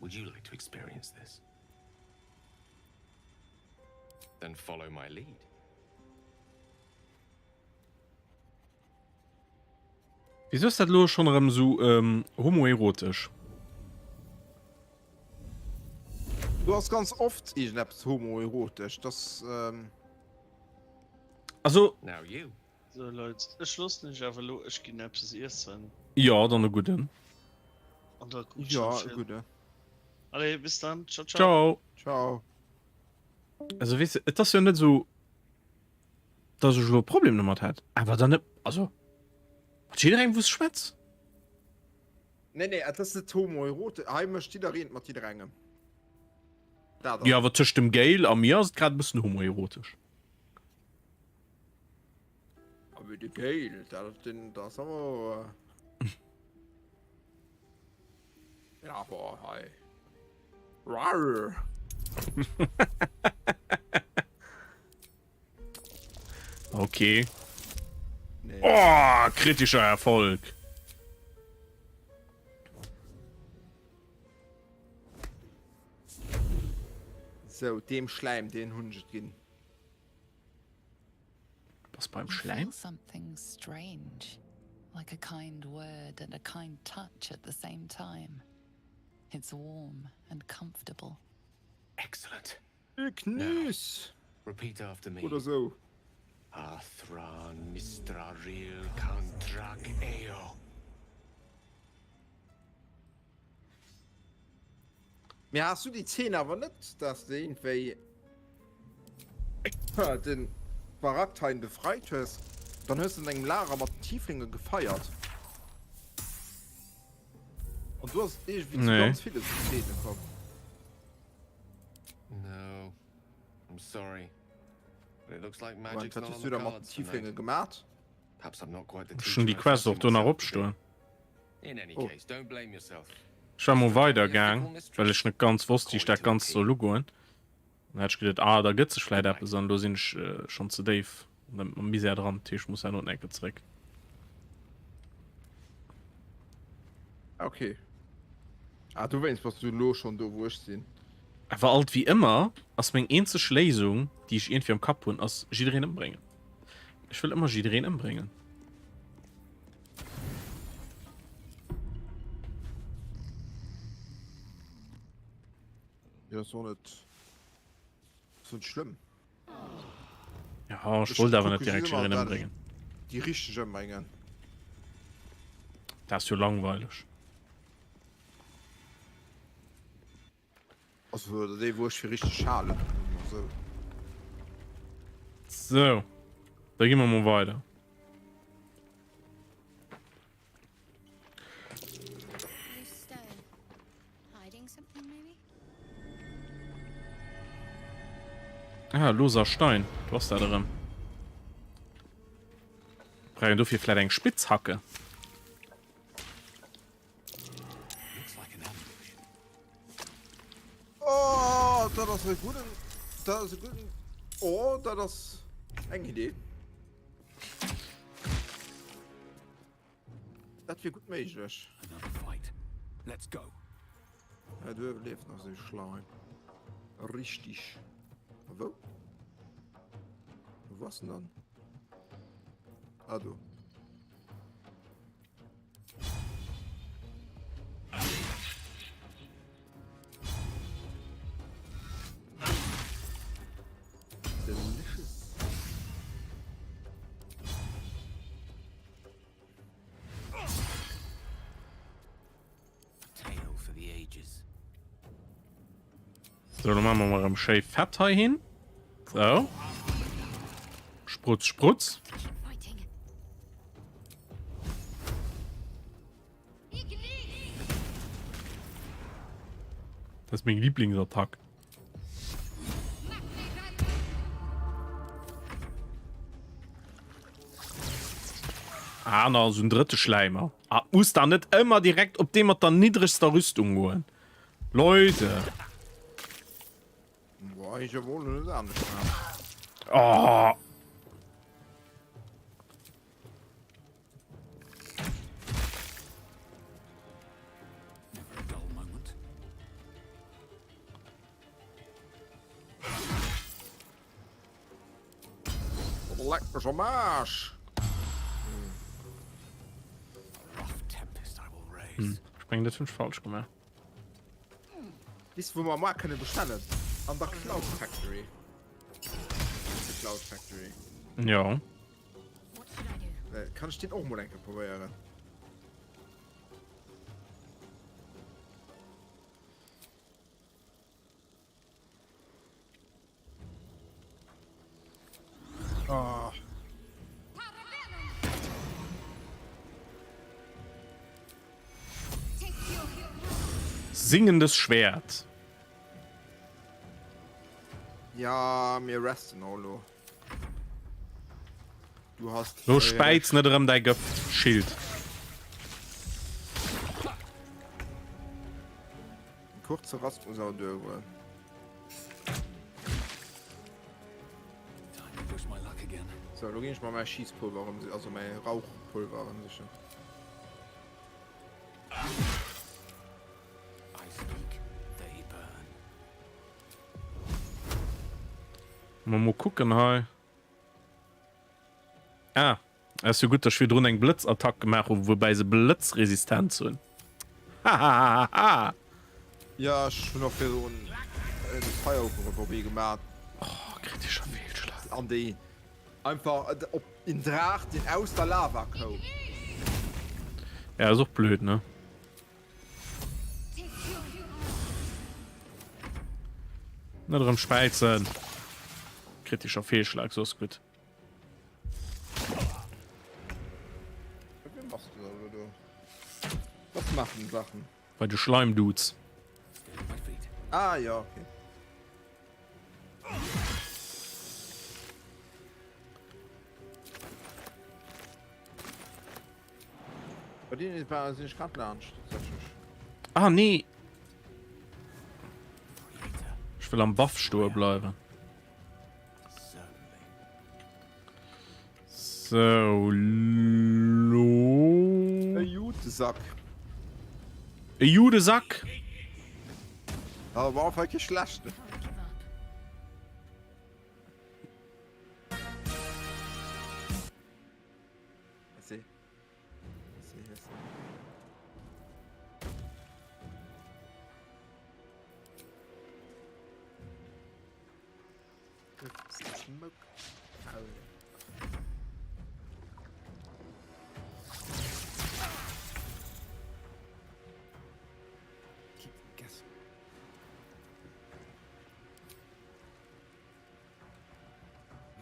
Would you like to experience this? Then follow my lead. Wieso ass dat elo schonn erëm esou homoerotesch? Du ass ganz oft iergendeppes homoerotesch, dass. Also. Now you. Sou Leit, ech loossen iech awer elo, ech ginn eppes iessen. Jo, dann e gudden. An da kuckt Jo, schon e vill. gudde. Allez, bis dann, ciao ciao. Ciao. Ciao. Also weess de, et ass jo net esou, dass ech elo e Problem domat hätt, awer dann net, also mat jidderengem wou s schwätz. Nee, nee, et ass net homoerotesch, hei mécht jiddereen et mat jidderengem. Dat ass Jo, et. awer tëscht dem Gail a mir ass et grad e bëssen homoerotesch. Aber de Gail, dat den das awer. Ja, boah, hei. Rar. Okay. Nee. Oh, kritischer Erfolg. So, dem Schleim, den hunn ech et ginn. Was beim You feel Schleim? something strange, like a kind word and a kind touch at the same time. It's warm and comfortable. Excellent. Kniss. Repeat after me. Oder sou. Athran Mistraril Kantrak Eo. Mee has du déi Zeen awer net, dass de iergendwéi den Baraktein befreit hues, dann hues de an engem Lager mat den Tieflinge gefeiert an du ass et iergendwéi zu Nee. ganz ville sou Zeene komm. No. I'm sorry. But it looks like Moment, magic's wat not hues on du the da mat den cards tonight. Tieflinge gemat? Perhaps I'm not quite the Ech hunn teacher déi I Quest fancy och do nach myself to be. opstoen. In any Oh. case, don't blame yourself. Ech war mol weider gaang, well ech net ganz wosst, wéi ech dat Ganzt soll ugoen. Dann hat ech geduet, ah, da gëtt sech vläit eppes, an elo sinn ech schonn ze déif am Misär dran, dat heescht, ech muss herno eng Kéier zeréck. Okay. Ah, dowéinst bass du elo schonn do, wou ech sinn. Awer alt wéi ëmmer ass meng eenzeg Léisung, déi ech iergendwéi am Kapp hunn, ass jiddereen ëmbréngen. Ech wëll ëmmer jiddereen ëmbréngen. Jo, ass och net, ass net schlëmm. Ja, ech wollt awer net direkt jiddereen ëmbréngen. Déi richteg ëmbréngen. Dat ass jo langweileg. Also oder déi wou ech fir richteg halen. Sou. So. Da gi mer mol weider. Ah, loser Stein. Du ass dat erëm. Brauch een dofir vläit eng Spitzhacke? Oh, dat ass e gudden, dat ass e gudden, oh, dat ass eng Idee. Dat wier gutt méiglech. Let's go. Ja, du iwwerlieft nach sou Schleim. Richtig. A wou? Wou ass denn dann? Ah, do. Delicious. Tale for the ages. So, dann machen wir mal schéi fett hei hin. So. Sprutz, Sprutz. Das ist meng Lieblingsattack. Ah, nach so en drëtte Schläimer. Ah, muss da net ëmmer direkt op dee mat der niddregster Rüstung goen. Leute. Boah, ich hab wohl net anescht gemacht. Oh. Never a dull moment. Leck mech am Aarsch! Hm, ech mengen dat hunn ech falsch gemaach. Weess de wou mer mar kënne bestellen? An der Cloud Factory. Kennst de Cloud Factory? Jo. Kann ech deen och mol eng Kéier probéieren? Oh. Singendes Schwert. Ja, mir resten och lo. Du hast. Lo späiz net erëm däi Gëftschild. Kurze Rast muss awer duergoen. So, lo ginn ech mer mäi Schiesspulver erëm, also mäi Rauchpulver erëm sichen. Mal mol kucken hei. Ah, ass jo gutt, dass ech virdrun eng Blëtzattack gemaach hunn, woubäi se Blëtzresistenz hunn. Hahahaha! Ja, ech hunn och virdrun en Feierugrëff op ee gemaach. Oh, kritischer Fehlschlag. An déi einfach op en Draach, deen aus der Lava koum. Ja, ass och blöd, ne? Net erëm späizen. Kritischer Fehlschlag, so ass gutt. Wem machst du da elo do? Was machen Sachen? Bei de Schleimdudes. Ah ja, okay. Bei denen war sinn ech grad laanscht, tatsächlech. Ah nee! Ech wëll am Buff stoe bleiwen. So, lo. E Jutesack. E Judesack? Aber war auch kee schlechten. Merci. Merci, merci. Smoke. Oh, yeah. Keep them guessing.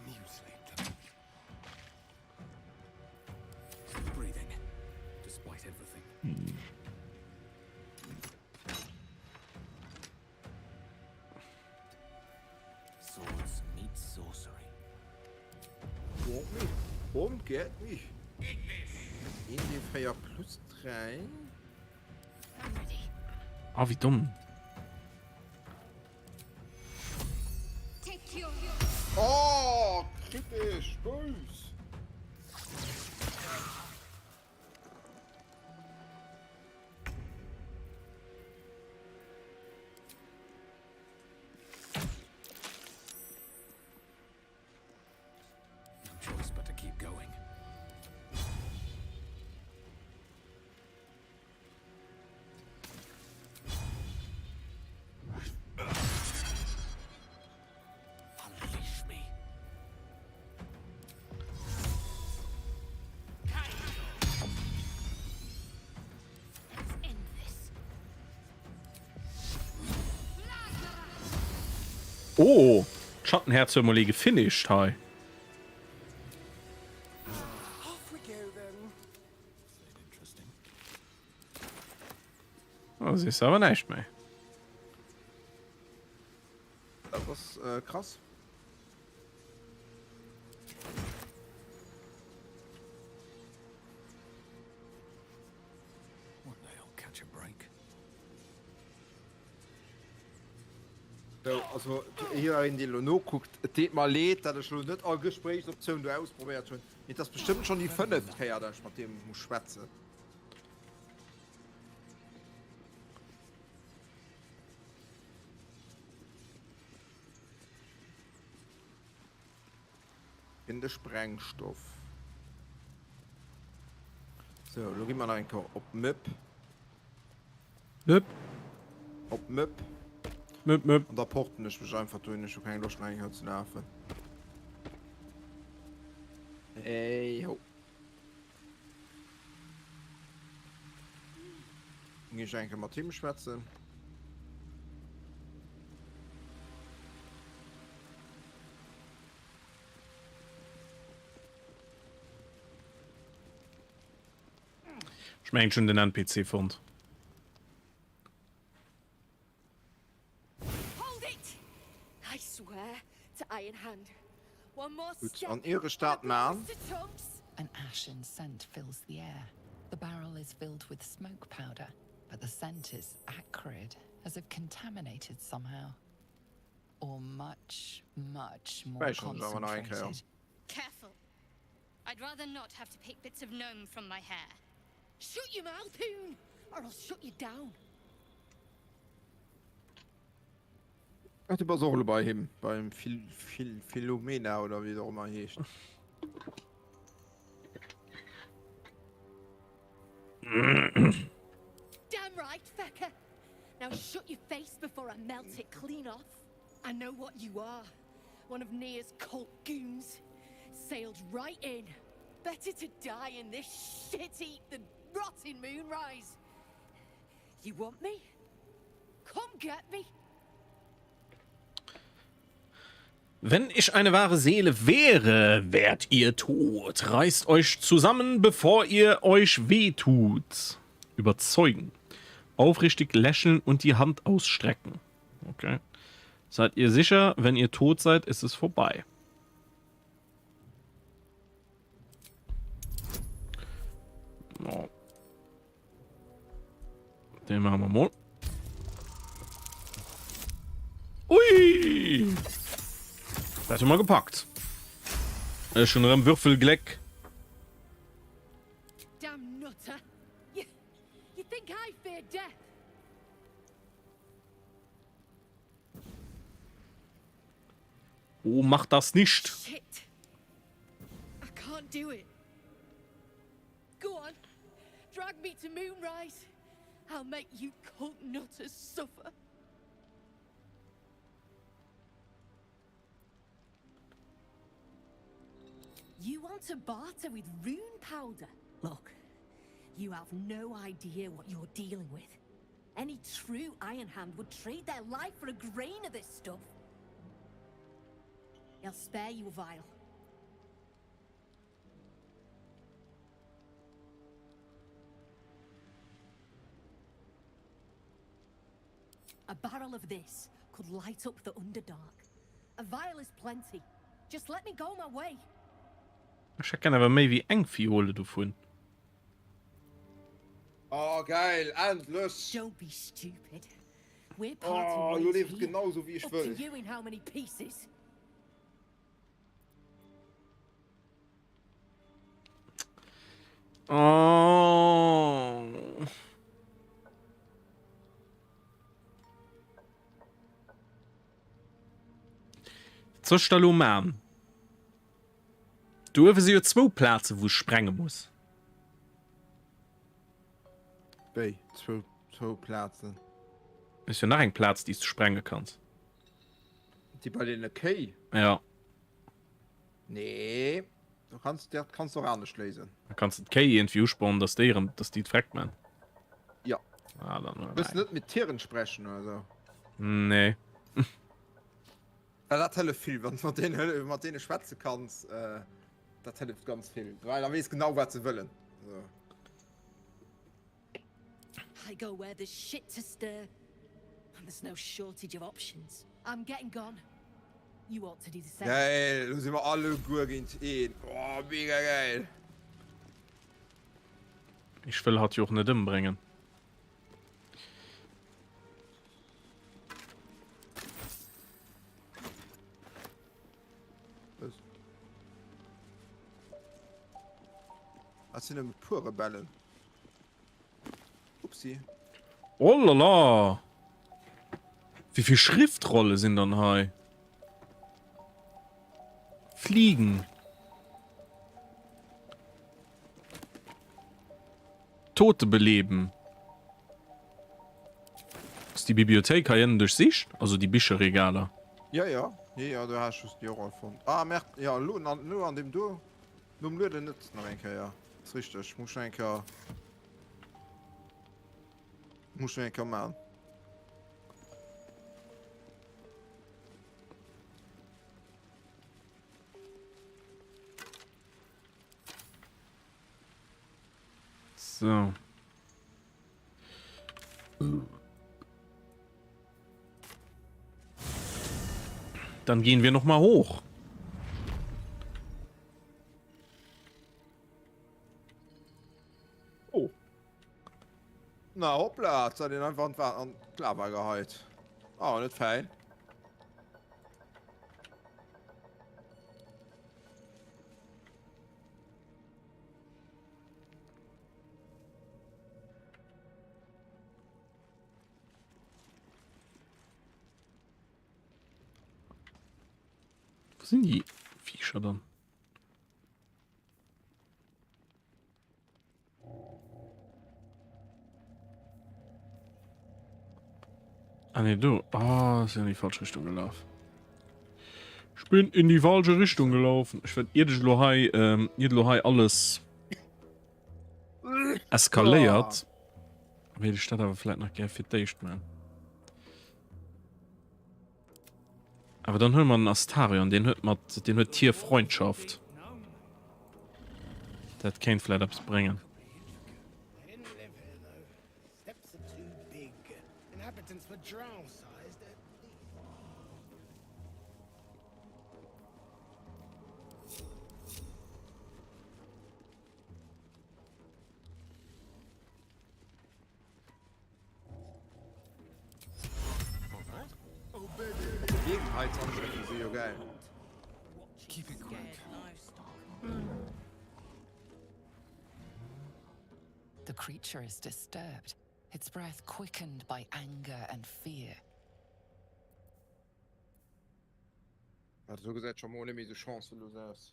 Mutilate them. Still breathing, despite everything. Swords meet. Want me? Come get me. 1d4 plus 3. Ah, wéi domm. Oh, kritesch, bös. No choice but to keep going. Unleash me. Let's end this. Oh, d'Schattenherz huet mol ee gefinished hei. Oh, sees awer näischt méi. Dat ass äh, krass. One day I'll catch a break. Sou, also jiddereen deen elo nokuckt, et deet mer leed, dat ech elo net all Gespréichsoptioun do ausprobéiert hunn, mee et ass bestëmmt schonn déi fënneft Kéier, dat ech mat deem muss schwätzen. In de Sprengstoff. Sou, elo gi mer nach eng Kéier op Möp. Möp. Op Möp. Möp, möp. An da porten ech mech einfach dohin, ech hu keng Loscht nach eng Kéier ze lafen. Hey ho. Ginn ech eng Kéier mat him schwätzen. Ech mengen ech hunn den NPC fonnt. Hold it! I swear to Iron Hand. One more Gutt, step. an ier ech dat man. An ashen scent fills the air. The barrel is filled with smoke powder, but the scent is acrid, as if contaminated somehow. Or much, much more Späicheren ech awer nach eng Kéier. concentrated. Careful. I'd rather not have to pick bits of gnome from my hair. Shut your mouth, Hoon, or I'll shut you down. Ach, du bass och elo bei him, beim Phil, Phil, Philomena oder wéi se och ëmmer heescht. Damn right, Fecker. Now shut your face before I melt it clean off. I know what you are. One of Nia's cult goons. Sailed right in. Better to die in this shit heap than rot in Moonrise. You want me? Come get me. Wenn ich eine wahre Seele wäre, wärt ihr tot. Reißt euch zusammen, bevor ihr euch wehtut. Überzeugen. Aufrichtig lächeln und die Hand ausstrecken. Okay. Seid ihr sicher, wenn ihr tot seid, ist es vorbei. Oh. Den machen wir mal. Ui! Dat hu mer gepackt. Ech hunn erëm Würfelgléck. Damn nutter. You, you think I fear death? Oh, mach das nicht. Shit. I can't do it. Go on. Drag me to Moonrise. I'll make you cult nutters suffer. You want to barter with rune powder? Look, you have no idea what you're dealing with. Any true Iron Hand would trade their life for a grain of this stuff. I'll spare you a vial. A barrel of this could light up the Underdark. A vial is plenty. Just let me go my way. Ech hätt gär awer méi wéi eng Fiole dovun. Oh geil, endlech! Don't be stupid. We're parting Oh, lo ways leeft et here. genau sou wéi ech Up to wëll. you in how many pieces. Oh. Wat soll ech da lo man? Do uewe si jo zwou Plaze wou ech sprenge muss. Wéi zwou, zwou Plazen? Ass jo nach eng Plaz déi s du sprenge kanns. Déi bei deene Kéi? Ja. Nee, du kanns dat kanns och anescht léisen. Da kanns de d'Kéi iergendwéi uspornen, dass déi erëm, dass déi d'Freck man. Ja. Ah, dann. Wëlls du net mit Tieren sprechen oder sou? Nee. Well dat hëlleft vill, wann du mat deenen, mat deene schwätze kanns, äh, dat hëlleft ganz vill. Well da weess genau, wat se wëllen. So. I go where there's shit to stir. And there's no shortage of options. I'm getting gone. You ought to do the same. Geil, lo si mer alleguer géint een. Oh, mega geil. Ech wëll hatt jo och net ëmbréngen. Dat sinn nëmme puer Rebellen. Upsi. Oh la la! Wéi vill Schriftrolle sinn dann hei? Fliegen. Tote beleben. Ass déi Bibliothéik hei ënnen duerchsicht? Also déi Bicherregaler? Jo, jo, jo, jo, do hat ech just déi och all fonnt. Ah, merde, jo, elo, elo an deem do, nom Lueden net nach eng Kéier. Ass richteg, muss ech nach eng Kéier, muss ech nach eng Kéier man. So. Dann gehen wir noch mal hoch. Oh. Na hoppla, hat den einfach an an d'Lava geheit. Oh, net fein. Wo sinn déi Viecher dann? Ah ne, do. Ah, ist ja in die falsche Richtung gelaufen. Ich bin in die falsche Richtung gelaufen. Ich werde iert ech lo hei, ähm, iert lo hei alles eskaléiert, wéilt ech dat awer vläit nach gär fir d'éischt man. Awer dann huele mer den Astarion, deen huet mat, deen huet Tierfreundschaft. Dat kéint vläit eppes bréngen. Gelegenheitsangriffe si jo geil. The creature is disturbed, its breath quickened by anger and fear. Also sou gesäit scho mol net méi sou chancelos aus.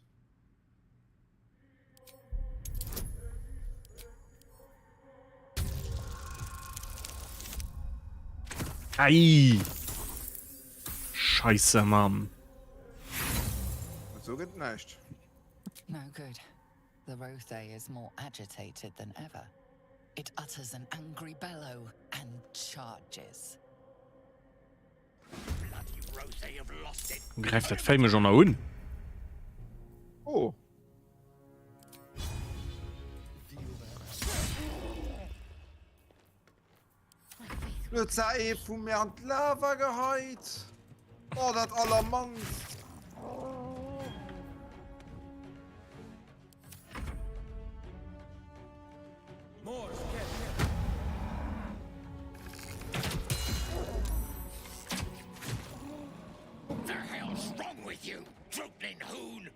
Ei! Scheisse Mann. Sou gëtt näischt. No good. The Rothe is more agitated than ever. It utters an angry bellow and charges. Gräift dat Véi mech och nach un? Oh. Huet se ee vu mir an d'Lava geheit? Oh, dat allermannst. The hell's wrong with you, drooling hoon?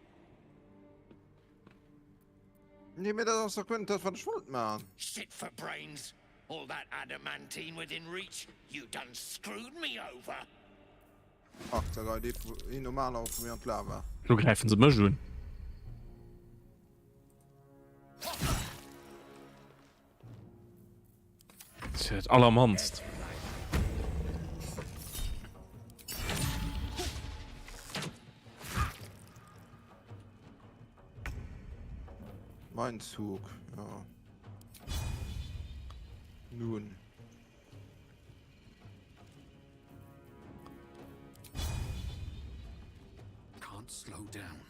Nee, mee dat ass doch guer net dat, wat ech wollt maachen. Shit for brains. All that adamantine within reach, you done screwed me over. Ach, da geit ee vu een nom anere vu mir an d'Lava. Lo gräifen se mech un. Tja, dat allermannst. Mein Zug, ja. Nun. Can't slow down.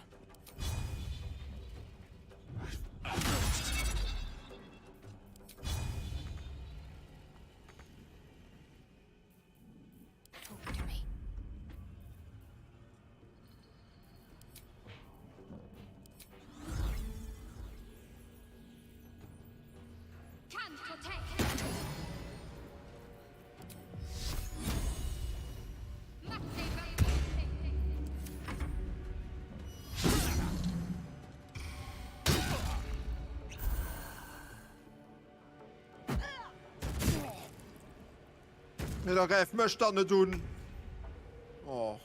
Talk to me. Nee, da gräif mech dann net un. Och.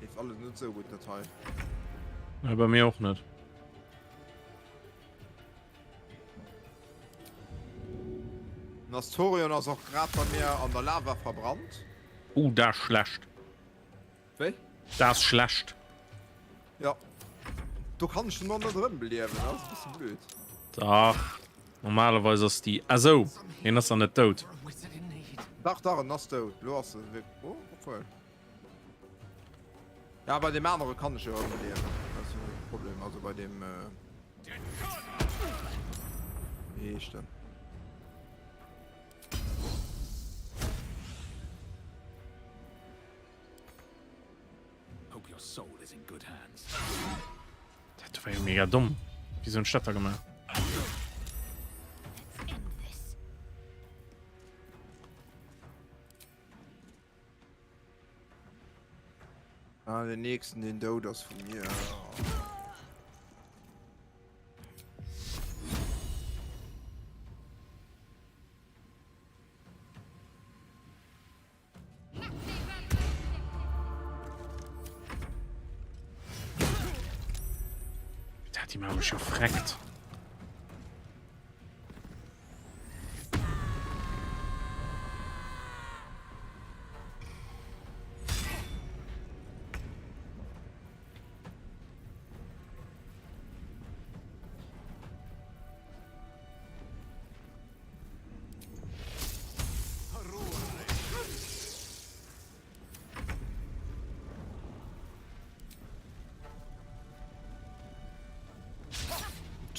Leeft alles net sou gutt dat hei. Ja, bei mir och net. Nastorion ass och grad bei mir an der Lava verbrannt. Oh, dat ass schlecht. Wéi? Dat ass schlecht. Jo. Do kann ech den och net erëmbeliewen, dat ass e bësse blöd. Dach, normalerweis ass déi. Ah sou, hien ass nach net dout. Dach, dach, en ass dout. Lo ass e wierk. Oh, obwuel. Ja, bei deem anere kann ech jo erëmbeliewen. Dat ass jo net de Problem. Also bei deem. Wéi heescht en? Hope your soul is in good hands. Dat war jo mega domm. Wéi hunn ech dat da gemaach? Ah, den nächsten, den dout ass vu mir. Die machen mich schon freckt.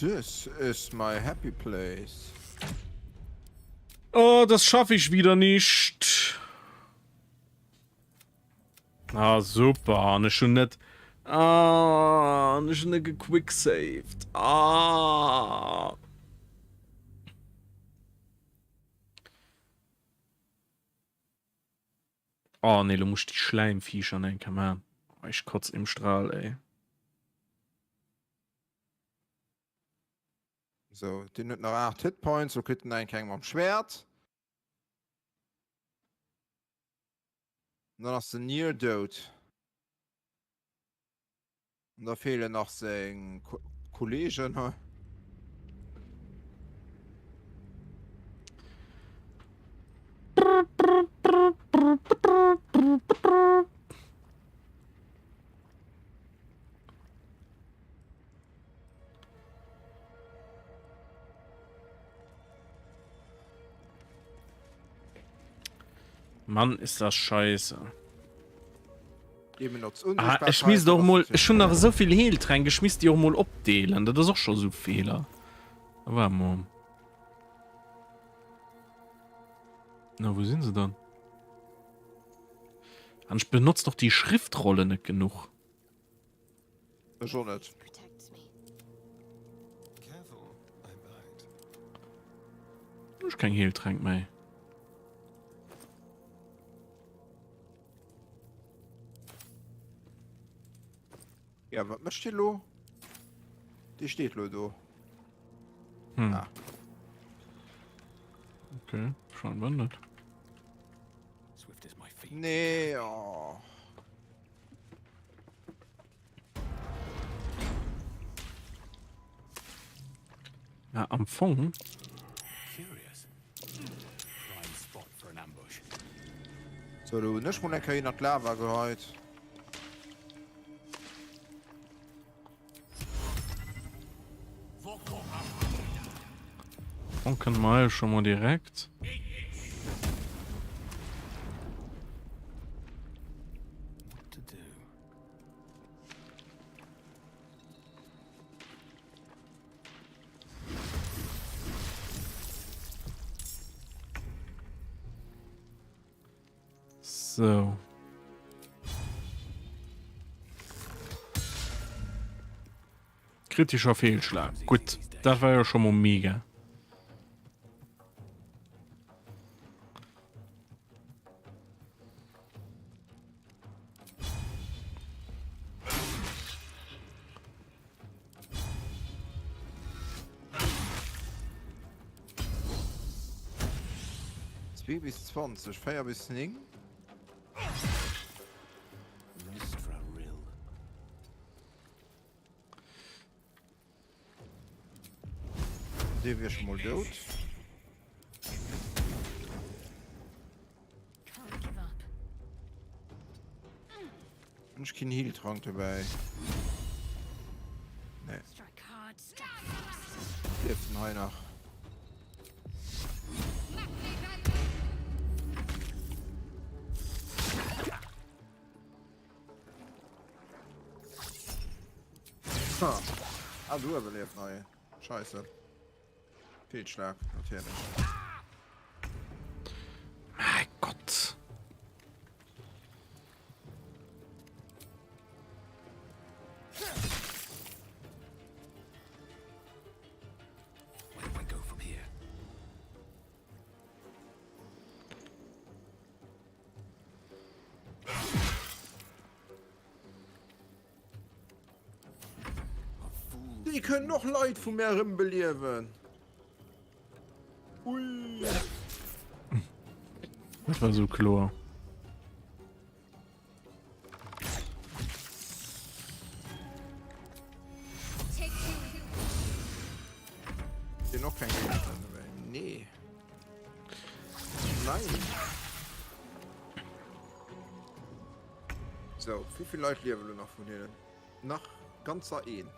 This is my happy place. Oh, das schaffe ich wieder nicht. Ah, super. An ech hunn net. Ah, an ech hunn net gequicksaved. Ah. Oh nee, lo muss ich déi Schläimviecher nach eng Kéier maachen. Oh, ich kotz im Strahl, ey. So, deen huet nach 8 Hitpoints, lo kritt en eng keng mam Schwert. Dann ass den Nier dout. An da feelen nach seng Kollegen hei. Mann, ist das scheiße. Ah, ech misst och mol, ech hunn nach esou vill Heeltränk, ech misst déi och mol opdeelen. Dat ass och scho sou Feeler. Waart mol. Na, wou sinn se dann? An ech benotzen och déi Schriftrolle net genuch. Ech och net. Ech keng Heeltränk méi. Ja, wat mécht dee lo? Dee steet lo do. Hm. Ah. Okay, scheinbar net. Nee, oh. Ja, am Fong. So, do hunn ech mol eng Kéier ënnert d'Lava geheit. Dann kënne mer hei scho mol direkt. So. Kritischer Fehlschlag. Gut, das war ja schon mal mega. Zwee bis 20, 4 bis 9. Dee wier schon mol dout. Hunn ech keen Healtrank dobäi? Nee. Lieft en hei nach? Ha. Ah, du uewe lieft nach een. Scheisse. Fehlschlag, natierlech. Mein Gott. Déi kënnen och Leit vu mär erëmbeliewen. Ui. Dat war sou kloer. Sinn och keng Géigestänn dobäi? Nee. Nein. So, wéi vill Leit liewen elo nach vun hinnen? Nach ganzer een.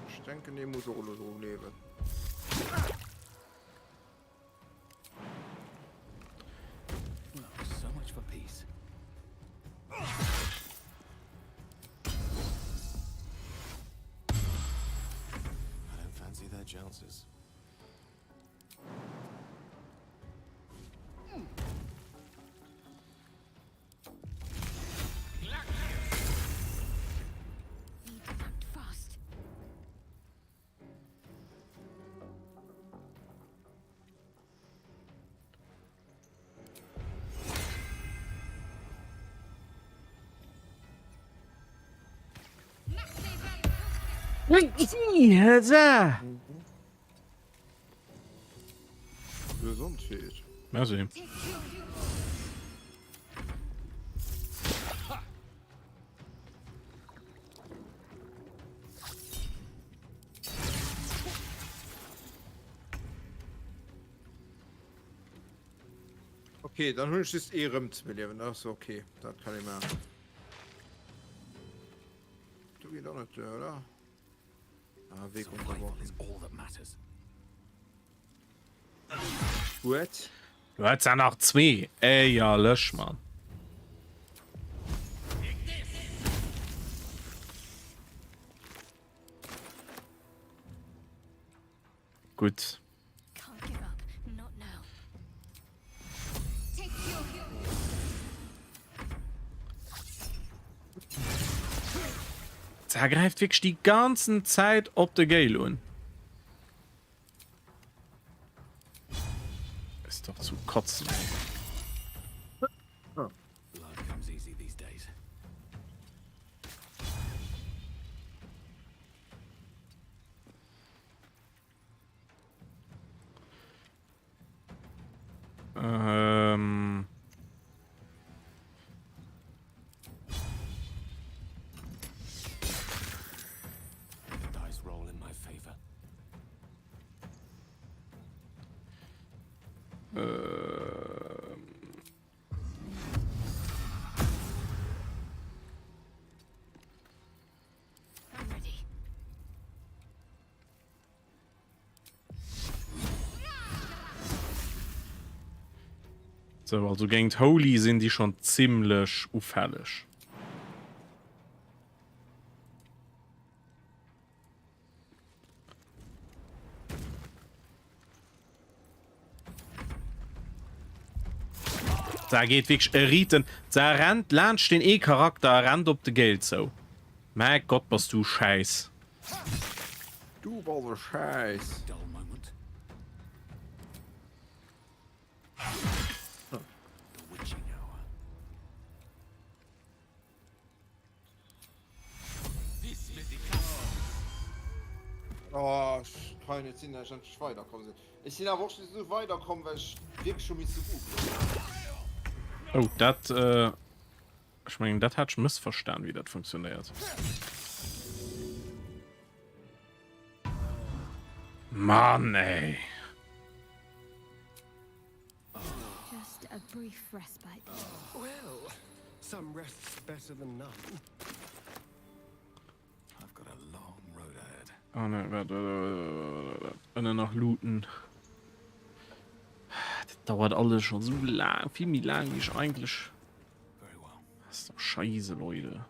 Ech denken, dee muss och elo dru gleewen. So much for peace. I don't fancy their chances. Gesondheet. Merci. Okay, dann hunn ech just ee rëm ze beliewen. Dat ass okay. Dat kann ee maachen. Do geet och net duer, oder? Ah, Weg unterbrochen. What? Du hättest ja nach zwee. Éierlech, Mann. Gutt. D'Sar gräift wierklech déi ganzen Zäit op de Gale un. Ist doch zu kotzen, ey. Ähm. Ähm. So, also géint Holy sinn déi schon zimmlech ufälleg. Da geet wierklech e Riten. Da rennt laanscht den ee Charakter a rennt op de Gale zou. Mäi Gott, bass du schäiss. Du bass e Schäiss. Oh, ech kann jo net sinn, dat ech endlech weiderkomm sinn. Ech sinn awer och just esou weiderkomm, well ech wierklech hu misse googlen. Oh, dat, äh, ech mengen, dat hat ech mëssverstan, wéi dat funktionéiert. Mann, ey. Just a brief respite. Well, some rest's better than none. I've got a long road ahead. Oh ne, warte, warte, warte, warte. Und dann nach looten. Das dauert alles schon so lang, viel méi lang, wie ich eigentlich. Das ist doch scheiße, Leute.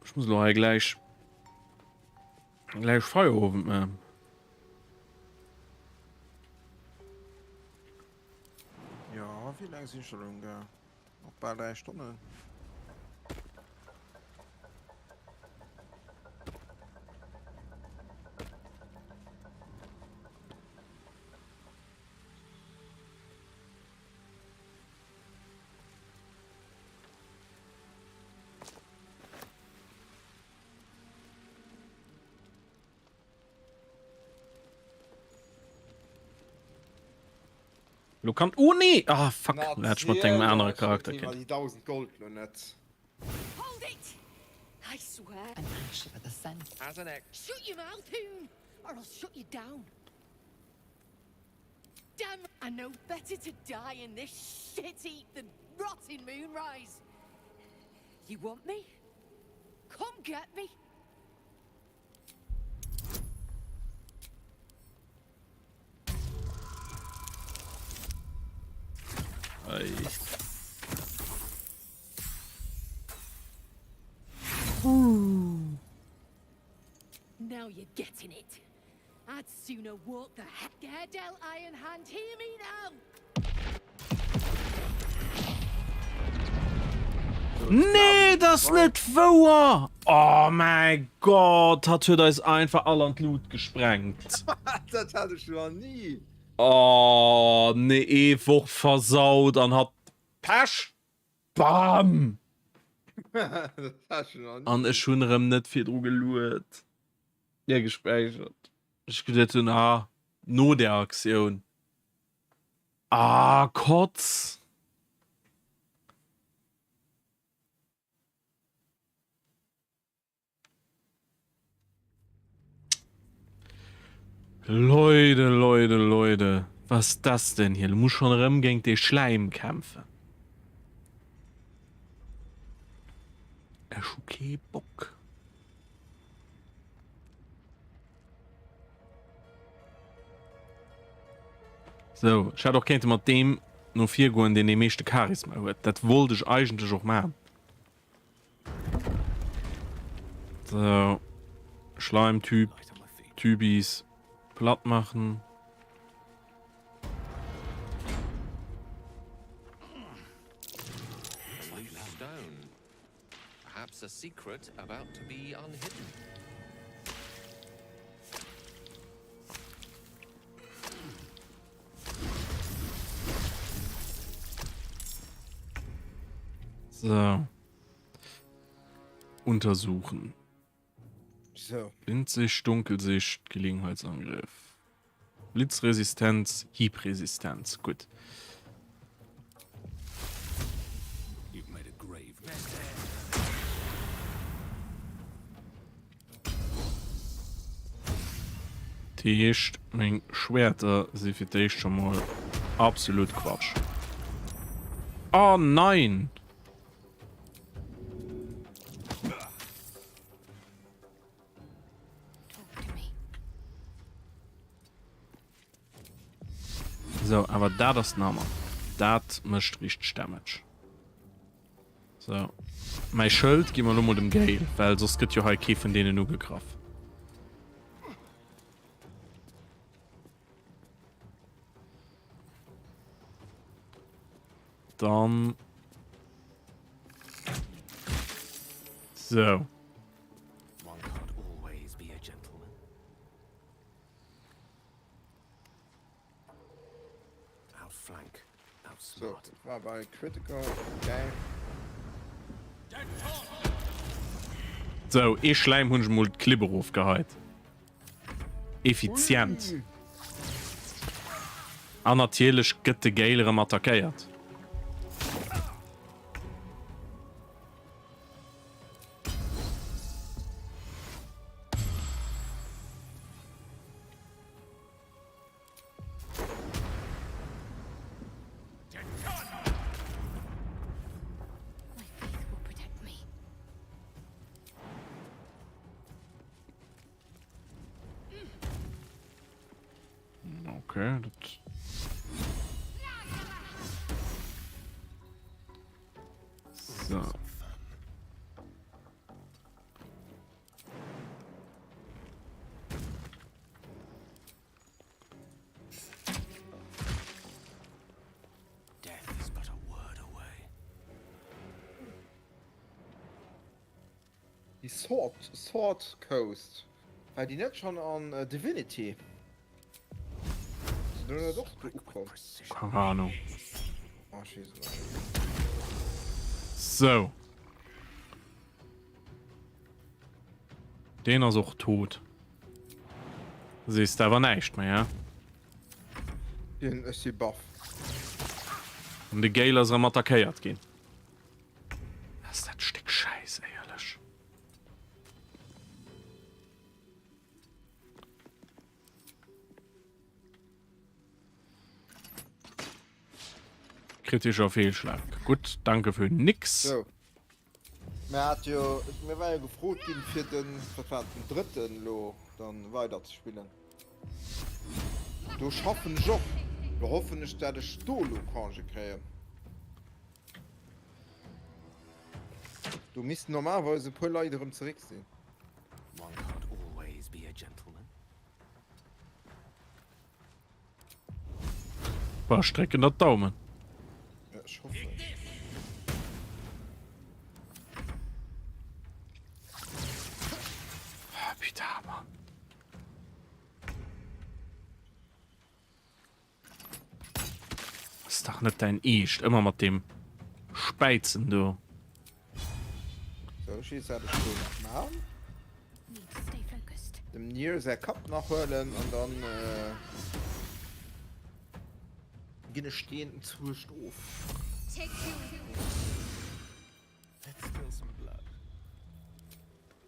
Ich muss lo hei gleich gleich Feierowend man. Ja, wéi laang sinn ech elo umgaang? Nach bal 3 Stonnen. Lo kann oh nee ah fuck da hätt ech mat engem anere Charakter Natierlech, kéint. déi 1000 Gold lo net. Hold it! I swear. An ash for the scent. As an ex. Shut your mouth, Hoon, or I'll shut you down. Damn, I know better to die in this shit heap than rot in Moonrise. You want me? Come get me. Ei. Now you're getting it. I'd sooner walk the heck Gerdel Ironhand, hear me now! Nee, dat ass net wouer! Oh mäi Gott, hatt huet eis einfach all an d'Lut gesprengt. Dat hat ech nach ni. Oh nee, ee Woch versaut an hatt Pech! Bam! Dat hat ech nach ni. An ech hunn erëm net virdru geluet. Ja, gespäichert. Ech geduet hunn, ah, no der Aktioun. Ah, Kotz! Leute, Leute, Leute, was das denn hier? Du musst schon erëm géint dee Schläim kämpfen. Ech hu kee Bock. Sou, ech hätt och kéinte mat deem no vir goen, deen dee meeschte Charisma huet. Dat wollt ech eigentlech och maachen. So, Schleimtyp, Tübis platt machen. That's a secret about to be unhidden. So. Untersuchen. So. Blindsicht, Dunkelsicht, Gelegenheitsangriff. Blitzresistenz, Hiebresistenz. Gutt. Dat heescht, meng Schwäerter si fir d'éischt scho mol absolut Quatsch. Oh nein! So, awer dat ass den Hammer. Dat mécht richteg Damage. So. Mäi Schëld gi mer lo mol dem Gale, well soss gëtt jo hei kee vun deenen ugegraff. Dann. So. So, war bei Critical, okay. So, ee Schläim hunn ech mol d'Klibb erofgeheit. Effizient. An natierlech gëtt de Gale erëm attackéiert. Okay, dat. So. Death is but a word away. Déi Sword, Sword Coast, war déi net schonn an Divinity? Sinn do net och do ukomm? Keng Ahnung. Ah, ech weess et net. Sou. Deen ass och tot. Sees de awer näischt méi, he? Deen, ech si baff. An de Gale ass erëm attackéiert ginn. Ass dat Stéck Schäiss, éierlech. Kritischer Fehlschlag. Gutt, danke fir nix. So. Mir hat jo, mir war jo gefrot ginn fir den, wat war et, den drëtten elo dann weider ze spillen. Do schaffen ech och. Do hoffen ech dat ech do elo Congé kréien. Do missten normalerweis e puer Leit erëm zeréck sinn. One can't always be a gentleman. Bah, ech drécken der d'Daumen. Ja, ech hoffen. Ah, putain, Mann. Ass dach net dein Eescht, ëmmer mat deem Späizen do. So, ech weess wat ech do nach maan. Dem Nier säi Kapp nach huelen an dann ginn ech deen Zuecht of.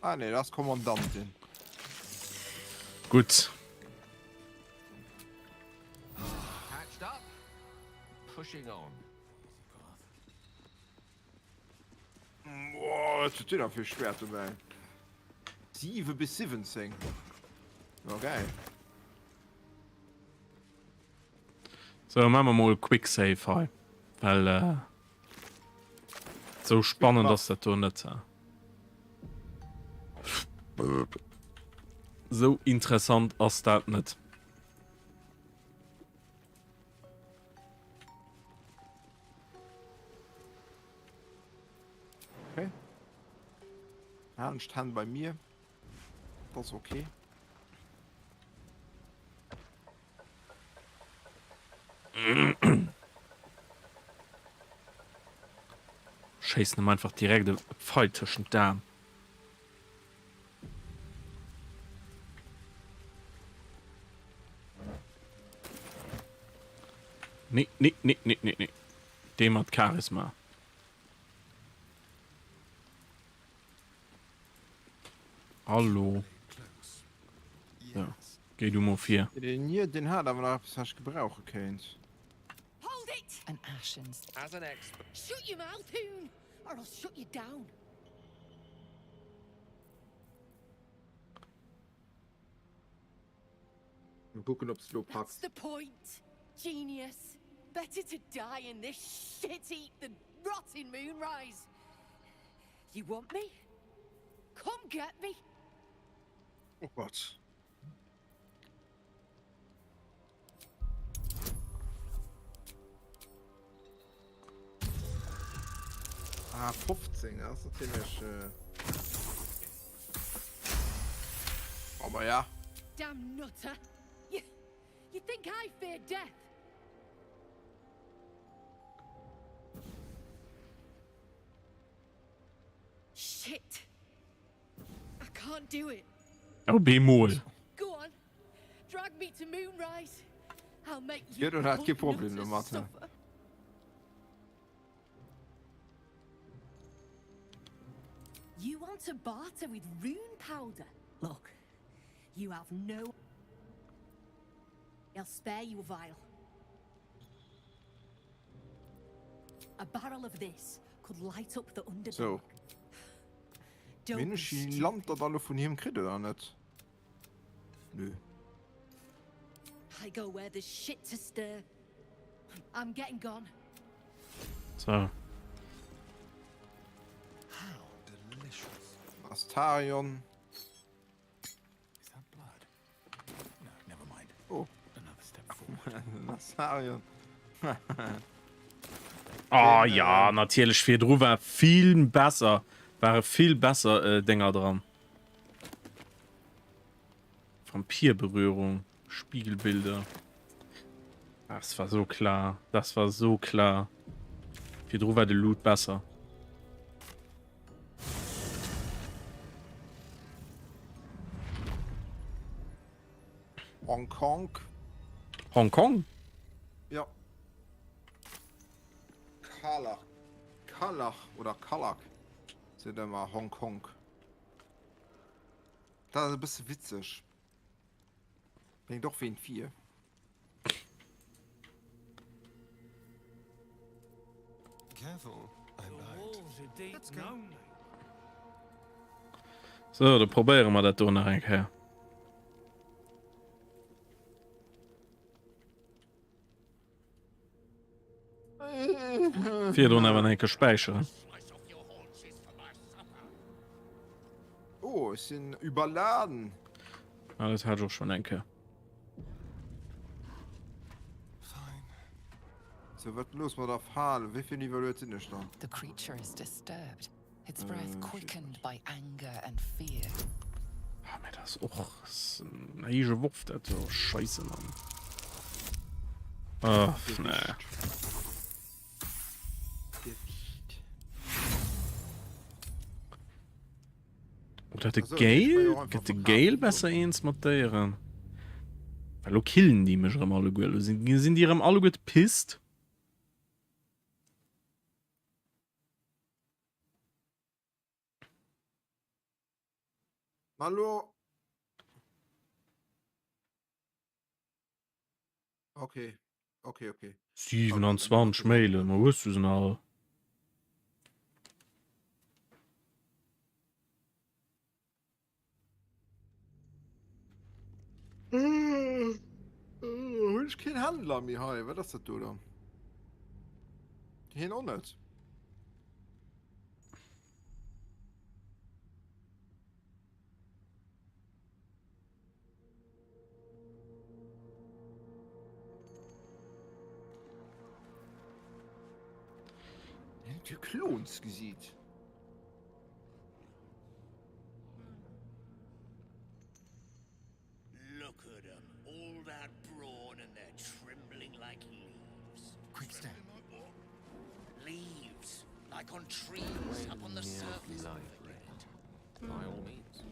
Ah nee, dat ass Kommandantin. Gutt. Boah, wat huet deen da fir Schwert dobäi? 7 bis 17. Ja, geil. So, maache mer mol e Quick Save hei, well äh, sou spannend ass dat do net. Sou interessant ass dat net. Okay. Halen ech d'Hänn bei mir. Dat ass ok. Schéissen em einfach direkt e Pfeil tëschent d'Aen. Nee, nee, nee, nee, nee, nee. Dee mat Charisma. Hallo. So, géi du mol vir. Den hier, den hat awer nach eppes, wat ech gebrauche kéint. Hold it! An ashen. As an expert. Shut your mouth, Hoon, or I'll shut you down. Mal kucken, ob se lo That's packt. the point. Genius. Better to die in this shit heap than rot in Moonrise. You want me? Come get me. Oh Gott. Ah, 15, das ist natürlich. Äh... Aber ja. Damn nutter. You, you think I fear death? Shit. I can't do it. Oh, bemol. Go on. Drag me to Moonrise. I'll make you Jeder hat kein Problem nutters damit. suffer. You want to barter with rune powder? Look, you have no. I'll spare you a vial. A barrel of this could light up the underdark. So. Don't Mir be hunn ech déi stupid. Land dat alle vun him kritt oder net? Nö. I go where there's shit to stir. I'm getting gone. So. Astarion. Is that blood? No, never mind. Oh. Another step forward. Astarion. Oh ja, natierlech virdru war vill besser, ware vill besser äh, Dénger dran. Vampirberührung, Spiegelbilder. Das war so klar, das war so klar. Virdru war de Loot besser. Hong Kong. Hong Kong? Ja. Kalach. Kalach oder Kalak. Seet ëmmer Hong Kong. Dat ass e bësse witzeg. Bréngt och ween vir. Careful, I bite. Let's go. So, da probéiere mer dat do nach eng Kéier. Virdrun awer nach eng Kéier späicheren. Oh, ech sinn überladen. Ah, dat hat ech och schon eng Kéier. So, wat los mat der Fal? Wéi vill Niveau huet sinn ech dann? The creature is disturbed, its breath Äh, quickened by anger and fear. Ah, mä dat ass och en héije Worf, dat do. Scheisse, Mann. Ach, nee. Gewicht. Oder de Also, ich kann ja Gale? auch einfach Gëtt de verkaufen, Gale so. besser eens mat Déieren? Well lo killen déi mech erëm alleguer. Lo sinn, sinn déi erëm alleguer pissed. Hallo? Okay. Okay, okay. 27 Mailen, ma hues du se nach all? Hunn ech keen Händler méi hei? Wat ass dat do dann? Hien och net. Hien huet jo Klonsgesiit. Quick step. Leaves, like on trees up on the surface. By all means.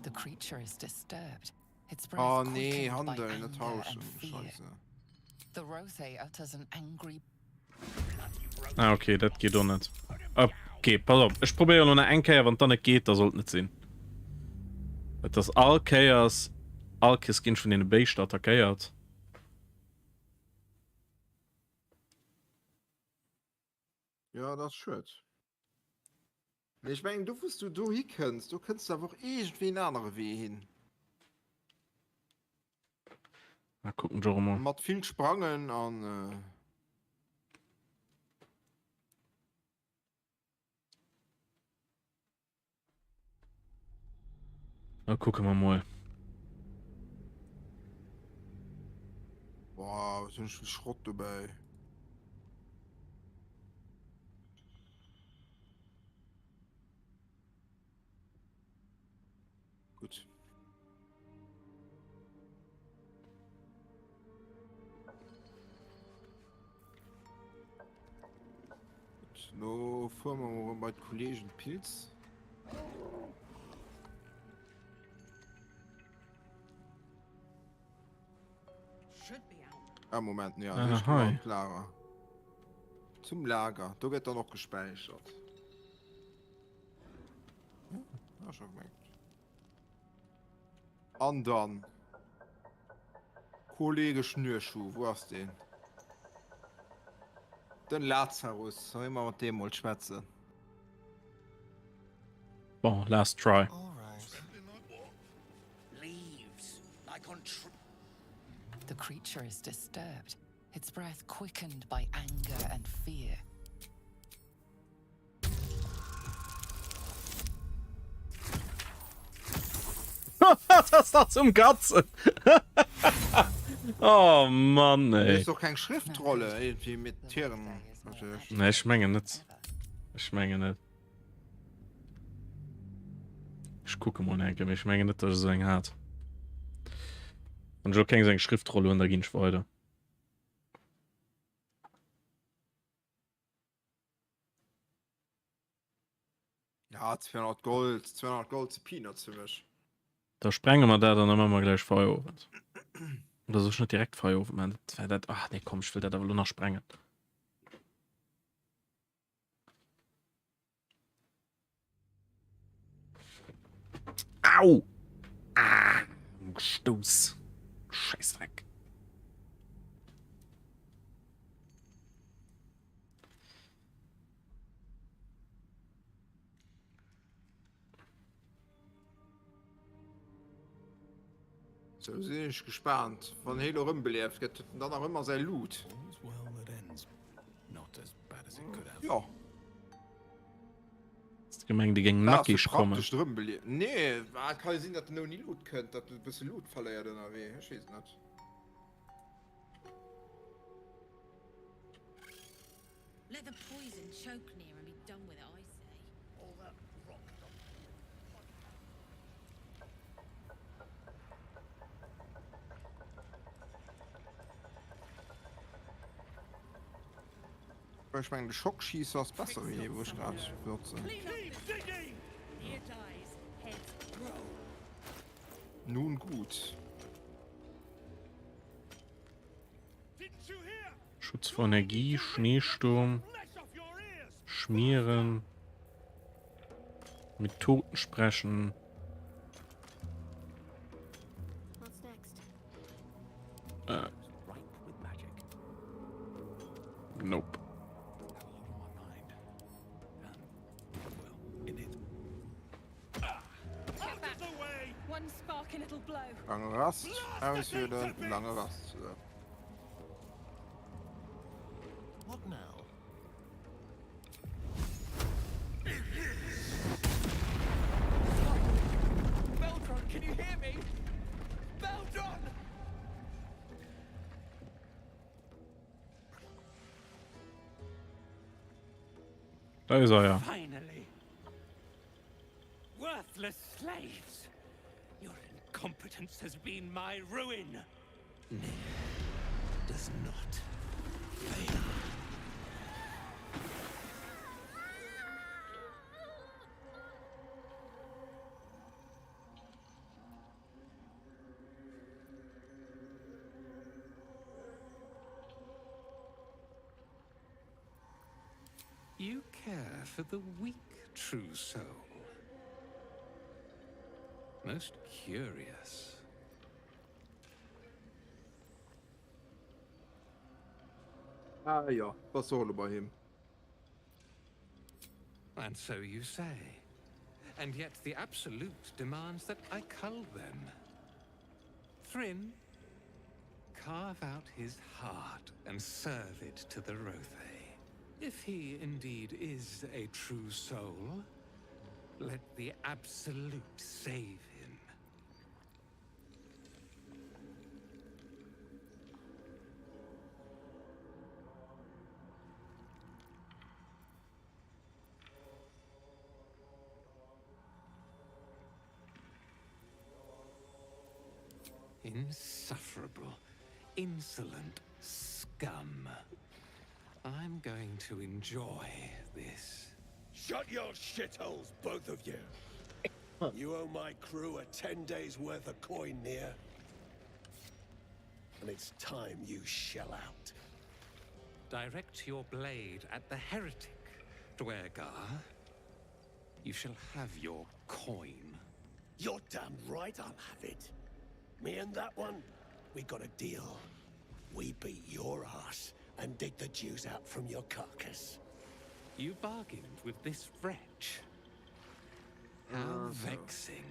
The creature is disturbed. Its breath Oh nee, quickened by handeln, net anger and tauschen. fear. Scheisse. The Rothe utters an angry Ah okay, dat geet och net. Okay, pass op, ech probéieren elo nach eng Kéier, wann et dann net geet, da sollt et net sinn. Et ass all Kéiers, all Kéiers ginn ech vun deene Béischter attackéiert. Jo, dat ass schued. Mee ech mengen, do wou s du do hikënns, do kënns du awer och iergendwéi en anere Wee hin. Na, kucken ech och emol. Mat vill Sprangen an. Da kucke mer mol. Boah, wat hunn ech vill Schrott dobäi. Gutt. Gutt, lo fuere mer mol bei d'Kollegen Pilz. Ah, Moment, ja, Ah, ich geh hei. mal Lager. Zum Lager, do gëtt dann och gespäichert. Hm, ah, schon gemerkt. An dann Kollege Schnürschuh, wo ass deen? Den Lazarus, soll ech mol mat deem mol schwätzen? Bon, last try. The creature is disturbed, its breath quickened by anger and fear. Dat ass dach zum Katzen! Oh Mann, Du ey. hues och keng Schriftrolle irgendwie mit Tieren natierlech. Nee, ech mengen net. Ech mengen net. Ech kucke mol eng Kéier, mee ech mengen net, datt ech esou eng hat. Wann ech elo keng esou eng Schriftroll hunn, da ginn ech weider. Ja, 200 Gold, 200 Gold ze Peanuts fir mech. Da sprenge mer dat an da maache mer gläich Feierowend. Oder soll ech net direkt Feierowend maachen? Dat wär dat. Ach nee, komm, ech wëll dat awer elo nach sprengen. Au! Ah! Gestouss. Scheißdreck. Sou sinn ech gespaant, wann hee lo rëmbelieft gëtt, huet en dann nach ëmmer säi Loot? Jo. Hues de gemengt, e géing nackig kommen? Praktesch rëmbelieft. Nee, et ka jo sinn, datt en ouni Loot kënnt, datt e bësse Loot verléiert ënnerwee, ech weess et net. Let the poison choke Nere and be done with it, I say. All that rock Ech mengen de Schockschießer ass besser wéi dee wou ech grad benotzen. Nun gut. Schutz vor Energie, Schneesturm, Schmieren, mit Toten sprechen. Äh. Nope. Lange Rast, auswählen, lange Rast. What now? Beldron, can you hear me? Beldron! Da ist er ja. Finally. Worthless slaves. Your incompetence has been my ruin. does not fail. You care for the weak true soul. Most curious. Ah ja, was soll bei him? And so you say. And yet the Absolute demands that I cull them. Thrinn, carve out his heart and serve it to the Rothe. If he indeed is a true soul, let the Absolute save him. Insufferable, insolent scum. I'm going to enjoy this. Shut your shitholes, both of you. You owe my crew a ten days worth of coin, Nere. And it's time you shell out. Direct your blade at the heretic, Dwergar. You shall have your coin. You're damn right I'll have it. Me and that one, we got a deal. We beat your ass and dig the Jews out from your carcass. You bargained with this wretch? How uh, vexing.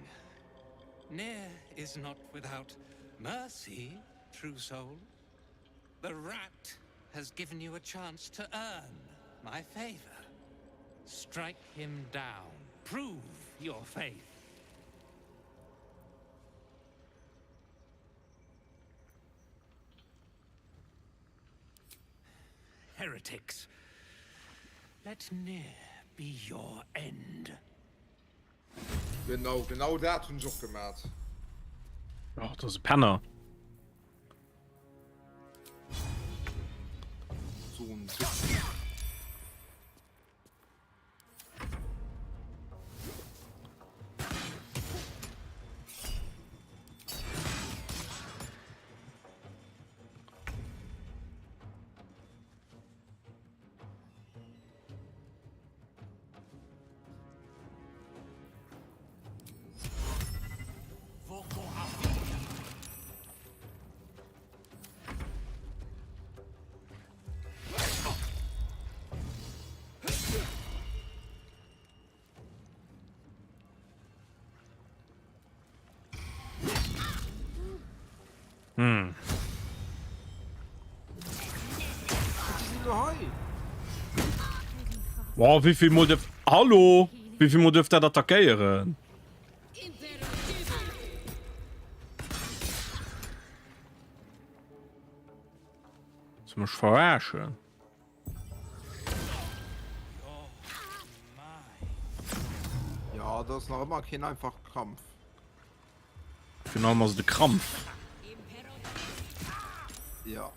Nere is not without mercy, true soul. The rat has given you a chance to earn my favor. Strike him down. Prove your faith. Heretics, let Nere be your end. Genau, genau dat hunn ech och gemat. Ach, dat ass e Penner. So en Wichser. Hm. Wow, wéi vill Mol dierf... Hallo? Wéi vill Mol dierf dat attackéieren? Willst du mech verarschen? Ja, dat ass nach ëmmer keen einfache Kampf. Virun allem ass et e Krampf. Ja.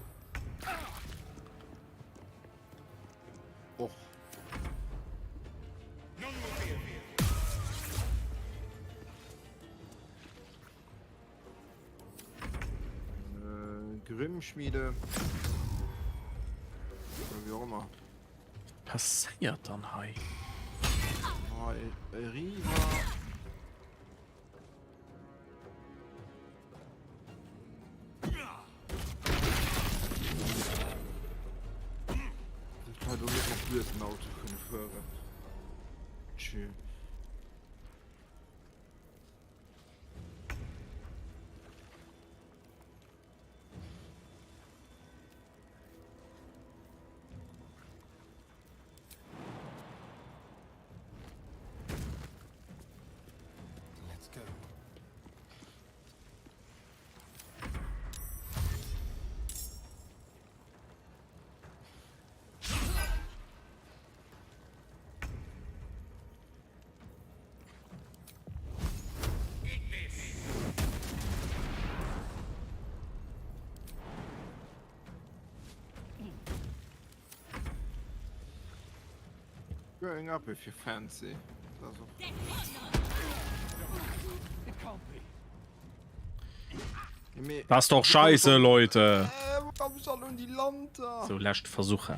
Och. Äh, Grimmschmiede. Oder wie auch immer. Passéiert dann hei? Oh, Riva. Auto kënne fueren. Tschü. Let's go. Going up if you fancy. Dat ass och. Das ist doch scheiße, Leute. Äh, wo komm ich dann un déi Lanter? So, leschte Versuch.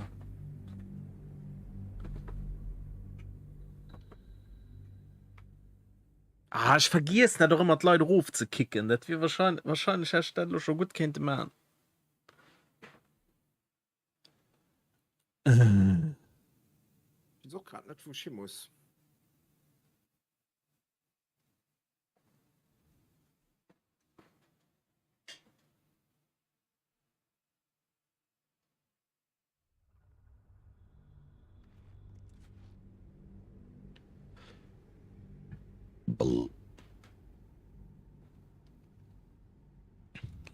Ah, ech vergiessen dat och ëmmer d'Leit erofzekicken. Dat wier wahrscheinlech, wahrscheinlech hätt ech dat elo scho gutt kéinte maachen. Ech weess och grad net wou ech hi muss.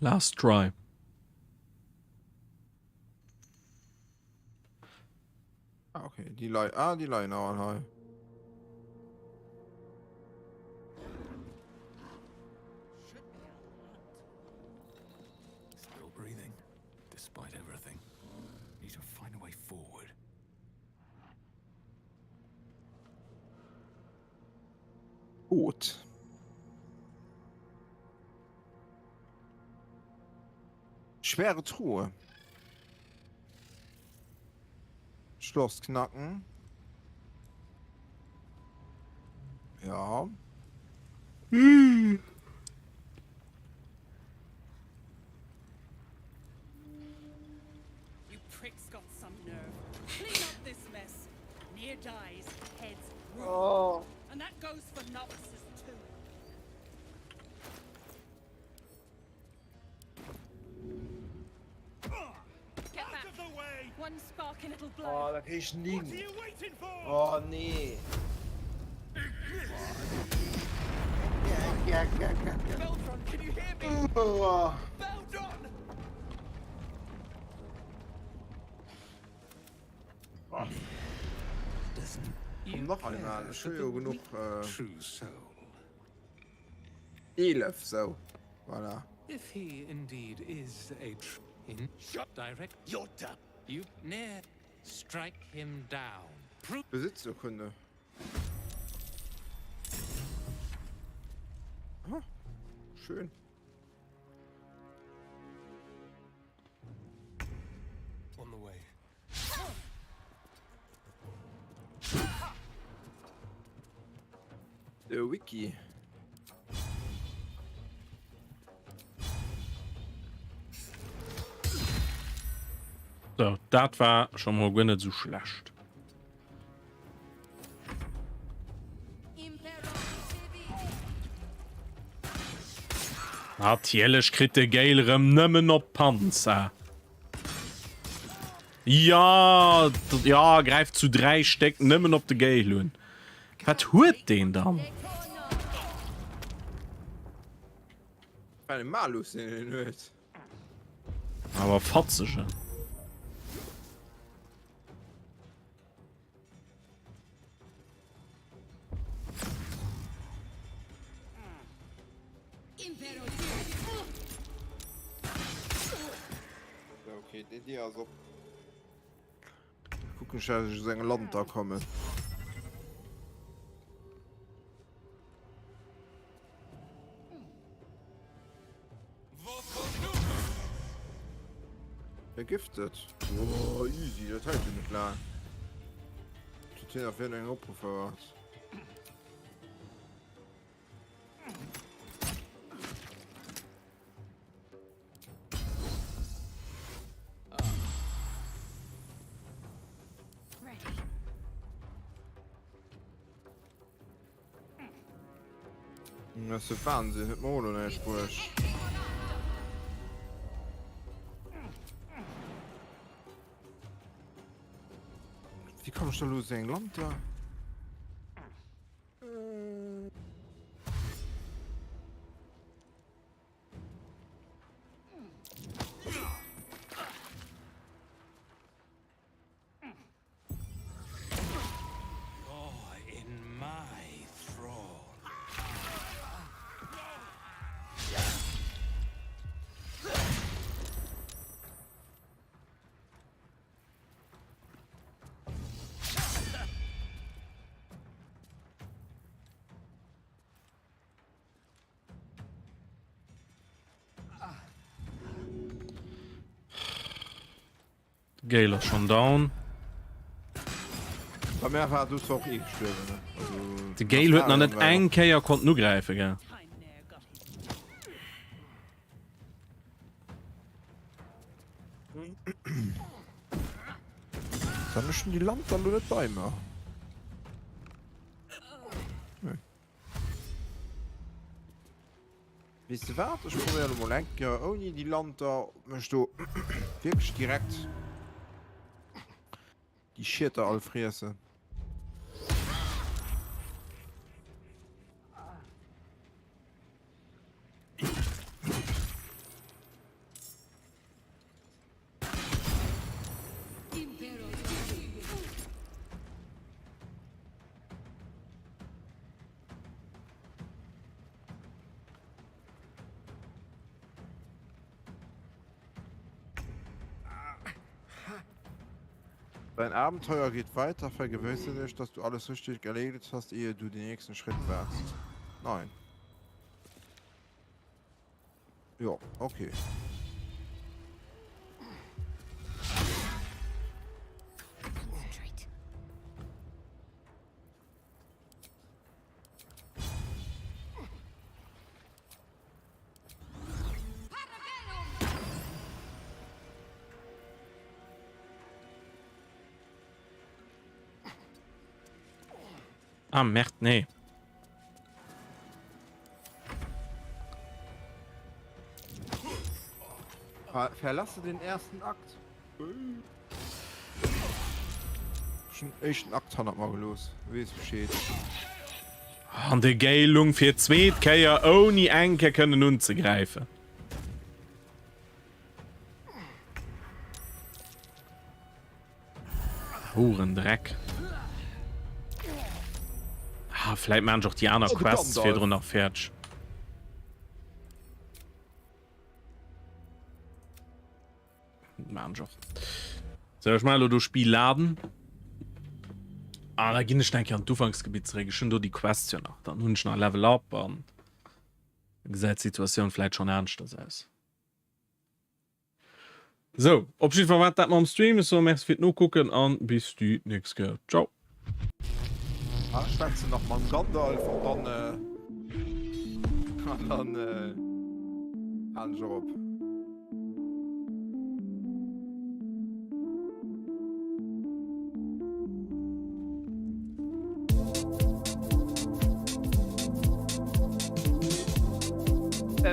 Last try. Ah, okay. Die Lei ah, die leien all hei. Still breathing, despite everything. Need to find a way forward. Boot. Schwere Truhe. Schloss knacken. Ja. Hm. You pricks got some nerve. Clean up this mess. Near dies, heads roll. Oh. And that goes for novices too. Get back. One spark and it'll blow. Oh, da krieg ich nie. Oh nee. Ja, ja, ja, ja. Beldron, can you hear me? Oh. Beldron! Komm nach einmal. Ech hu jo genuch. Äh, 11 sou. Voilà. If he indeed is a tr in direct You're done. You near strike him down. Prove Besitzurkunde. Aha. Schön. On the way. De Wiki. So, dat war scho mol guer net esou schlecht. Natierlech kritt de Gale rëm nëmmen op Panzer. Ja, ja, gräift zu 3 Stéck nëmmen op de Gale un. Wat huet deen dann? Well e Malus deen en huet. Awer fatzegen. Okay, déi Dier ass op. Kucken ech, dass ech u seng Lanter kommen. Vergiftet. Oh, easy, dat hält jo net laang. Huet hien auf eng opgefouert. Das ist der Wahnsinn, huet mer och lo näischt bruecht. Wéi komm ech da lo u seng Lanter? You're in my thrall. Gale ass schon down. Bei mär war du zwar och ee gestuerwen, ne? Also, De Gale huet nach net eng Kéier konnten ugräifen, gell? Dann ech hun déi Lanter lo net bei mer. Nee. Weess de wat, ech probéieren elo mol eng Kéier ouni déi Lanter, ob mech do wierklech direkt déi Schieter all friessen. Dein Abenteuer geht weiter, vergewissere dich, dass du alles richtig erledigt hast, ehe du den nächsten Schritt wagst. Nein. Jo, okay. Ah, Merd, nee. Verlasse den ersten Akt. Schon éischten Akt hannert mer gelooss. Weess Bescheed. An de Gale lung fir d'zweet Kéier ouni eng Kéier kënnen unzegräifen. Hurendreck. Ah, vläit maan ech och déi aner Oh, de Quests Gandalf. virdrun nach fäerdeg. Maan ech och. So, ech maache lo do Spill laden. Ah, da ginn ech eng Kéier an d'Ufanksgebitt zeréck. Ech hunn do déi Quests jo nach. Dann hunn ech nach Level Up an da gesäit d'Situatioun vläit schonn aneschters aus. Sou, op jiddwer Fall war dat mam Stream. Ech soe Merci fir d'Nokucken an bis déi nächst Kéier. Ciao. Ah, ech schwätzen nach mam Gandalf an dann, an dann halen ech och op.